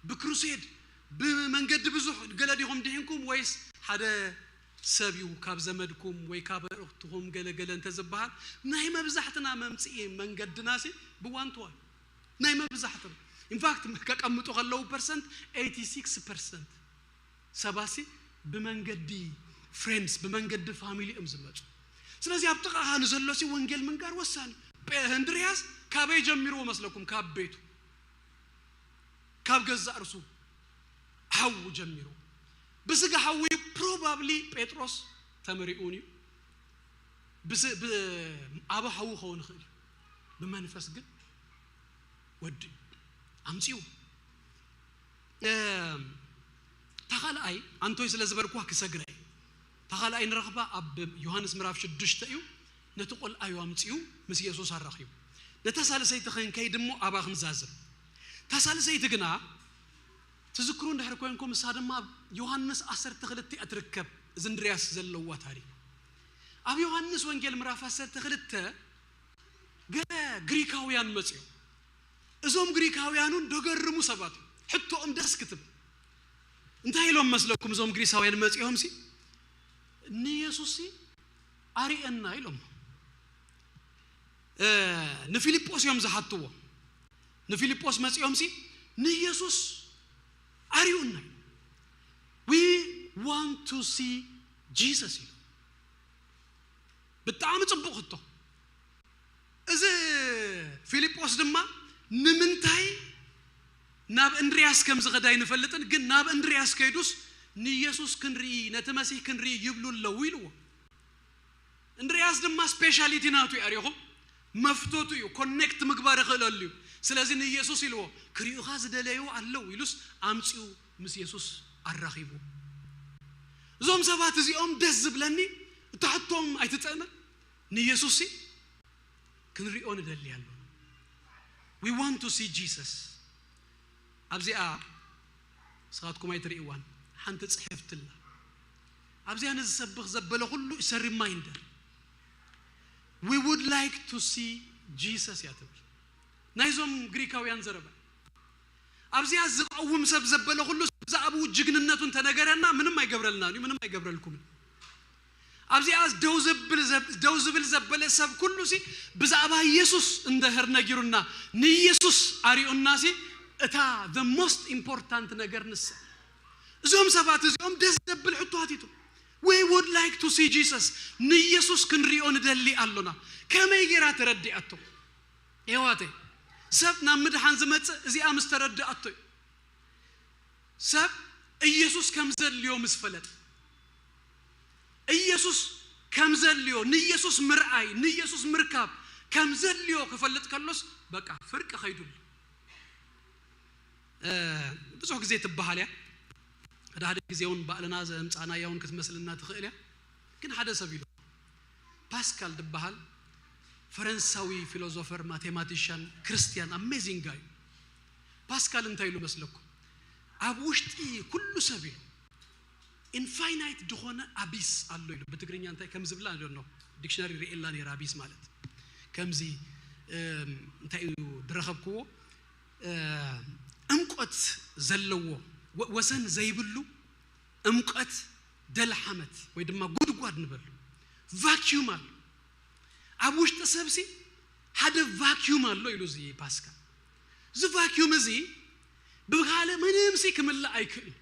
ብክሩሴድ ብመንገዲ ብዙሕ ገለ ዲኹም ድሒንኩም ወይስ ሓደ ሰብ እዩ ካብ ዘመድኩም ወይ ካብ ኣእርኽትኹም ገለ ገለ እንተዝበሃል፣ ናይ መብዛሕትና መምፅኢ መንገድና ሲ ብዋንትዋን ናይ መብዛሕትና። ኢንፋክት ከቀምጡ ከለዉ ፐርሰንት ኤይቲ ሲክስ ፐርሰንት ሰባሲ ብመንገዲ ፍሬንድስ ብመንገዲ ፋሚሊ እዮም ዝመፁ። ስለዚ ኣብ ጥቓኻ ንዘሎ ሲ ወንጌል ምንጋር ወሳኒ። እንድርያስ ካበይ ጀሚርዎ መስለኩም? ካብ ቤቱ፣ ካብ ገዛእ ርእሱ ሓዉ ጀሚሩ። ብስጋ ሓዉ እዩ፣ ፕሮባብሊ ጴጥሮስ ተመሪኡን እዩ። ብስ- ብ- ኣበ ሓዉ ክኸውን ይኽእል እዩ። ብመንፈስ ግን ወዲ እዩ ኣምፅኡ። እም፣ እታ ካልኣይ ኣንቶይ ስለ ዝበልኩዋ ክሰግረ እዩ። እታ ካልኣይ ንረኽባ ኣብ ዮሃንስ ምዕራፍ ሽዱሽተ እዩ። ነቲ ቆልዓ እዩ ኣምፅኡ ምስ የሱስ ኣራኺቡ። ነታ ሳልሰይቲ ክንከይድ እሞ ኣባ ክንዛዝም። እታ ሳልሰይቲ ግና ትዝክሩ እንድሕር ኮይንኩም እሳ ድማ ኣብ ዮሃንስ ዓሰርተ ክልተ እያ ትርከብ። እዚ እንድርያስ ዘለዋ ታሪክ ኣብ ዮሃንስ ወንጌል ምዕራፍ ዓሰርተ ክልተ ገለ ግሪካውያን መፅኦም። እዞም ግሪካውያን እውን ደገርሙ ሰባት እዮም። ሕቶኦም ደስ ክትብል እንታይ ኢሎም መስለኩም? እዞም ግሪሳውያን መፂኦም ሲ ንየሱስ ሲ ኣርእየና ኢሎም እ፣ ንፊልጶስ እዮም ዝሓትዎ። ንፊልጶስ መፂኦም ሲ ንየሱስ ኣርእዩና ኢሎም። We want to see Jesus ኢሎም። ብጣዕሚ ፅቡቕ ሕቶ። እዚ ፊልጶስ ድማ ንምንታይ ናብ እንድርያስ ከም ዝኸዳ ኣይንፈልጥን፣ ግን ናብ እንድርያስ ከይዱስ ንየሱስ ክንርኢ ነቲ መሲህ ክንርኢ ይብሉ ኣለዉ ኢልዎ። እንድርያስ ድማ ስፔሻሊቲ ናቱ እዩ፣ ኣሪኹም መፍቶቱ እዩ፣ ኮኔክት ምግባር ይኽእለሉ እዩ። ስለዚ ንየሱስ ኢልዎ ክሪኡኻ ዝደለዩ ኣለዉ ኢሉስ ኣምፂኡ ምስ የሱስ ኣራኺቡ። እዞም ሰባት እዚኦም ደስ ዝብለኒ እታ ሕቶም ኣይትጥዕምን። ንየሱስ ሲ ክንሪኦ ንደሊ ኣለና። We want to see Jesus። ኣብዚኣ ንስኻትኩም ኣይትርእይዋን ሓንቲ ፅሕፍቲ ኣላ። ኣብዚኣ ነዚ ሰብኽ ዘበለ ኩሉ is a reminder። We would like to see Jesus እያ ትብል። ናይዞም ግሪካውያን ዘረባ ኣብዚኣ ዝቐውም ሰብ ዘበለ ኩሉ ብዛዕባኡ ጅግንነቱ እንተነገረና ምንም ኣይገብረልናን እዩ፣ ምንም ኣይገብረልኩምን። ኣብዚኣ ደው ዘብል ዘብ- ደው ዝብል ዘበለ ሰብ ኩሉ ሲ ብዛዕባ ኢየሱስ እንደህር ነጊሩና፣ ንኢየሱስ ኣሪኡና ሲ እታ the most important ነገር ንሳ። እዞም ሰባት እዚኦም ደስ ዘብል ሕቶ ኣቲቱ። We would like to see Jesus። ንኢየሱስ ክንሪኦ ንደሊ ኣሎና። ከመይ ጌራ ተረዲኣቶ? የዋተይ ሰብ ናብ ምድሓን ዝመጽእ እዚኣ ምስ ተረድኣቶ እዩ። ሰብ ኢየሱስ ከም ዘድልዮ ምስ ፈለጠ፣ ኢየሱስ ከም ዘድልዮ፣ ንኢየሱስ ምርኣይ፣ ንኢየሱስ ምርካብ ከም ዘድልዮ ክፈልጥ ከሎስ በቃ ፍርቂ ከይዱሉ። እ፣ ብዙሕ ግዜ ትበሃል እያ። ሓደ ሓደ ግዜ እውን ባዕልና ዘምጻእናያ እውን ክትመስልና ትኽእል እያ። ግን ሓደ ሰብ ኢሉ ፓስካል ዝበሃል ፈረንሳዊ ፊሎዞፈር፣ ማቴማቲሽያን፣ ክርስቲያን፣ ኣሜዚንግ ጋይ። ፓስካል እንታይ ኢሉ መስለኩም? ኣብ ውሽጢ ኩሉ ሰብ ኢሉ ኢንፋይናይት ዝኾነ ኣቢስ ኣሎ ኢሉ። ብትግርኛ እንታይ ከም ዝብላ ዶ ዲክሽነሪ ርእየላ ነይራ። ኣቢስ ማለት ከምዚ እንታይ እዩ ዝረኸብክዎ? ዕምቆት ዘለዎ፣ ወሰን ዘይብሉ ዕምቆት፣ ደልሓመት ወይ ድማ ጉድጓድ ንበሉ፣ ቫኪዩም ኣሎ። ኣብ ውሽጢ ሰብሲ ሓደ ቫኪዩም ኣሎ ኢሉ እዚ ፓስካል። እዚ ቫኪዩም እዚ ብኻልእ ምንምሲ ክምላእ ኣይክእልን።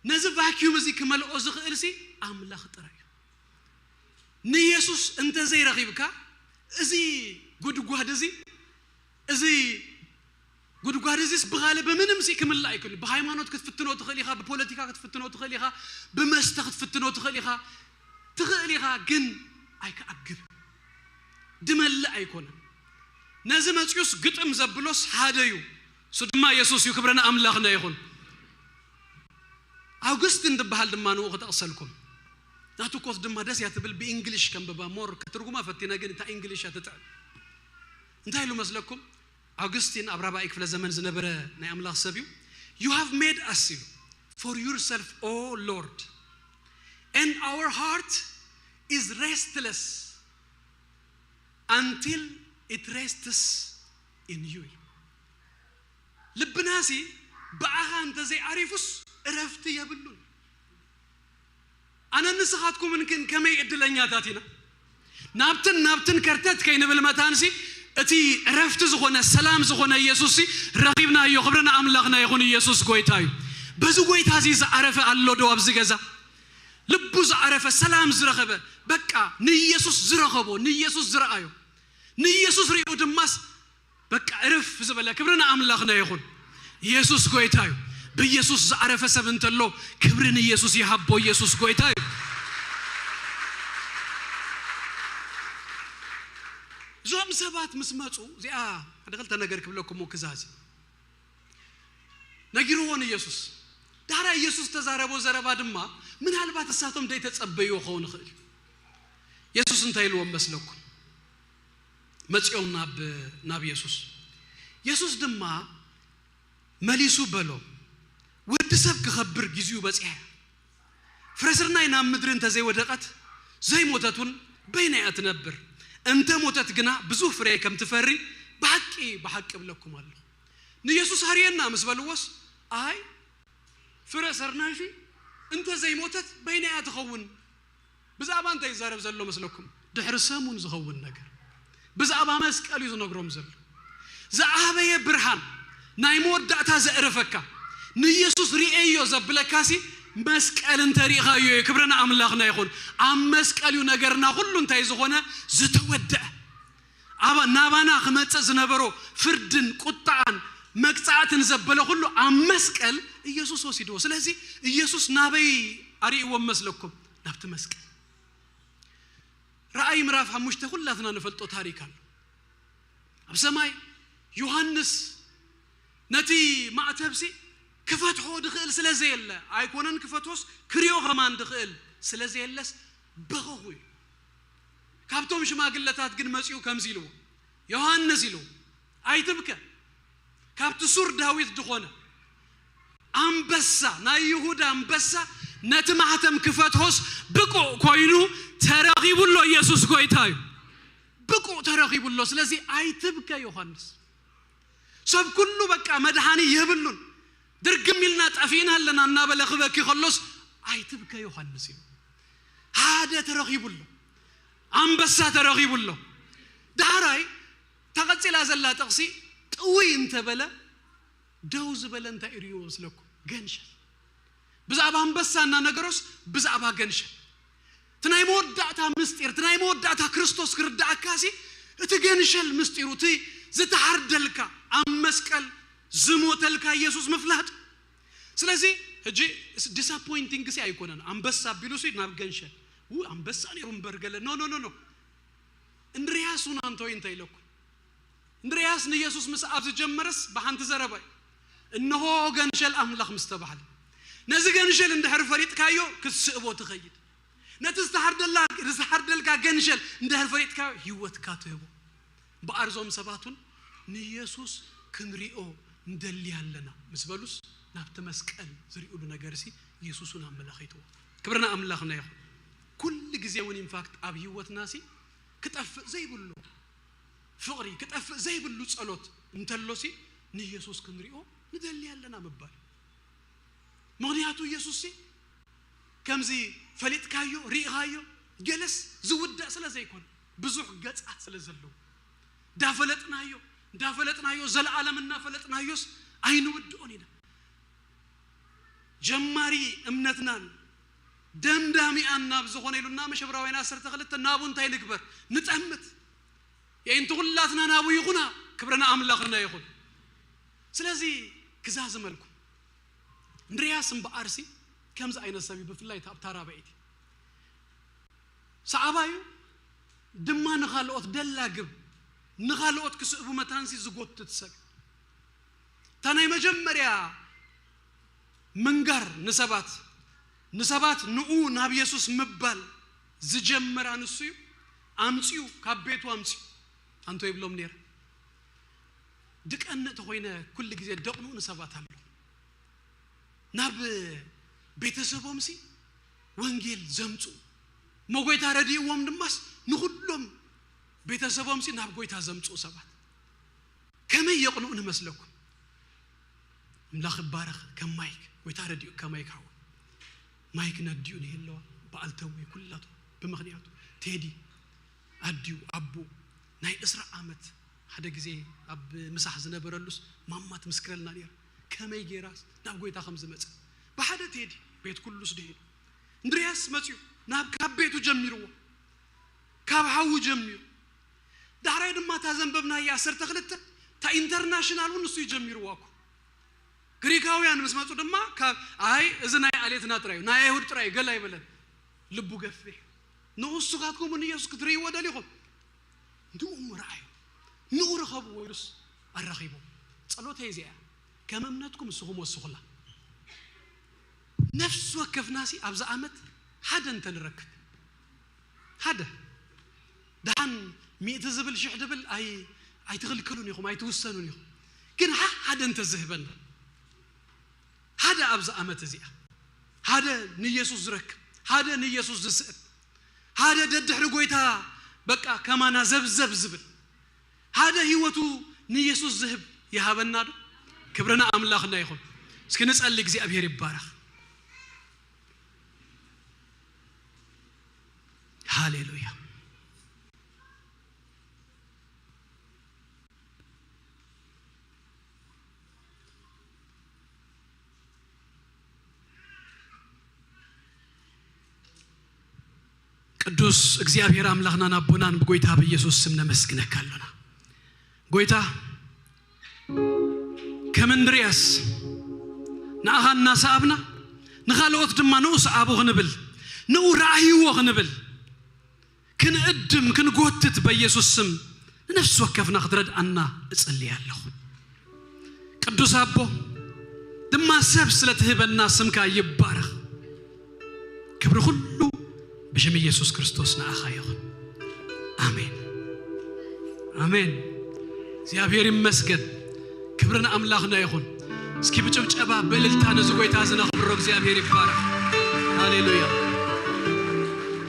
ነዚ ቫኪዩም እዚ ክመልኦ ዝኽእል ሲ ኣምላኽ ጥራይ እዩ። ንየሱስ እንተዘይረኺብካ፣ እዚ ጉድጓድ እዚ፣ እዚ ጉድጓድ እዚስ ብኻልእ ብምንም ሲ ክምላእ ኣይክእልን። ብሃይማኖት ክትፍትኖ ትኽእል ኢኻ፣ ብፖለቲካ ክትፍትኖ ትኽእል ኢኻ፣ ብመስተ ክትፍትኖ ትኽእል ኢኻ፣ ትኽእል ኢኻ፣ ግን ኣይክኣግብ፣ ድመልእ ኣይኮነን። ነዚ መጽዩስ ግጥም ዘብሎስ ሓደ እዩ፣ እሱ ድማ የሱስ እዩ። ክብሪ ንኣምላኽና ይኹን። ኣውግስቲን ዝበሃል ድማ ንኡ ክጠቕሰልኩም። ናቱ ኮት ድማ ደስ እያ ትብል፣ ብእንግሊሽ ከንብባ ሞር ከትርጉማ ፈቲነ፣ ግን እታ እንግሊሽ እያ ትጥዕም። እንታይ ኢሉ መስለኩም? ኣውግስቲን ኣብ ራብዓይ ክፍለ ዘመን ዝነበረ ናይ ኣምላኽ ሰብ እዩ። You have made us ኢሉ, for yourself, O Lord, and our heart is restless until it rests in you ኢሉ። ልብናሲ ብኣኻ እንተዘይዓሪፉስ እረፍቲ የብሉን። ኣነን ንስኻትኩምን ግን ከመይ ዕድለኛታት ኢና? ናብትን ናብትን ከርተት ከይንብል መታንሲ እቲ እረፍቲ ዝኾነ ሰላም ዝኾነ ኢየሱስሲ ረኺብናዮ። ክብሪ ንኣምላኽና ይኹን። ኢየሱስ ጎይታ እዩ። በዚ ጎይታ እዚ ዝዓረፈ ኣሎ ዶ ኣብዚ ገዛ? ልቡ ዝዓረፈ፣ ሰላም ዝረኸበ፣ በቃ ንኢየሱስ ዝረኸቦ፣ ንኢየሱስ ዝረኣዮ፣ ንኢየሱስ ሪኡ ድማስ በቃ እርፍ ዝበለ። ክብሪ ንኣምላኽና ይኹን። ኢየሱስ ጎይታ እዩ። ብኢየሱስ ዝዓረፈ ሰብ እንተሎ ክብሪ ንኢየሱስ ይሃቦ። ኢየሱስ ጎይታ እዩ። እዞም ሰባት ምስ መጹ፣ እዚኣ ሓደ ክልተ ነገር ክብለኩም ክዛዚ ነጊርዎ ንኢየሱስ። ዳሕራይ ኢየሱስ ዝተዛረቦ ዘረባ ድማ ምናልባት እሳቶም ደይተጸበይዎ ክኸውን ይኽእል እዩ። ኢየሱስ እንታይ ኢልዎም መስለኩም? መጺኦም ናብ፣ ናብ ኢየሱስ። ኢየሱስ ድማ መሊሱ በሎም፣ "ወዲ ሰብ ክኸብር ግዚኡ በጺሐ። ፍረ ስርናይ ናብ ምድሪ እንተ ዘይወደቐት ዘይሞተት እውን በይና እያ ትነብር። እንተ ሞተት ግና ብዙሕ ፍረ ከም ትፈሪ ብሓቂ፣ ብሓቂ እብለኩም ኣለኹ።" ንኢየሱስ ሃርየና ምስ በልዎስ፣ "ኣይ፣ ፍረ ሰርናይሲ እንተ ዘይሞተት በይና እያ ትኸውን?" ብዛዕባ እንታይ ይዛረብ ዘሎ መስለኩም? ድሕሪ ሰሙን ዝኸውን ነገር። ብዛዕባ መስቀል እዩ ዝነግሮም ዘሎ። ዝዓበየ ብርሃን፣ ናይ መወዳእታ ዘዕረፈካ፣ ንኢየሱስ ርእየዮ ዘብለካሲ መስቀል እንተ ርኢኻዮ እዩ። ክብሪ ንኣምላኽና ይኹን። ኣብ መስቀል እዩ ነገርና ኩሉ እንታይ ዝኾነ ዝተወደአ። ኣባ-፣ ናባና ክመጽእ ዝነበሮ ፍርድን ቁጣዓን መቅጻዕትን ዘበለ ኩሉ ኣብ መስቀል ኢየሱስ ወሲድዎ። ስለዚ ኢየሱስ ናበይ ኣርእይዎም መስለኩም? ናብቲ መስቀል። ራእይ ምዕራፍ ሓሙሽተ ኩላትና ንፈልጦ ታሪክ ኣሎ። ኣብ ሰማይ ዮሃንስ ነቲ ማዕተብሲ ክፈትሖ ድኽእል ስለ ዘየለ፣ ኣይኮነን ክፈትሖስ ክሪኦ ከማን ድኽእል ስለ ዘየለስ በኸኹ ኢሉ። ካብቶም ሽማግለታት ግን መጺኡ ከምዚ ኢልዎ፣ "ዮሃንስ" ኢሉ፣ "ኣይትብከ፣ ካብቲ ሱር ዳዊት ድኾነ ኣንበሳ፣ ናይ ይሁዳ ኣንበሳ ነቲ ማሕተም ክፈትሖስ ብቁዕ ኮይኑ ተረኺቡ ኣሎ። ኢየሱስ ጎይታ እዩ። ብቁዕ ተረኺቡ ኣሎ። ስለዚ ኣይትብከ ዮሃንስ። ሰብ ኩሉ በቃ መድሓኒ የብሉን። ድርግም ኢልና ጠፊእና ኣለና እናበለ ክበኪ ከሎስ፣ ኣይትብከ ዮሃንስ እዩ። ሓደ ተረኺቡ ኣሎ፣ ኣንበሳ ተረኺቡ ኣሎ። ዳሕራይ ተቐጺላ ዘላ ጥቕሲ ጥውይ እንተበለ፣ ደው ዝበለ እንታይ እዩ መስለኩም? ገንሸል። ብዛዕባ ኣንበሳ እናነገሮስ ብዛዕባ ገንሸል። እቲ ናይ መወዳእታ ምስጢር፣ እቲ ናይ መወዳእታ ክርስቶስ ክርዳእካሲ፣ እቲ ገንሸል ምስጢሩ፣ እቲ ዝተሓርደልካ፣ ኣብ መስቀል ዝሞተልካ ኢየሱስ ምፍላጥ። ስለዚ ሕጂ ዲስኣፖይንቲንግ ሲ ኣይኮነን። ኣንበሳ ኣቢሉ ሲ ናብ ገንሸል፣ ው ኣንበሳ ነይሩ እምበር ገለ፣ ኖ ኖ ኖ ኖ። እንድርያስ ውን ኣንቶይ እንተ ኢለኩም፣ እንድርያስ ንኢየሱስ ምስኣብ ዝጀመረስ ብሓንቲ ዘረባ እዩ። እንሆ ገንሸል ኣምላኽ ምስ ተባህለ፣ ነዚ ገንሸል እንድሕር ፈሊጥካዮ ክትስእቦ ትኸይድ። ነቲ ዝተሓርደላ-፣ ዝተሓርደልካ ገንሸል እንድሕር ፈሊጥካዮ ህይወትካ ትህቦ። እምበኣር እዞም ሰባት እውን ንኢየሱስ ክንሪኦ ንደሊ ኣለና ምስ በሉስ፣ ናብቲ መስቀል ዝሪኡሉ ነገርሲ ኢየሱስ እውን ኣመላኺትዎ። ክብሪ ንኣምላኽና ይኹን። ኩሉ ግዜ እውን ኢንፋክት ኣብ ህይወትናሲ ክጠፍእ ዘይብሉ ፍቕሪ፣ ክጠፍእ ዘይብሉ ጸሎት እንተሎሲ ንኢየሱስ ክንሪኦ ንደሊ ኣለና ምባል። ምኽንያቱ ኢየሱስሲ ከምዚ ፈሊጥካዮ፣ ርኢኻዮ፣ ገለስ ዝውዳእ ስለ ዘይኮነ፣ ብዙሕ ገጻት ስለ ዘለዎ፣ እንዳፈለጥናዮ፣ እንዳፈለጥናዮ፣ ዘለኣለም እናፈለጥናዮስ ኣይንውድኦን ኢና። ጀማሪ እምነትናን ደምዳሚኣን ናብ ዝኾነ ኢሉና፣ መሸብራውያን ዓሰርተ ክልተ ናቡ እንታይ ንግበር? ንጠምት። የእንቲ ኩላትና ናቡ ይኹና። ክብሪ ንኣምላኽና ይኹን። ስለዚ ክዛዝመልኩም፣ እንድርያስ እምበኣርሲ ከምዚ ዓይነት ሰብ እዩ፣ ብፍላይ እታ ኣብታ ራብዐይቲ። ሰዓባዩ ድማ ንኻልኦት ደላግብ፣ ንኻልኦት ክስእቡ መታንሲ ዝጎትት ሰብ እዩ። እታ ናይ መጀመርያ ምንጋር ንሰባት፣ ንሰባት ንኡ ናብ የሱስ ምባል ዝጀመራ ንሱ እዩ። ኣምጺኡ፣ ካብ ቤቱ ኣምጺኡ፣ ኣንቶ ይብሎም ነይረ። ድቀንእ ተኾይነ ኩሉ ግዜ ደቕንኡ ንሰባት ኣሎ። ናብ ቤተሰቦምሲ ወንጌል ዘምጽኡ፣ እሞ ጎይታ ረድእዎም ድማስ ንኹሎም ቤተሰቦምሲ ናብ ጎይታ ዘምጽኡ ሰባት ከመይ የቕንኡ ንመስለኩም? ኣምላኽ ይባረኽ። ከም ማይክ፣ ጎይታ ረድኡ፣ ከማይክ ሓው። ማይክ ነዲኡ ንሄለዋ፣ በዓል ተዊ ኩላቱ ብምኽንያቱ። ቴዲ ኣዲኡ፣ ኣቦ፣ ናይ ዕስራ ዓመት ሓደ ግዜ ኣብ ምሳሕ ዝነበረሉስ ማማ ትምስክረልና ነይራ። ከመይ ገይራስ ናብ ጎይታ ከም ዝመጸ። ብሓደ ቴዲ ቤት ኩሉስ ድሒኑ። እንድርያስ መጺኡ ናብ፣ ካብ ቤቱ ጀሚርዎ። ካብ ሓዉ ጀሚሩ። ዳሕራይ ድማ እታ ዘንበብናያ ዓሰርተ ክልተ፣ እታ ኢንተርናሽናል እውን ንሱ እዩ ጀሚርዋ እኮ። ግሪካውያን ምስ መጹ ድማ ካብ፣ ኣይ፣ እዚ ናይ ኣሌትና ጥራይ እዩ፣ ናይ ኣይሁድ ጥራይ እዩ፣ ገለ ኣይበለን። ልቡ ገፊሕ። ንኡ ንስኻትኩም ንኢየሱስ ክትርእይዎ ደሊኹም፣ ንኡ እሞ ረኣዩ። ንኡ ርኸብዎ ኢሉስ ኣራኺቦም። ጸሎተይ እዚኣ እያ። ከም እምነትኩም ንስኹም ወስኹላ። ነፍሲ ወከፍናሲ ኣብዚ ዓመት ሓደ እንተ ንረክብ፣ ሓደ። ደሓን ሚእቲ ዝብል ሽሕ ድብል ኣይ-፣ ኣይትኽልክሉን ኢኹም፣ ኣይትውሰኑን ኢኹም። ግን ሓ-፣ ሓደ እንተ ዝህበና፣ ሓደ ኣብዚ ዓመት እዚኣ፣ ሓደ ንኢየሱስ ዝረክብ፣ ሓደ ንኢየሱስ ዝስእብ፣ ሓደ ደድሕሪ ጎይታ በቃ ከማና ዘብዘብ ዝብል፣ ሓደ ህይወቱ ንኢየሱስ ዝህብ ይሃበና ዶ? ክብሪ ንኣምላኽና ይኹን። እስኪ ንጸሊ፣ እግዚኣብሔር ይባረኽ። ሃሌሉያ። ቅዱስ እግዚኣብሔር ኣምላኽናን ኣቦናን፣ ብጎይታ ብኢየሱስ ስም ነመስግነካ ኣሎና። ጎይታ፣ ከም እንድርያስ ንኣኻ እናሰኣብና፣ ንኻልኦት ድማ ንኡ ሰኣቡ ክንብል፣ ንኡ ረኣይዎ ክንብል፣ ክንእድም፣ ክንጎትት በኢየሱስ ስም ንነፍሲ ወከፍና ክትረድኣና እጽሊ ኣለኹ። ቅዱስ ኣቦ፣ ድማ ሰብ ስለ ትህበና ስምካ ይባረኽ። ክብሪ ኩሉ ብሽም ኢየሱስ ክርስቶስ ንኣኻ ይኹን። ኣሜን። ኣሜን። እግዚኣብሔር ይመስገን። ክብሪ ንኣምላኽና ይኹን። እስኪ ብጭብጨባ ብእልልታ ነዚ ጎይታ እዚ ነኽብሮ። እግዚኣብሔር ይባረኽ። ሃሌሉያ።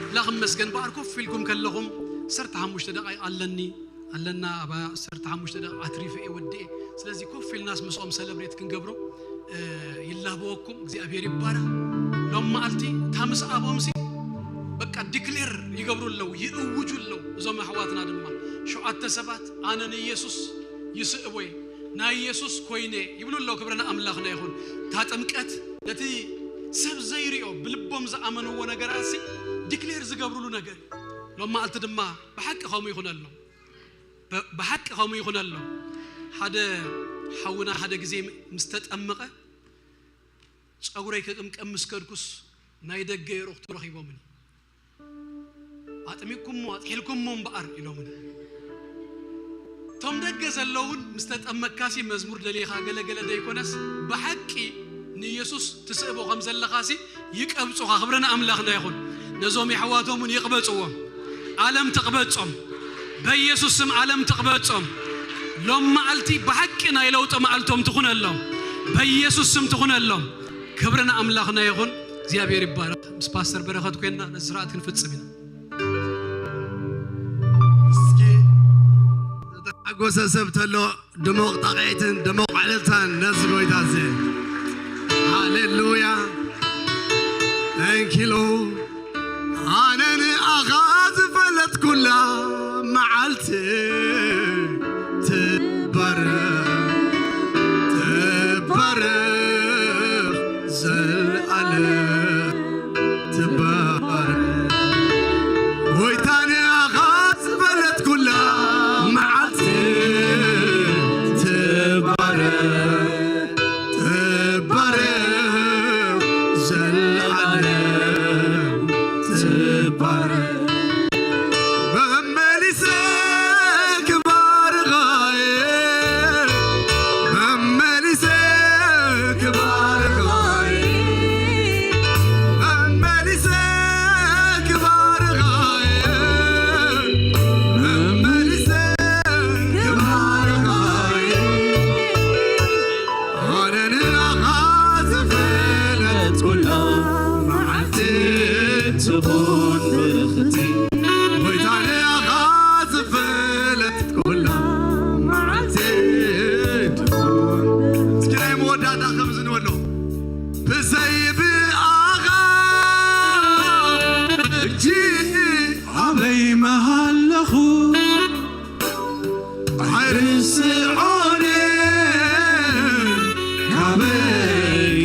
ኣምላኽ ይመስገን። በኣር ኮፍ ኢልኩም ከለኹም ዓሰርተ ሓሙሽተ ደቂቕ ኣለኒ፣ ኣለና። ኣብ ዓሰርተ ሓሙሽተ ደቂቕ ኣትሪፈ እየ ወዲኤ። ስለዚ ኮፍ ኢልናስ ምስኦም ሰለብሬት ክንገብሮ ይላበወኩም እግዚኣብሔር ይባረክ። ሎም መዓልቲ እታ ምስ ኣቦምሲ በቃ ዲክሌር ይገብሩ ኣለዉ፣ ይእውጁ ኣለዉ። እዞም ኣሕዋትና ድማ ሸውዓተ ሰባት ኣነ ንኢየሱስ ይስእቦ እየ፣ ናይ ኢየሱስ ኮይነ ይብሉ ኣለዉ። ክብሪ ንኣምላኽና ይኹን። እታ ጥምቀት ነቲ ሰብ ዘይሪኦ ብልቦም ዝኣመንዎ ነገራትሲ ዲክሌር ዝገብሩሉ ነገር እዩ። ሎም መዓልቲ ድማ ብሓቂ ከምኡ ይኹነሎም። ብ-፣ ብሓቂ ከምኡ ይኹነሎም። ሓደ ሓውና ሓደ ግዜ ምስ ተጠመቐ፣ ጸጉረይ ክቅምቀም ምስ ከድኩስ ናይ ደገ የሮኽቱ ረኺቦምኒ። "ኣጥሚቅኩሞ፣ ኣጥሒልኩሞ እምበኣር" ኢሎምኒ። እቶም ደገ ዘለውን ምስ ተጠመቅካሲ መዝሙር ደሊኻ ገለገለ ደይኮነስ፣ ብሓቂ ንኢየሱስ ትስእቦ ከም ዘለኻሲ ይቀብጹኻ። ክብሪ ንኣምላኽና ይኹን። ነዞም የሕዋቶም እውን ይቅበጽዎም። ዓለም ትቅበጾም። በኢየሱስ ስም ዓለም ትቅበጾም። ሎም መዓልቲ ብሓቂ ናይ ለውጢ መዓልቶም ትኹነሎም። በኢየሱስ ስም ትኹነሎም። ክብሪ ንኣምላኽና ይኹን። እግዚኣብሔር ይባረክ። ምስ ፓስተር በረኸት ኮይንና ነዚ ስርዓት ክንፍጽም ኢና። እስኪ ዝተሓጎሰ ሰብ ተሎ ድሙቕ ጣቕዒትን ድሙቕ ዕልልታን ነዚ ጎይታ እዚ። ሃሌሉያ። Thank you, Lord. ኣነ ንኣኻ ዝፈለጥኩላ መዓልቲ ትባረኽ፣ ትባረኽ፣ ዘልኣለም ትባረኽ። ጎይታ ንኣኻ ዝፈለጥኩላ መዓልቲ ትባረኽ፣ ትባረኽ፣ ዘልኣለም ትባረኽ። መመሊሰ ክባርኻ እየ፣ መመሊሰ ክባርኻ እየ፣ መመሊሰ ክባርኻ እየ፣ መመሊሰ ክባርኻ እየ። ኣነ ንኣኻ ዝፈለጥኩላ መዓልቲ ትኹን ብርኽቲ። ጎይታ ንኣኻ ዝፈለጥኩላ መዓልቲ ትኹን። እስኪ ናይ መወዳእታ ከምዚ ንበሎ። ብዘይ ብኣኻ ሕጂ ኣበይ ምሃለኹ? ኣይርስዖን ካበይ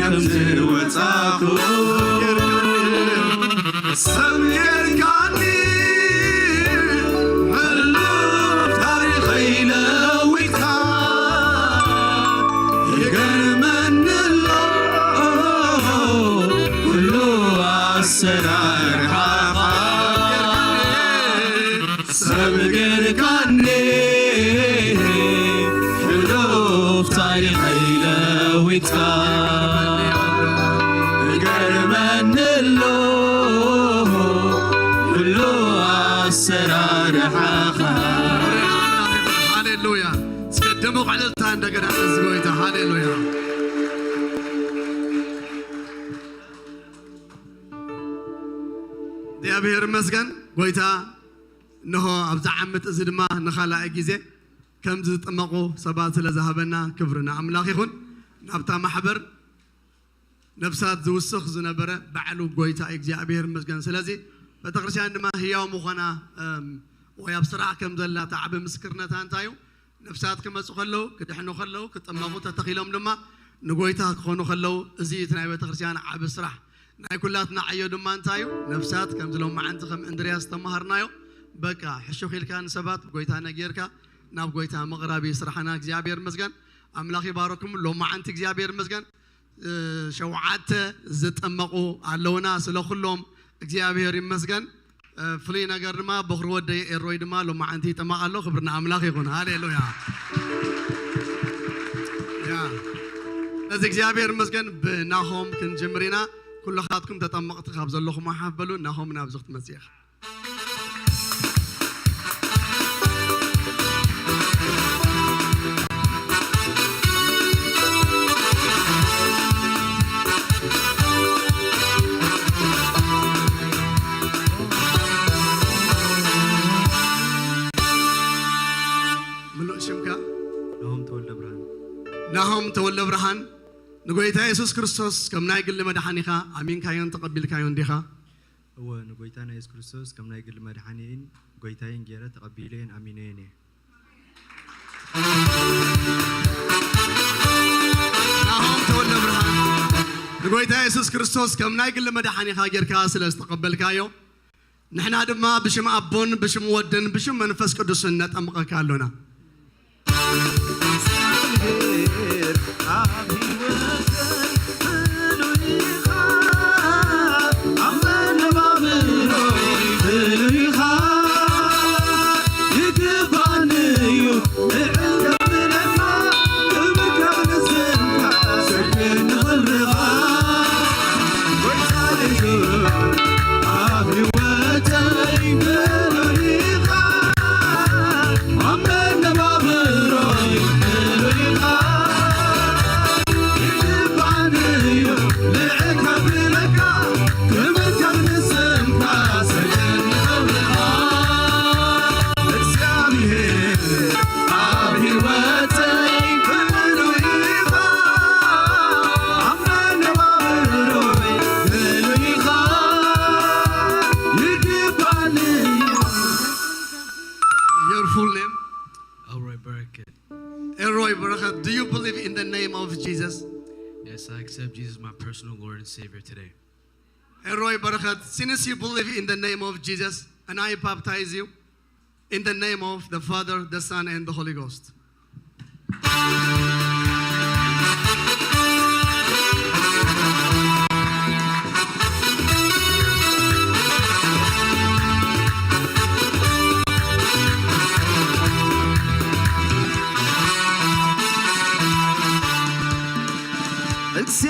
ከም ዝወጻኹ። ሰብ ጌርካኒ ሕሉፍ ታሪኸይ ለዊጥካ። ይገርመኒ ኣሎ ኩሉ ኣሰራርሓኻ። ሰብ ጌርካኒ ሕሉፍ ታሪኸይ ለዊጥካ። ይገርመኒ ኣሎ ኩሉ ኣሰራርሓኻ። ሃሌሉያ። እስከ ድሙቕ ዕልልታ እንደገና ነዚ ጎይታ። ሃሌሉያ። እግዚኣብሔር ይመስገን። ጎይታ እንሆ ኣብዚ ዓመት እዚ ድማ ንኻልኣይ ግዜ ከምዚ ዝጥመቑ ሰባት ስለ ዝሃበና ክብሪ ንኣምላኽ ይኹን። ናብታ ማሕበር ነፍሳት ዝውስኽ ዝነበረ ባዕሉ ጎይታ እግዚኣብሔር ይመስገን። ስለዚ ቤተክርስትያን ድማ ህያው ምዃና፣ እም፣ ወይ ኣብ ስራሕ ከም ዘላ እቲ ዓቢ ምስክርነታ እንታይ እዩ? ነፍሳት ክመጹ ከለዉ፣ ክድሕኑ ከለዉ፣ ክጥመቑ ተተኺሎም ድማ ንጎይታ ክኾኑ ከለዉ፣ እዚ እቲ ናይ ቤተክርስትያን ዓቢ ስራሕ። ናይ ኩላትና ዕዮ ድማ እንታይ እዩ? ነፍሳት ከምዚ ሎማዓንቲ ከም እንድርያስ ዝተማሃርናዮ፣ በቃ ሕሹኽ ኢልካ ንሰባት ጎይታ ነጊርካ ናብ ጎይታ ምቕራብ እዩ ስራሕና። እግዚኣብሔር ይመስገን። ኣምላኽ ይባረኩም። ሎማዓንቲ እግዚኣብሔር ይመስገን። እ፣ ሸውዓተ ዝጥመቑ ኣለውና። ስለ ኩሎም እግዚኣብሔር ይመስገን። እ፣ ፍሉይ ነገር ድማ በኹሪ ወደይ ኤሮይ ድማ ሎማዓንቲ ይጥመቕ ኣሎ። ክብሪ ንኣምላኽ ይኹን። ሃሌሉያ። ያ። ስለዚ እግዚኣብሔር ይመስገን። ብናሆም ክንጅምር ኢና። ኩልኻትኩም ተጠመቕቲ ካብ ዘለኹም ሓፍ በሉ። ናሆም ናብዚ ክትመጽእ ኢኻ። ምሉእ ሽምካ? ናሆም ተወልደ ብርሃን። ናሆም ተወልደ ብርሃን። ንጎይታ የሱስ ክርስቶስ ከም ናይ ግሊ መድሓኒኻ ኣሚንካዮን ተቐቢልካዮን ዲኻ? እወ፣ ንጎይታና የሱስ ክርስቶስ ከም ናይ ግሊ መድሓኒይን ጎይታይን ገይረ ተቐቢለዮን ኣሚነዮን እየ። ናሆም ተወልደ ብርሃን፣ ንጎይታ የሱስ ክርስቶስ ከም ናይ ግሊ መድሓኒኻ ጌርካ ስለ ዝተቐበልካዮ፣ ንሕና ድማ ብሽም ኣቦን ብሽም ወድን ብሽም መንፈስ ቅዱስን ነጠምቐካ ኣሎና። እግዚኣብሔር ኣብ ህይወተይ ብሉይ ኢኻ፣ ኣብ መነባብሮይ ብሉይ ኢኻ። ይግባኒ እዩ ልዕል ከብለካ፣ ክብር ከብልስልካ፣ ሰግድ ንኽብርኻ። ጎይታ ኢየሱስ ኣብ ህይወተይ ብሉይ ኢኻ፣ ኣብ መነባብሮይ ብሉይ ኢኻ። ይግባኒ እዩ ልዕል ከብለካ፣ ክብር ከብልስልካ፣ ሰግድ ንኽብርኻ። እግዚኣብሔር ኣብ ህይወተይ ብሉይ ኢኻ፣ ኣብ መነባብሮይ ብሉይ ኢኻ። ይግባኒ እዩ። Your full name? Elroy Burkett. Elroy Barakat, do you believe in the name of Jesus? Yes, I accept Jesus as my personal Lord and Savior today. Elroy Barakat, since you believe in the name of Jesus, and I baptize you in the name of the Father, the Son, and the Holy Ghost.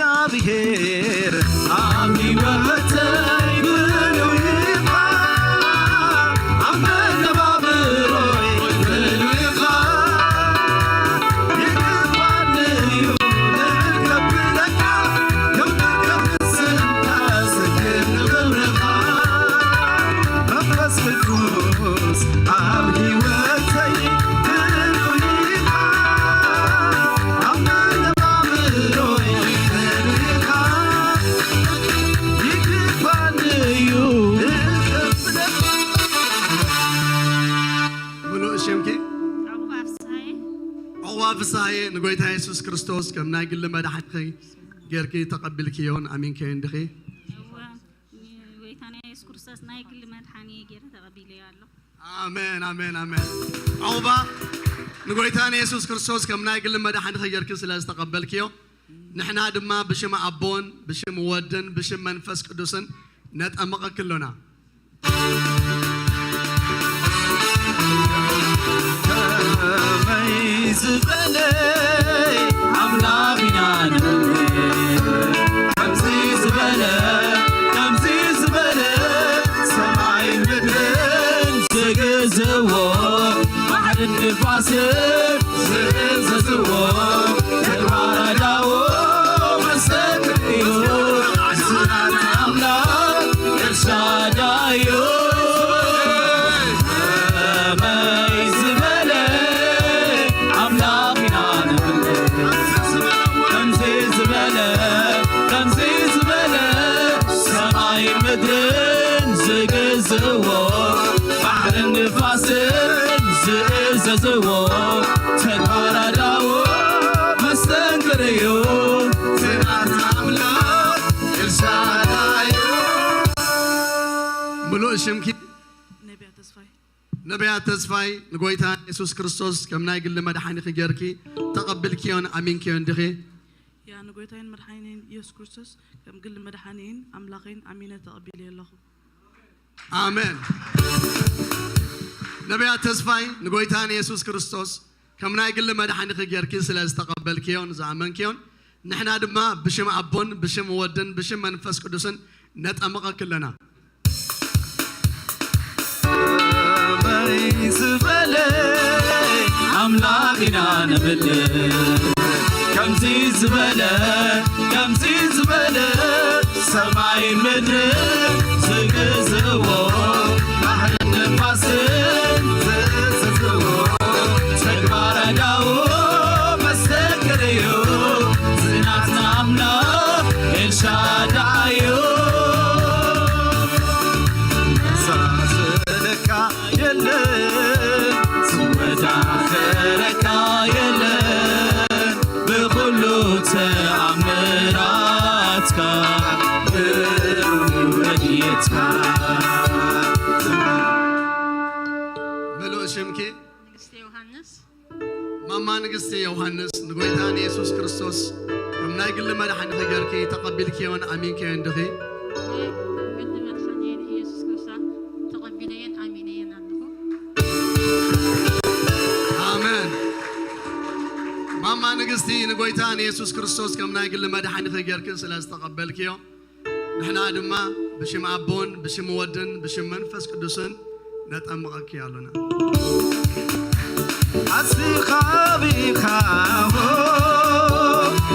እግዚኣብሔር ኣብ ህይወተይ ብሉይ ኢኻ፣ ኣብ መነባብሮይ ብሉይ ኢኻ። ይግባኒ እዩ ልዕል ከብለካ፣ ክብሪ ከብስልካ፣ ስግድ ንኽብርኻ። መንፈስ ቅዱስ ኣብ ህይወተይ ብሉይ ኢኻ፣ ኣብ መነባብሮይ ብሉይ ኢኻ። ይግባኒ እዩ ምሉእ ሽምኪ? ዕቑባ ፍስሃየ። ዕቑባ ፍስሃየ፣ ንጎይታ የሱስ ክርስቶስ ከም ናይ ግሊ መድሓኒኺ ጌርኪ ተቐቢልክዮን ኣሚንክዮን ዲኺ? እወ፣ ንጎይታና የሱስ ክርስቶስ ናይ ግሊ መድሓኒየ ገይረ ተቐቢለዮ ኣለኹ። ኣሜን፣ ኣሜን፣ ኣሜን። ዕቑባ ንጎይታ ንየሱስ ክርስቶስ ከም ናይ ግሊ መድሓኒኺ ጌርኪ ስለ ዝተቐበልክዮ፣ ንሕና ድማ ብሽም ኣቦን ብሽም ወድን ብሽም መንፈስ ቅዱስን ነጠምቐኪ ኣሎና። ከመይ ዝበለ ኣምላኽ ኢና ነምልኽ፣ ከምዚ ዝበለ፣ ከምዚ ዝበለ ሰማይን ምድርን ዝግዝእዎ፣ ባሕርን ንፋስን ዝእዘዝዎ፣ ተግባር ኣእዳዉ መሰክር እዩ። ስራት ኣምላኽ ኤልሻዳይ እዩ። ከመይ ዝበለ ኣምላኽ ኢና ነምልኽ፣ ከምዚ ዝበለ፣ ከምዚ ዝበለ ሰማይን ምድርን ዝግዝእዎ፣ ባሕርን ንፋስን ዝእዘዝዎ፣ ተግባር ኣእዳዉ መስተንክር እዩ። ስራት ኣምላኽ ኤልሻዳይ እዩ። ምሉእ ሽምኪ? ነቢያ ተስፋይ። ነቢያት ተስፋይ፣ ንጎይታ የሱስ ክርስቶስ ከም ናይ ግሊ መድሓኒኺ ጌርኪ ተቐቢልክዮን ኣሚንክዮን ዲኺ? ያ ንጎይታይን መድሓኒይን የሱስ ክርስቶስ ከም ግሊ መድሓኒይን ኣምላኸይን ኣሚነ ተቐቢለዮ ኣለኹ። ኣሜን። ነቢያት ተስፋይ፣ ንጎይታ ንየሱስ ክርስቶስ ከም ናይ ግሊ መድሓኒኺ ጌርኪ ስለ ዝተቐበልክዮን ዝኣመንክዮን፣ ንሕና ድማ ብሽም ኣቦን ብሽም ወድን ብሽም መንፈስ ቅዱስን ነጠምቐኪ ኣለና። ከመይ ዝበለ ኣምላኽ ኢና ነምልኽ፣ ከምዚ ዝበለ፣ ከምዚ ዝበለ ሰማይን ምድርን ዝግዝእዎ፣ ባሕርን ንፋስን ዝእዝዝዎ፣ ተግባር ኣእዳዉ መሰክር እዩ። ዝናትና ሽምኪ? ንግስቲ ዮሃንስ። ማማ ንግስቲ ዮሃንስ፣ ንጎይታ ንየሱስ ክርስቶስ ከም ናይ ግሊ መድሓኒኺ ጌርኪ ተቐቢልክዮን ኣሚንክዮን ዲኺ? ግሊ መድሓኒየን ኢየሱስ ክርስቶስ ተቐቢለየን ኣሚነየን ኣለኹ። ኣሜን። ማማ ንግስቲ፣ ንጎይታ ንየሱስ ክርስቶስ ከም ናይ ግሊ መድሓኒኺ ጌርኪ ስለ ዝተቐበልክዮ፣ ንሕና ድማ ብሽም ኣቦን ብሽም ወድን ብሽም መንፈስ ቅዱስን ነጠምቐኪ ኣሎና። ኣስኻ ኢኻ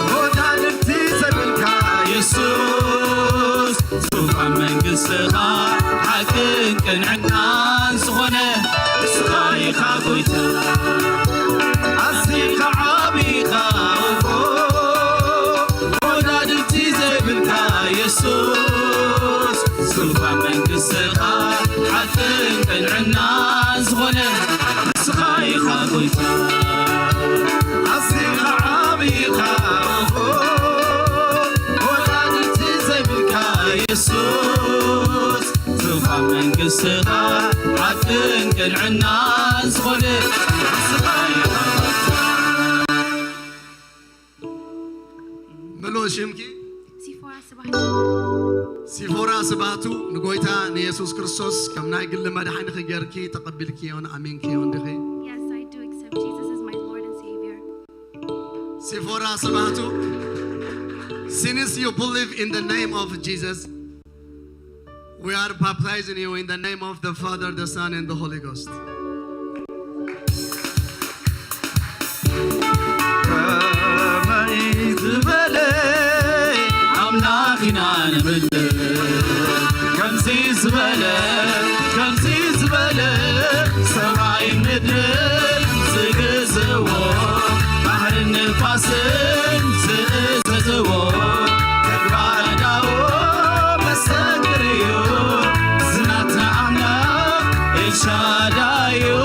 ጎዳድቲ ዘብልካ የሱስ፣ ዙፋን መንግስትኻ ሓቅን ቅንዕናን ዝኾነ ንስኻ ኢኻ ጎይታ። ኣስኻ ዓቢኻ ጎዳድቲ ዘብልካ የሱስ፣ ዙፋን መንግስትኻ ሓቅን ቅንዕናን ዝኾነ ንስኻ ኢኻ ጎይታ። ኣስኻ ዓቢኻ ጎዳድቲ ዘብልካ የሱስ፣ ዙፋን መንግስትኻ ሓቅን ቅንዕናን ዝኾነ ንስኻ ኢኻ። ምሉእ ሽምኪ? ሲፎራ ስባህቱ። ሲፎራ ስባህቱ፣ ንጎይታ ንየሱስ ክርስቶስ ከም ናይ ግሊ መድሓኒኺ ጌርኪ ተቐቢልክዮን ኣሚንክዮን ዲኺ? Yes, I do accept Jesus as my Lord and Savior. ሲፎራ ስባህቱ፣ since you believe in the name of Jesus, we are baptizing you in the name of the Father, the Son, and the Holy Ghost. ከመይ ዝበለ ኣምላኽ ኢና ንምድር፣ ከምዚ ዝበለ፣ ከምዚ ዝበለ ሰማይ ምድርን ዝግዝዎ፣ ባሕርን ንፋስን ዝእዝዝዎ፣ ተግባረ ዳዎ መስተንክር እዩ፣ ዝናትና ኣምላኽ ኤልሻዳይ እዩ።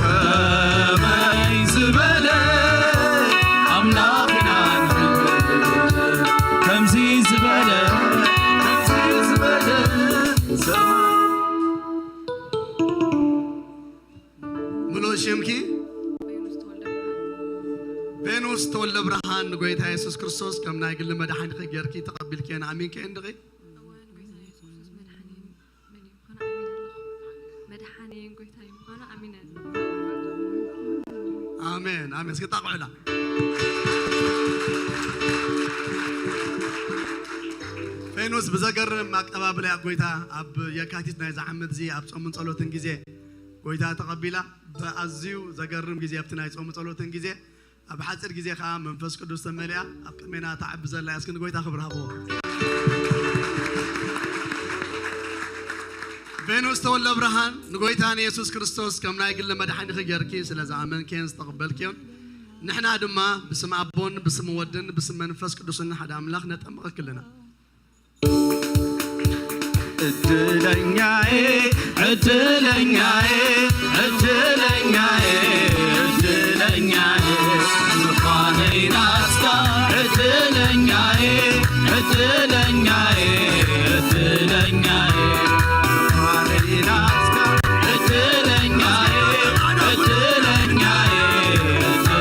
ከመይ ዝበለ ኣምላኽ ኢና ንብል፣ ከምዚ ዝበለ፣ ከምዚ ዝበለ ሰማይ ምሉእ ሽምኪ? ቬኑስ ተወልደ ብርሃን። ቬኑስ ተወልደ ብርሃን፣ ንጎይታ የሱስ ክርስቶስ ከም ናይ ግሊ መድሓኒኺ ጌርኪ ተቐቢልክዮን ኣሚንክዮን ዲኺ? እወ፣ ንጎይታ የሱስ ክርስቶስ መድሓኒየን መን እዩ ምዃኑ ኣሚነ ኣለኹ። መድሓኒየን ጎይታየን ምዃኑ ኣሚነ ኣለኹ። ኣሜን፣ ኣሜን። እስኪ ጣቕዑላ። ቬኑስ ብዘገርም ኣቀባብላ ኣብ ጎይታ ኣብ የካቲት ናይዚ ዓመት እዚ ኣብ ጾምን ጸሎትን ግዜ ጎይታ ተቐቢላ፣ ብኣዝዩ ዘገርም ግዜ ኣብቲ ናይ ጾም ጸሎትን ግዜ፣ ኣብ ሓጺር ግዜ ከኣ መንፈስ ቅዱስ ተመሊኣ ኣብ ቅድሜና ትዓቢ ዘላ እያ። እስኪ ንጎይታ ክብሪ ሃብዎ። ቬኑስ ተወልደ ብርሃን፣ ንጎይታ ንየሱስ ክርስቶስ ከም ናይ ግሊ መድሓኒኺ ጌርኪ ስለ ዝኣመንክዮን ዝተቐበልክዮን፣ ንሕና ድማ ብስም ኣቦን ብስም ወድን ብስም መንፈስ ቅዱስን ሓደ ኣምላኽ ነጠምቐኪ ኣለና። እድለኛዬ፣ እድለኛዬ፣ እድለኛዬ፣ እድለኛዬ፣ ምዃነይ ናትካ። እድለኛዬ፣ እድለኛዬ፣ እድለኛዬ፣ ምዃነይ ናትካ። እድለኛዬ፣ እድለኛዬ፣ እድለኛዬ፣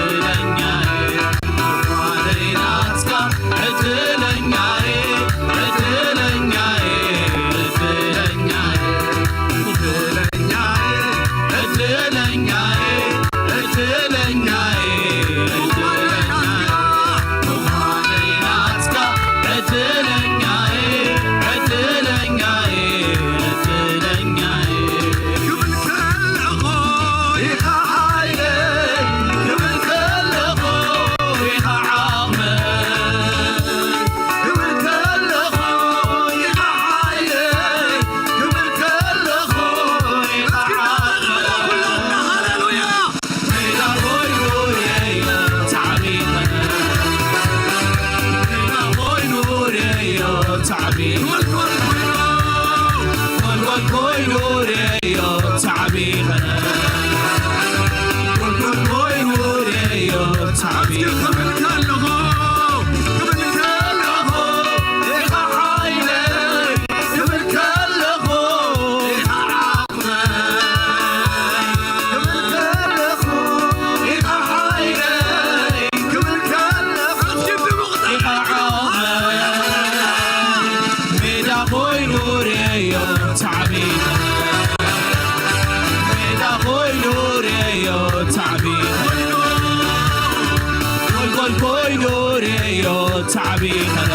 ቢኸረ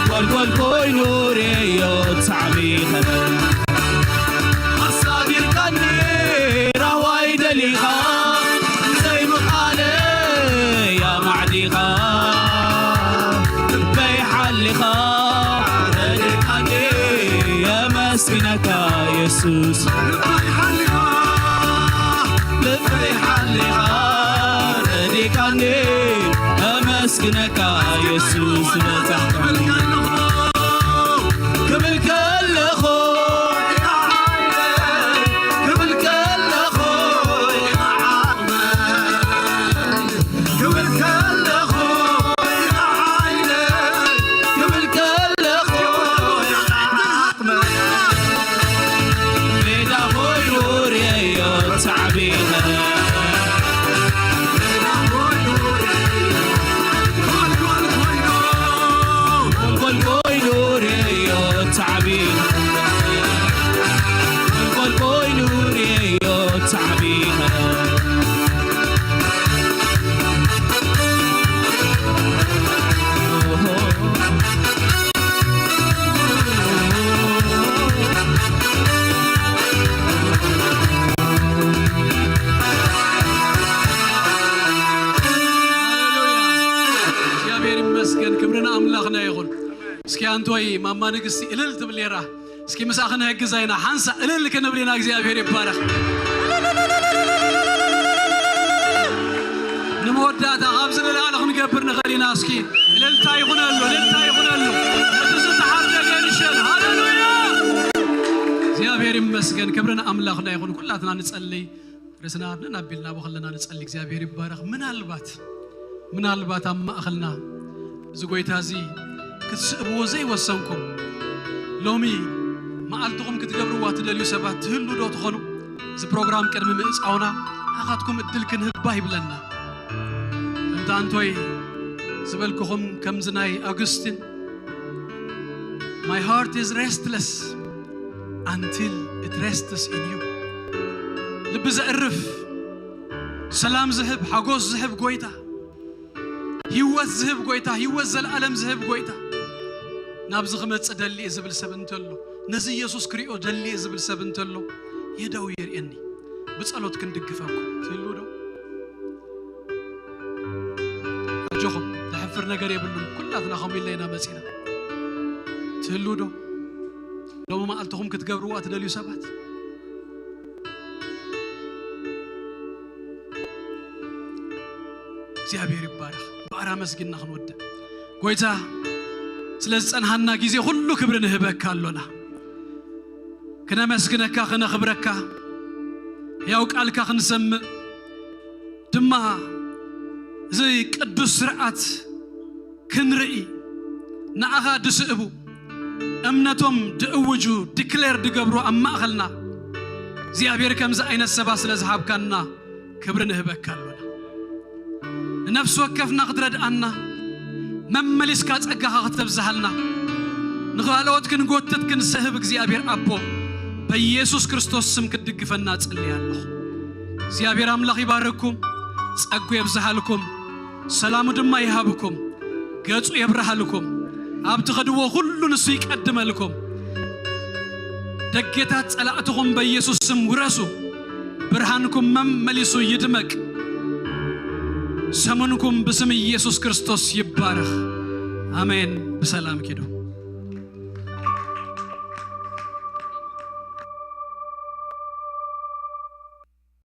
ጎልጎል ኮይኑ ርእዮ ሳዕቢኸረ ኣሳጊርካኒ ራዋይ ደሊኻ ዘይምኻነይ ኣማዕዲኻ ልበይ ሓሊኻ ረዲእካኒ የመስግነካ የሱስ ልበይ ሓሊኻ ልበይ ሓሊኻ ረዲእካኒ ኣመስግነካ የሱስ በዛሕካኒ ክብል ከለኹ ክብል ከለኹ ክብል ከለኹ ክብል ከለኹ ሜዳ ኮይኑ ርእዮ ሳዕቢኸ ጎልጎል ኮይኑ ርእዮ ሳዕቢኸ ጎልጎል ኮይኑ ርእዮ ሳዕቢኸ እግዚኣብሔር ይመስገን፣ ክብሪ ንኣምላኽና ይኹን። እስኪ ኣንቶይ ማማ ንግስቲ እልል ትብል ነራ። እስኪ ምሳኣ ክንሕግዛ ኢና፣ ሓንሳ እልል ክንብል ኢና። እግዚኣብሔር ይባረኽ። ንመወዳእታ ካብዚ ንላዕሊ ክንገብር ንኽእል ኢና። እስኪ እልልታ ይኹነሉ፣ እልልታ ይኹነሉ። ነቲ ዝተሓርደ ገንሸል። ሃሌሉያ! እግዚኣብሔር ይመስገን። ክብሪ ንኣምላኽና ይኹን። ኩላትና ንጸልይ። ርእስና ነን ኣቢልና ብኸለና ንጸሊ እግዚኣብሔር ይባረኽ። ምናልባት ምናልባት ኣብ ማእኸልና እዚ ጎይታ እዚ ክትስእብዎ ዘይወሰንኩም ሎሚ መዓልትኹም ክትገብርዋ ትደልዩ ሰባት ትህሉ ዶ ትኾኑ? እዚ ፕሮግራም ቅድሚ ምእጻውና ንኣኻትኩም እድል ክንህባ ይብለና። ከምታ ኣንቶይ ዝበልኩኹም ከምዚ ናይ ኣጉስቲን My heart is restless until it rests in you. ልቢ ዘዕርፍ ሰላም ዝህብ ሓጎስ ዝህብ ጎይታ ህይወት ዝህብ ጎይታ ህይወት ዘለዓለም ዝህብ ጎይታ ናብዚ ክመጽእ ደልየ ዝብል ሰብ እንተሎ ነዚ ኢየሱስ ክሪኦ ደልየ ዝብል ሰብ እንተሎ የደው የርእየኒ ብጸሎት ክንድግፈኩም ትህሉ ዶ ኣጆኹም ተሕፍር ነገር የብሉን ኩላትና ከምኡ ኢልና ኢና መጺና ትህሉ ዶ ሎሚ መዓልትኹም ክትገብርዋ ትደልዩ ሰባት እግዚኣብሔር ይባረኽ። ብኣራ መስጊንና ክንወድእ ጎይታ ስለ ዝጸንሃና ግዜ ኩሉ ክብሪ ንህበካ ኣሎና። ክነመስግነካ ክነኽብረካ ሕያው ቃልካ ክንሰምዕ ድማ እዚ ቅዱስ ስርዓት ክንርኢ ንኣኻ ድስእቡ እምነቶም ድእውጁ ዲክሌር ድገብሩ ኣብ ማእኸልና እግዚኣብሔር ከምዚ ዓይነት ሰባ ስለ ዝሃብካና ክብሪ ንህበካ ኣሎና። ንነፍሲ ወከፍና ክትረድኣና መመሊስካ ጸጋኻ ክተብዝሃልና ንኻልኦት ክንጎትት ክንስህብ እግዚኣብሔር ኣቦ በኢየሱስ ክርስቶስ ስም ክትድግፈና እጽሊ ኣለኹ። እግዚኣብሔር ኣምላኽ ይባርክኩም፣ ጸጉ የብዝሃልኩም፣ ሰላሙ ድማ ይሃብኩም፣ ገጹ የብርሃልኩም፣ ኣብ ትኸድዎ ኩሉ ንሱ ይቀድመልኩም። ደጌታት ጸላእትኹም በኢየሱስ ስም ውረሱ። ብርሃንኩም መመሊሱ ይድመቅ። ሰሙንኩም ብስም ኢየሱስ ክርስቶስ ይባረኽ። ኣሜን። ብሰላም ኪዱ።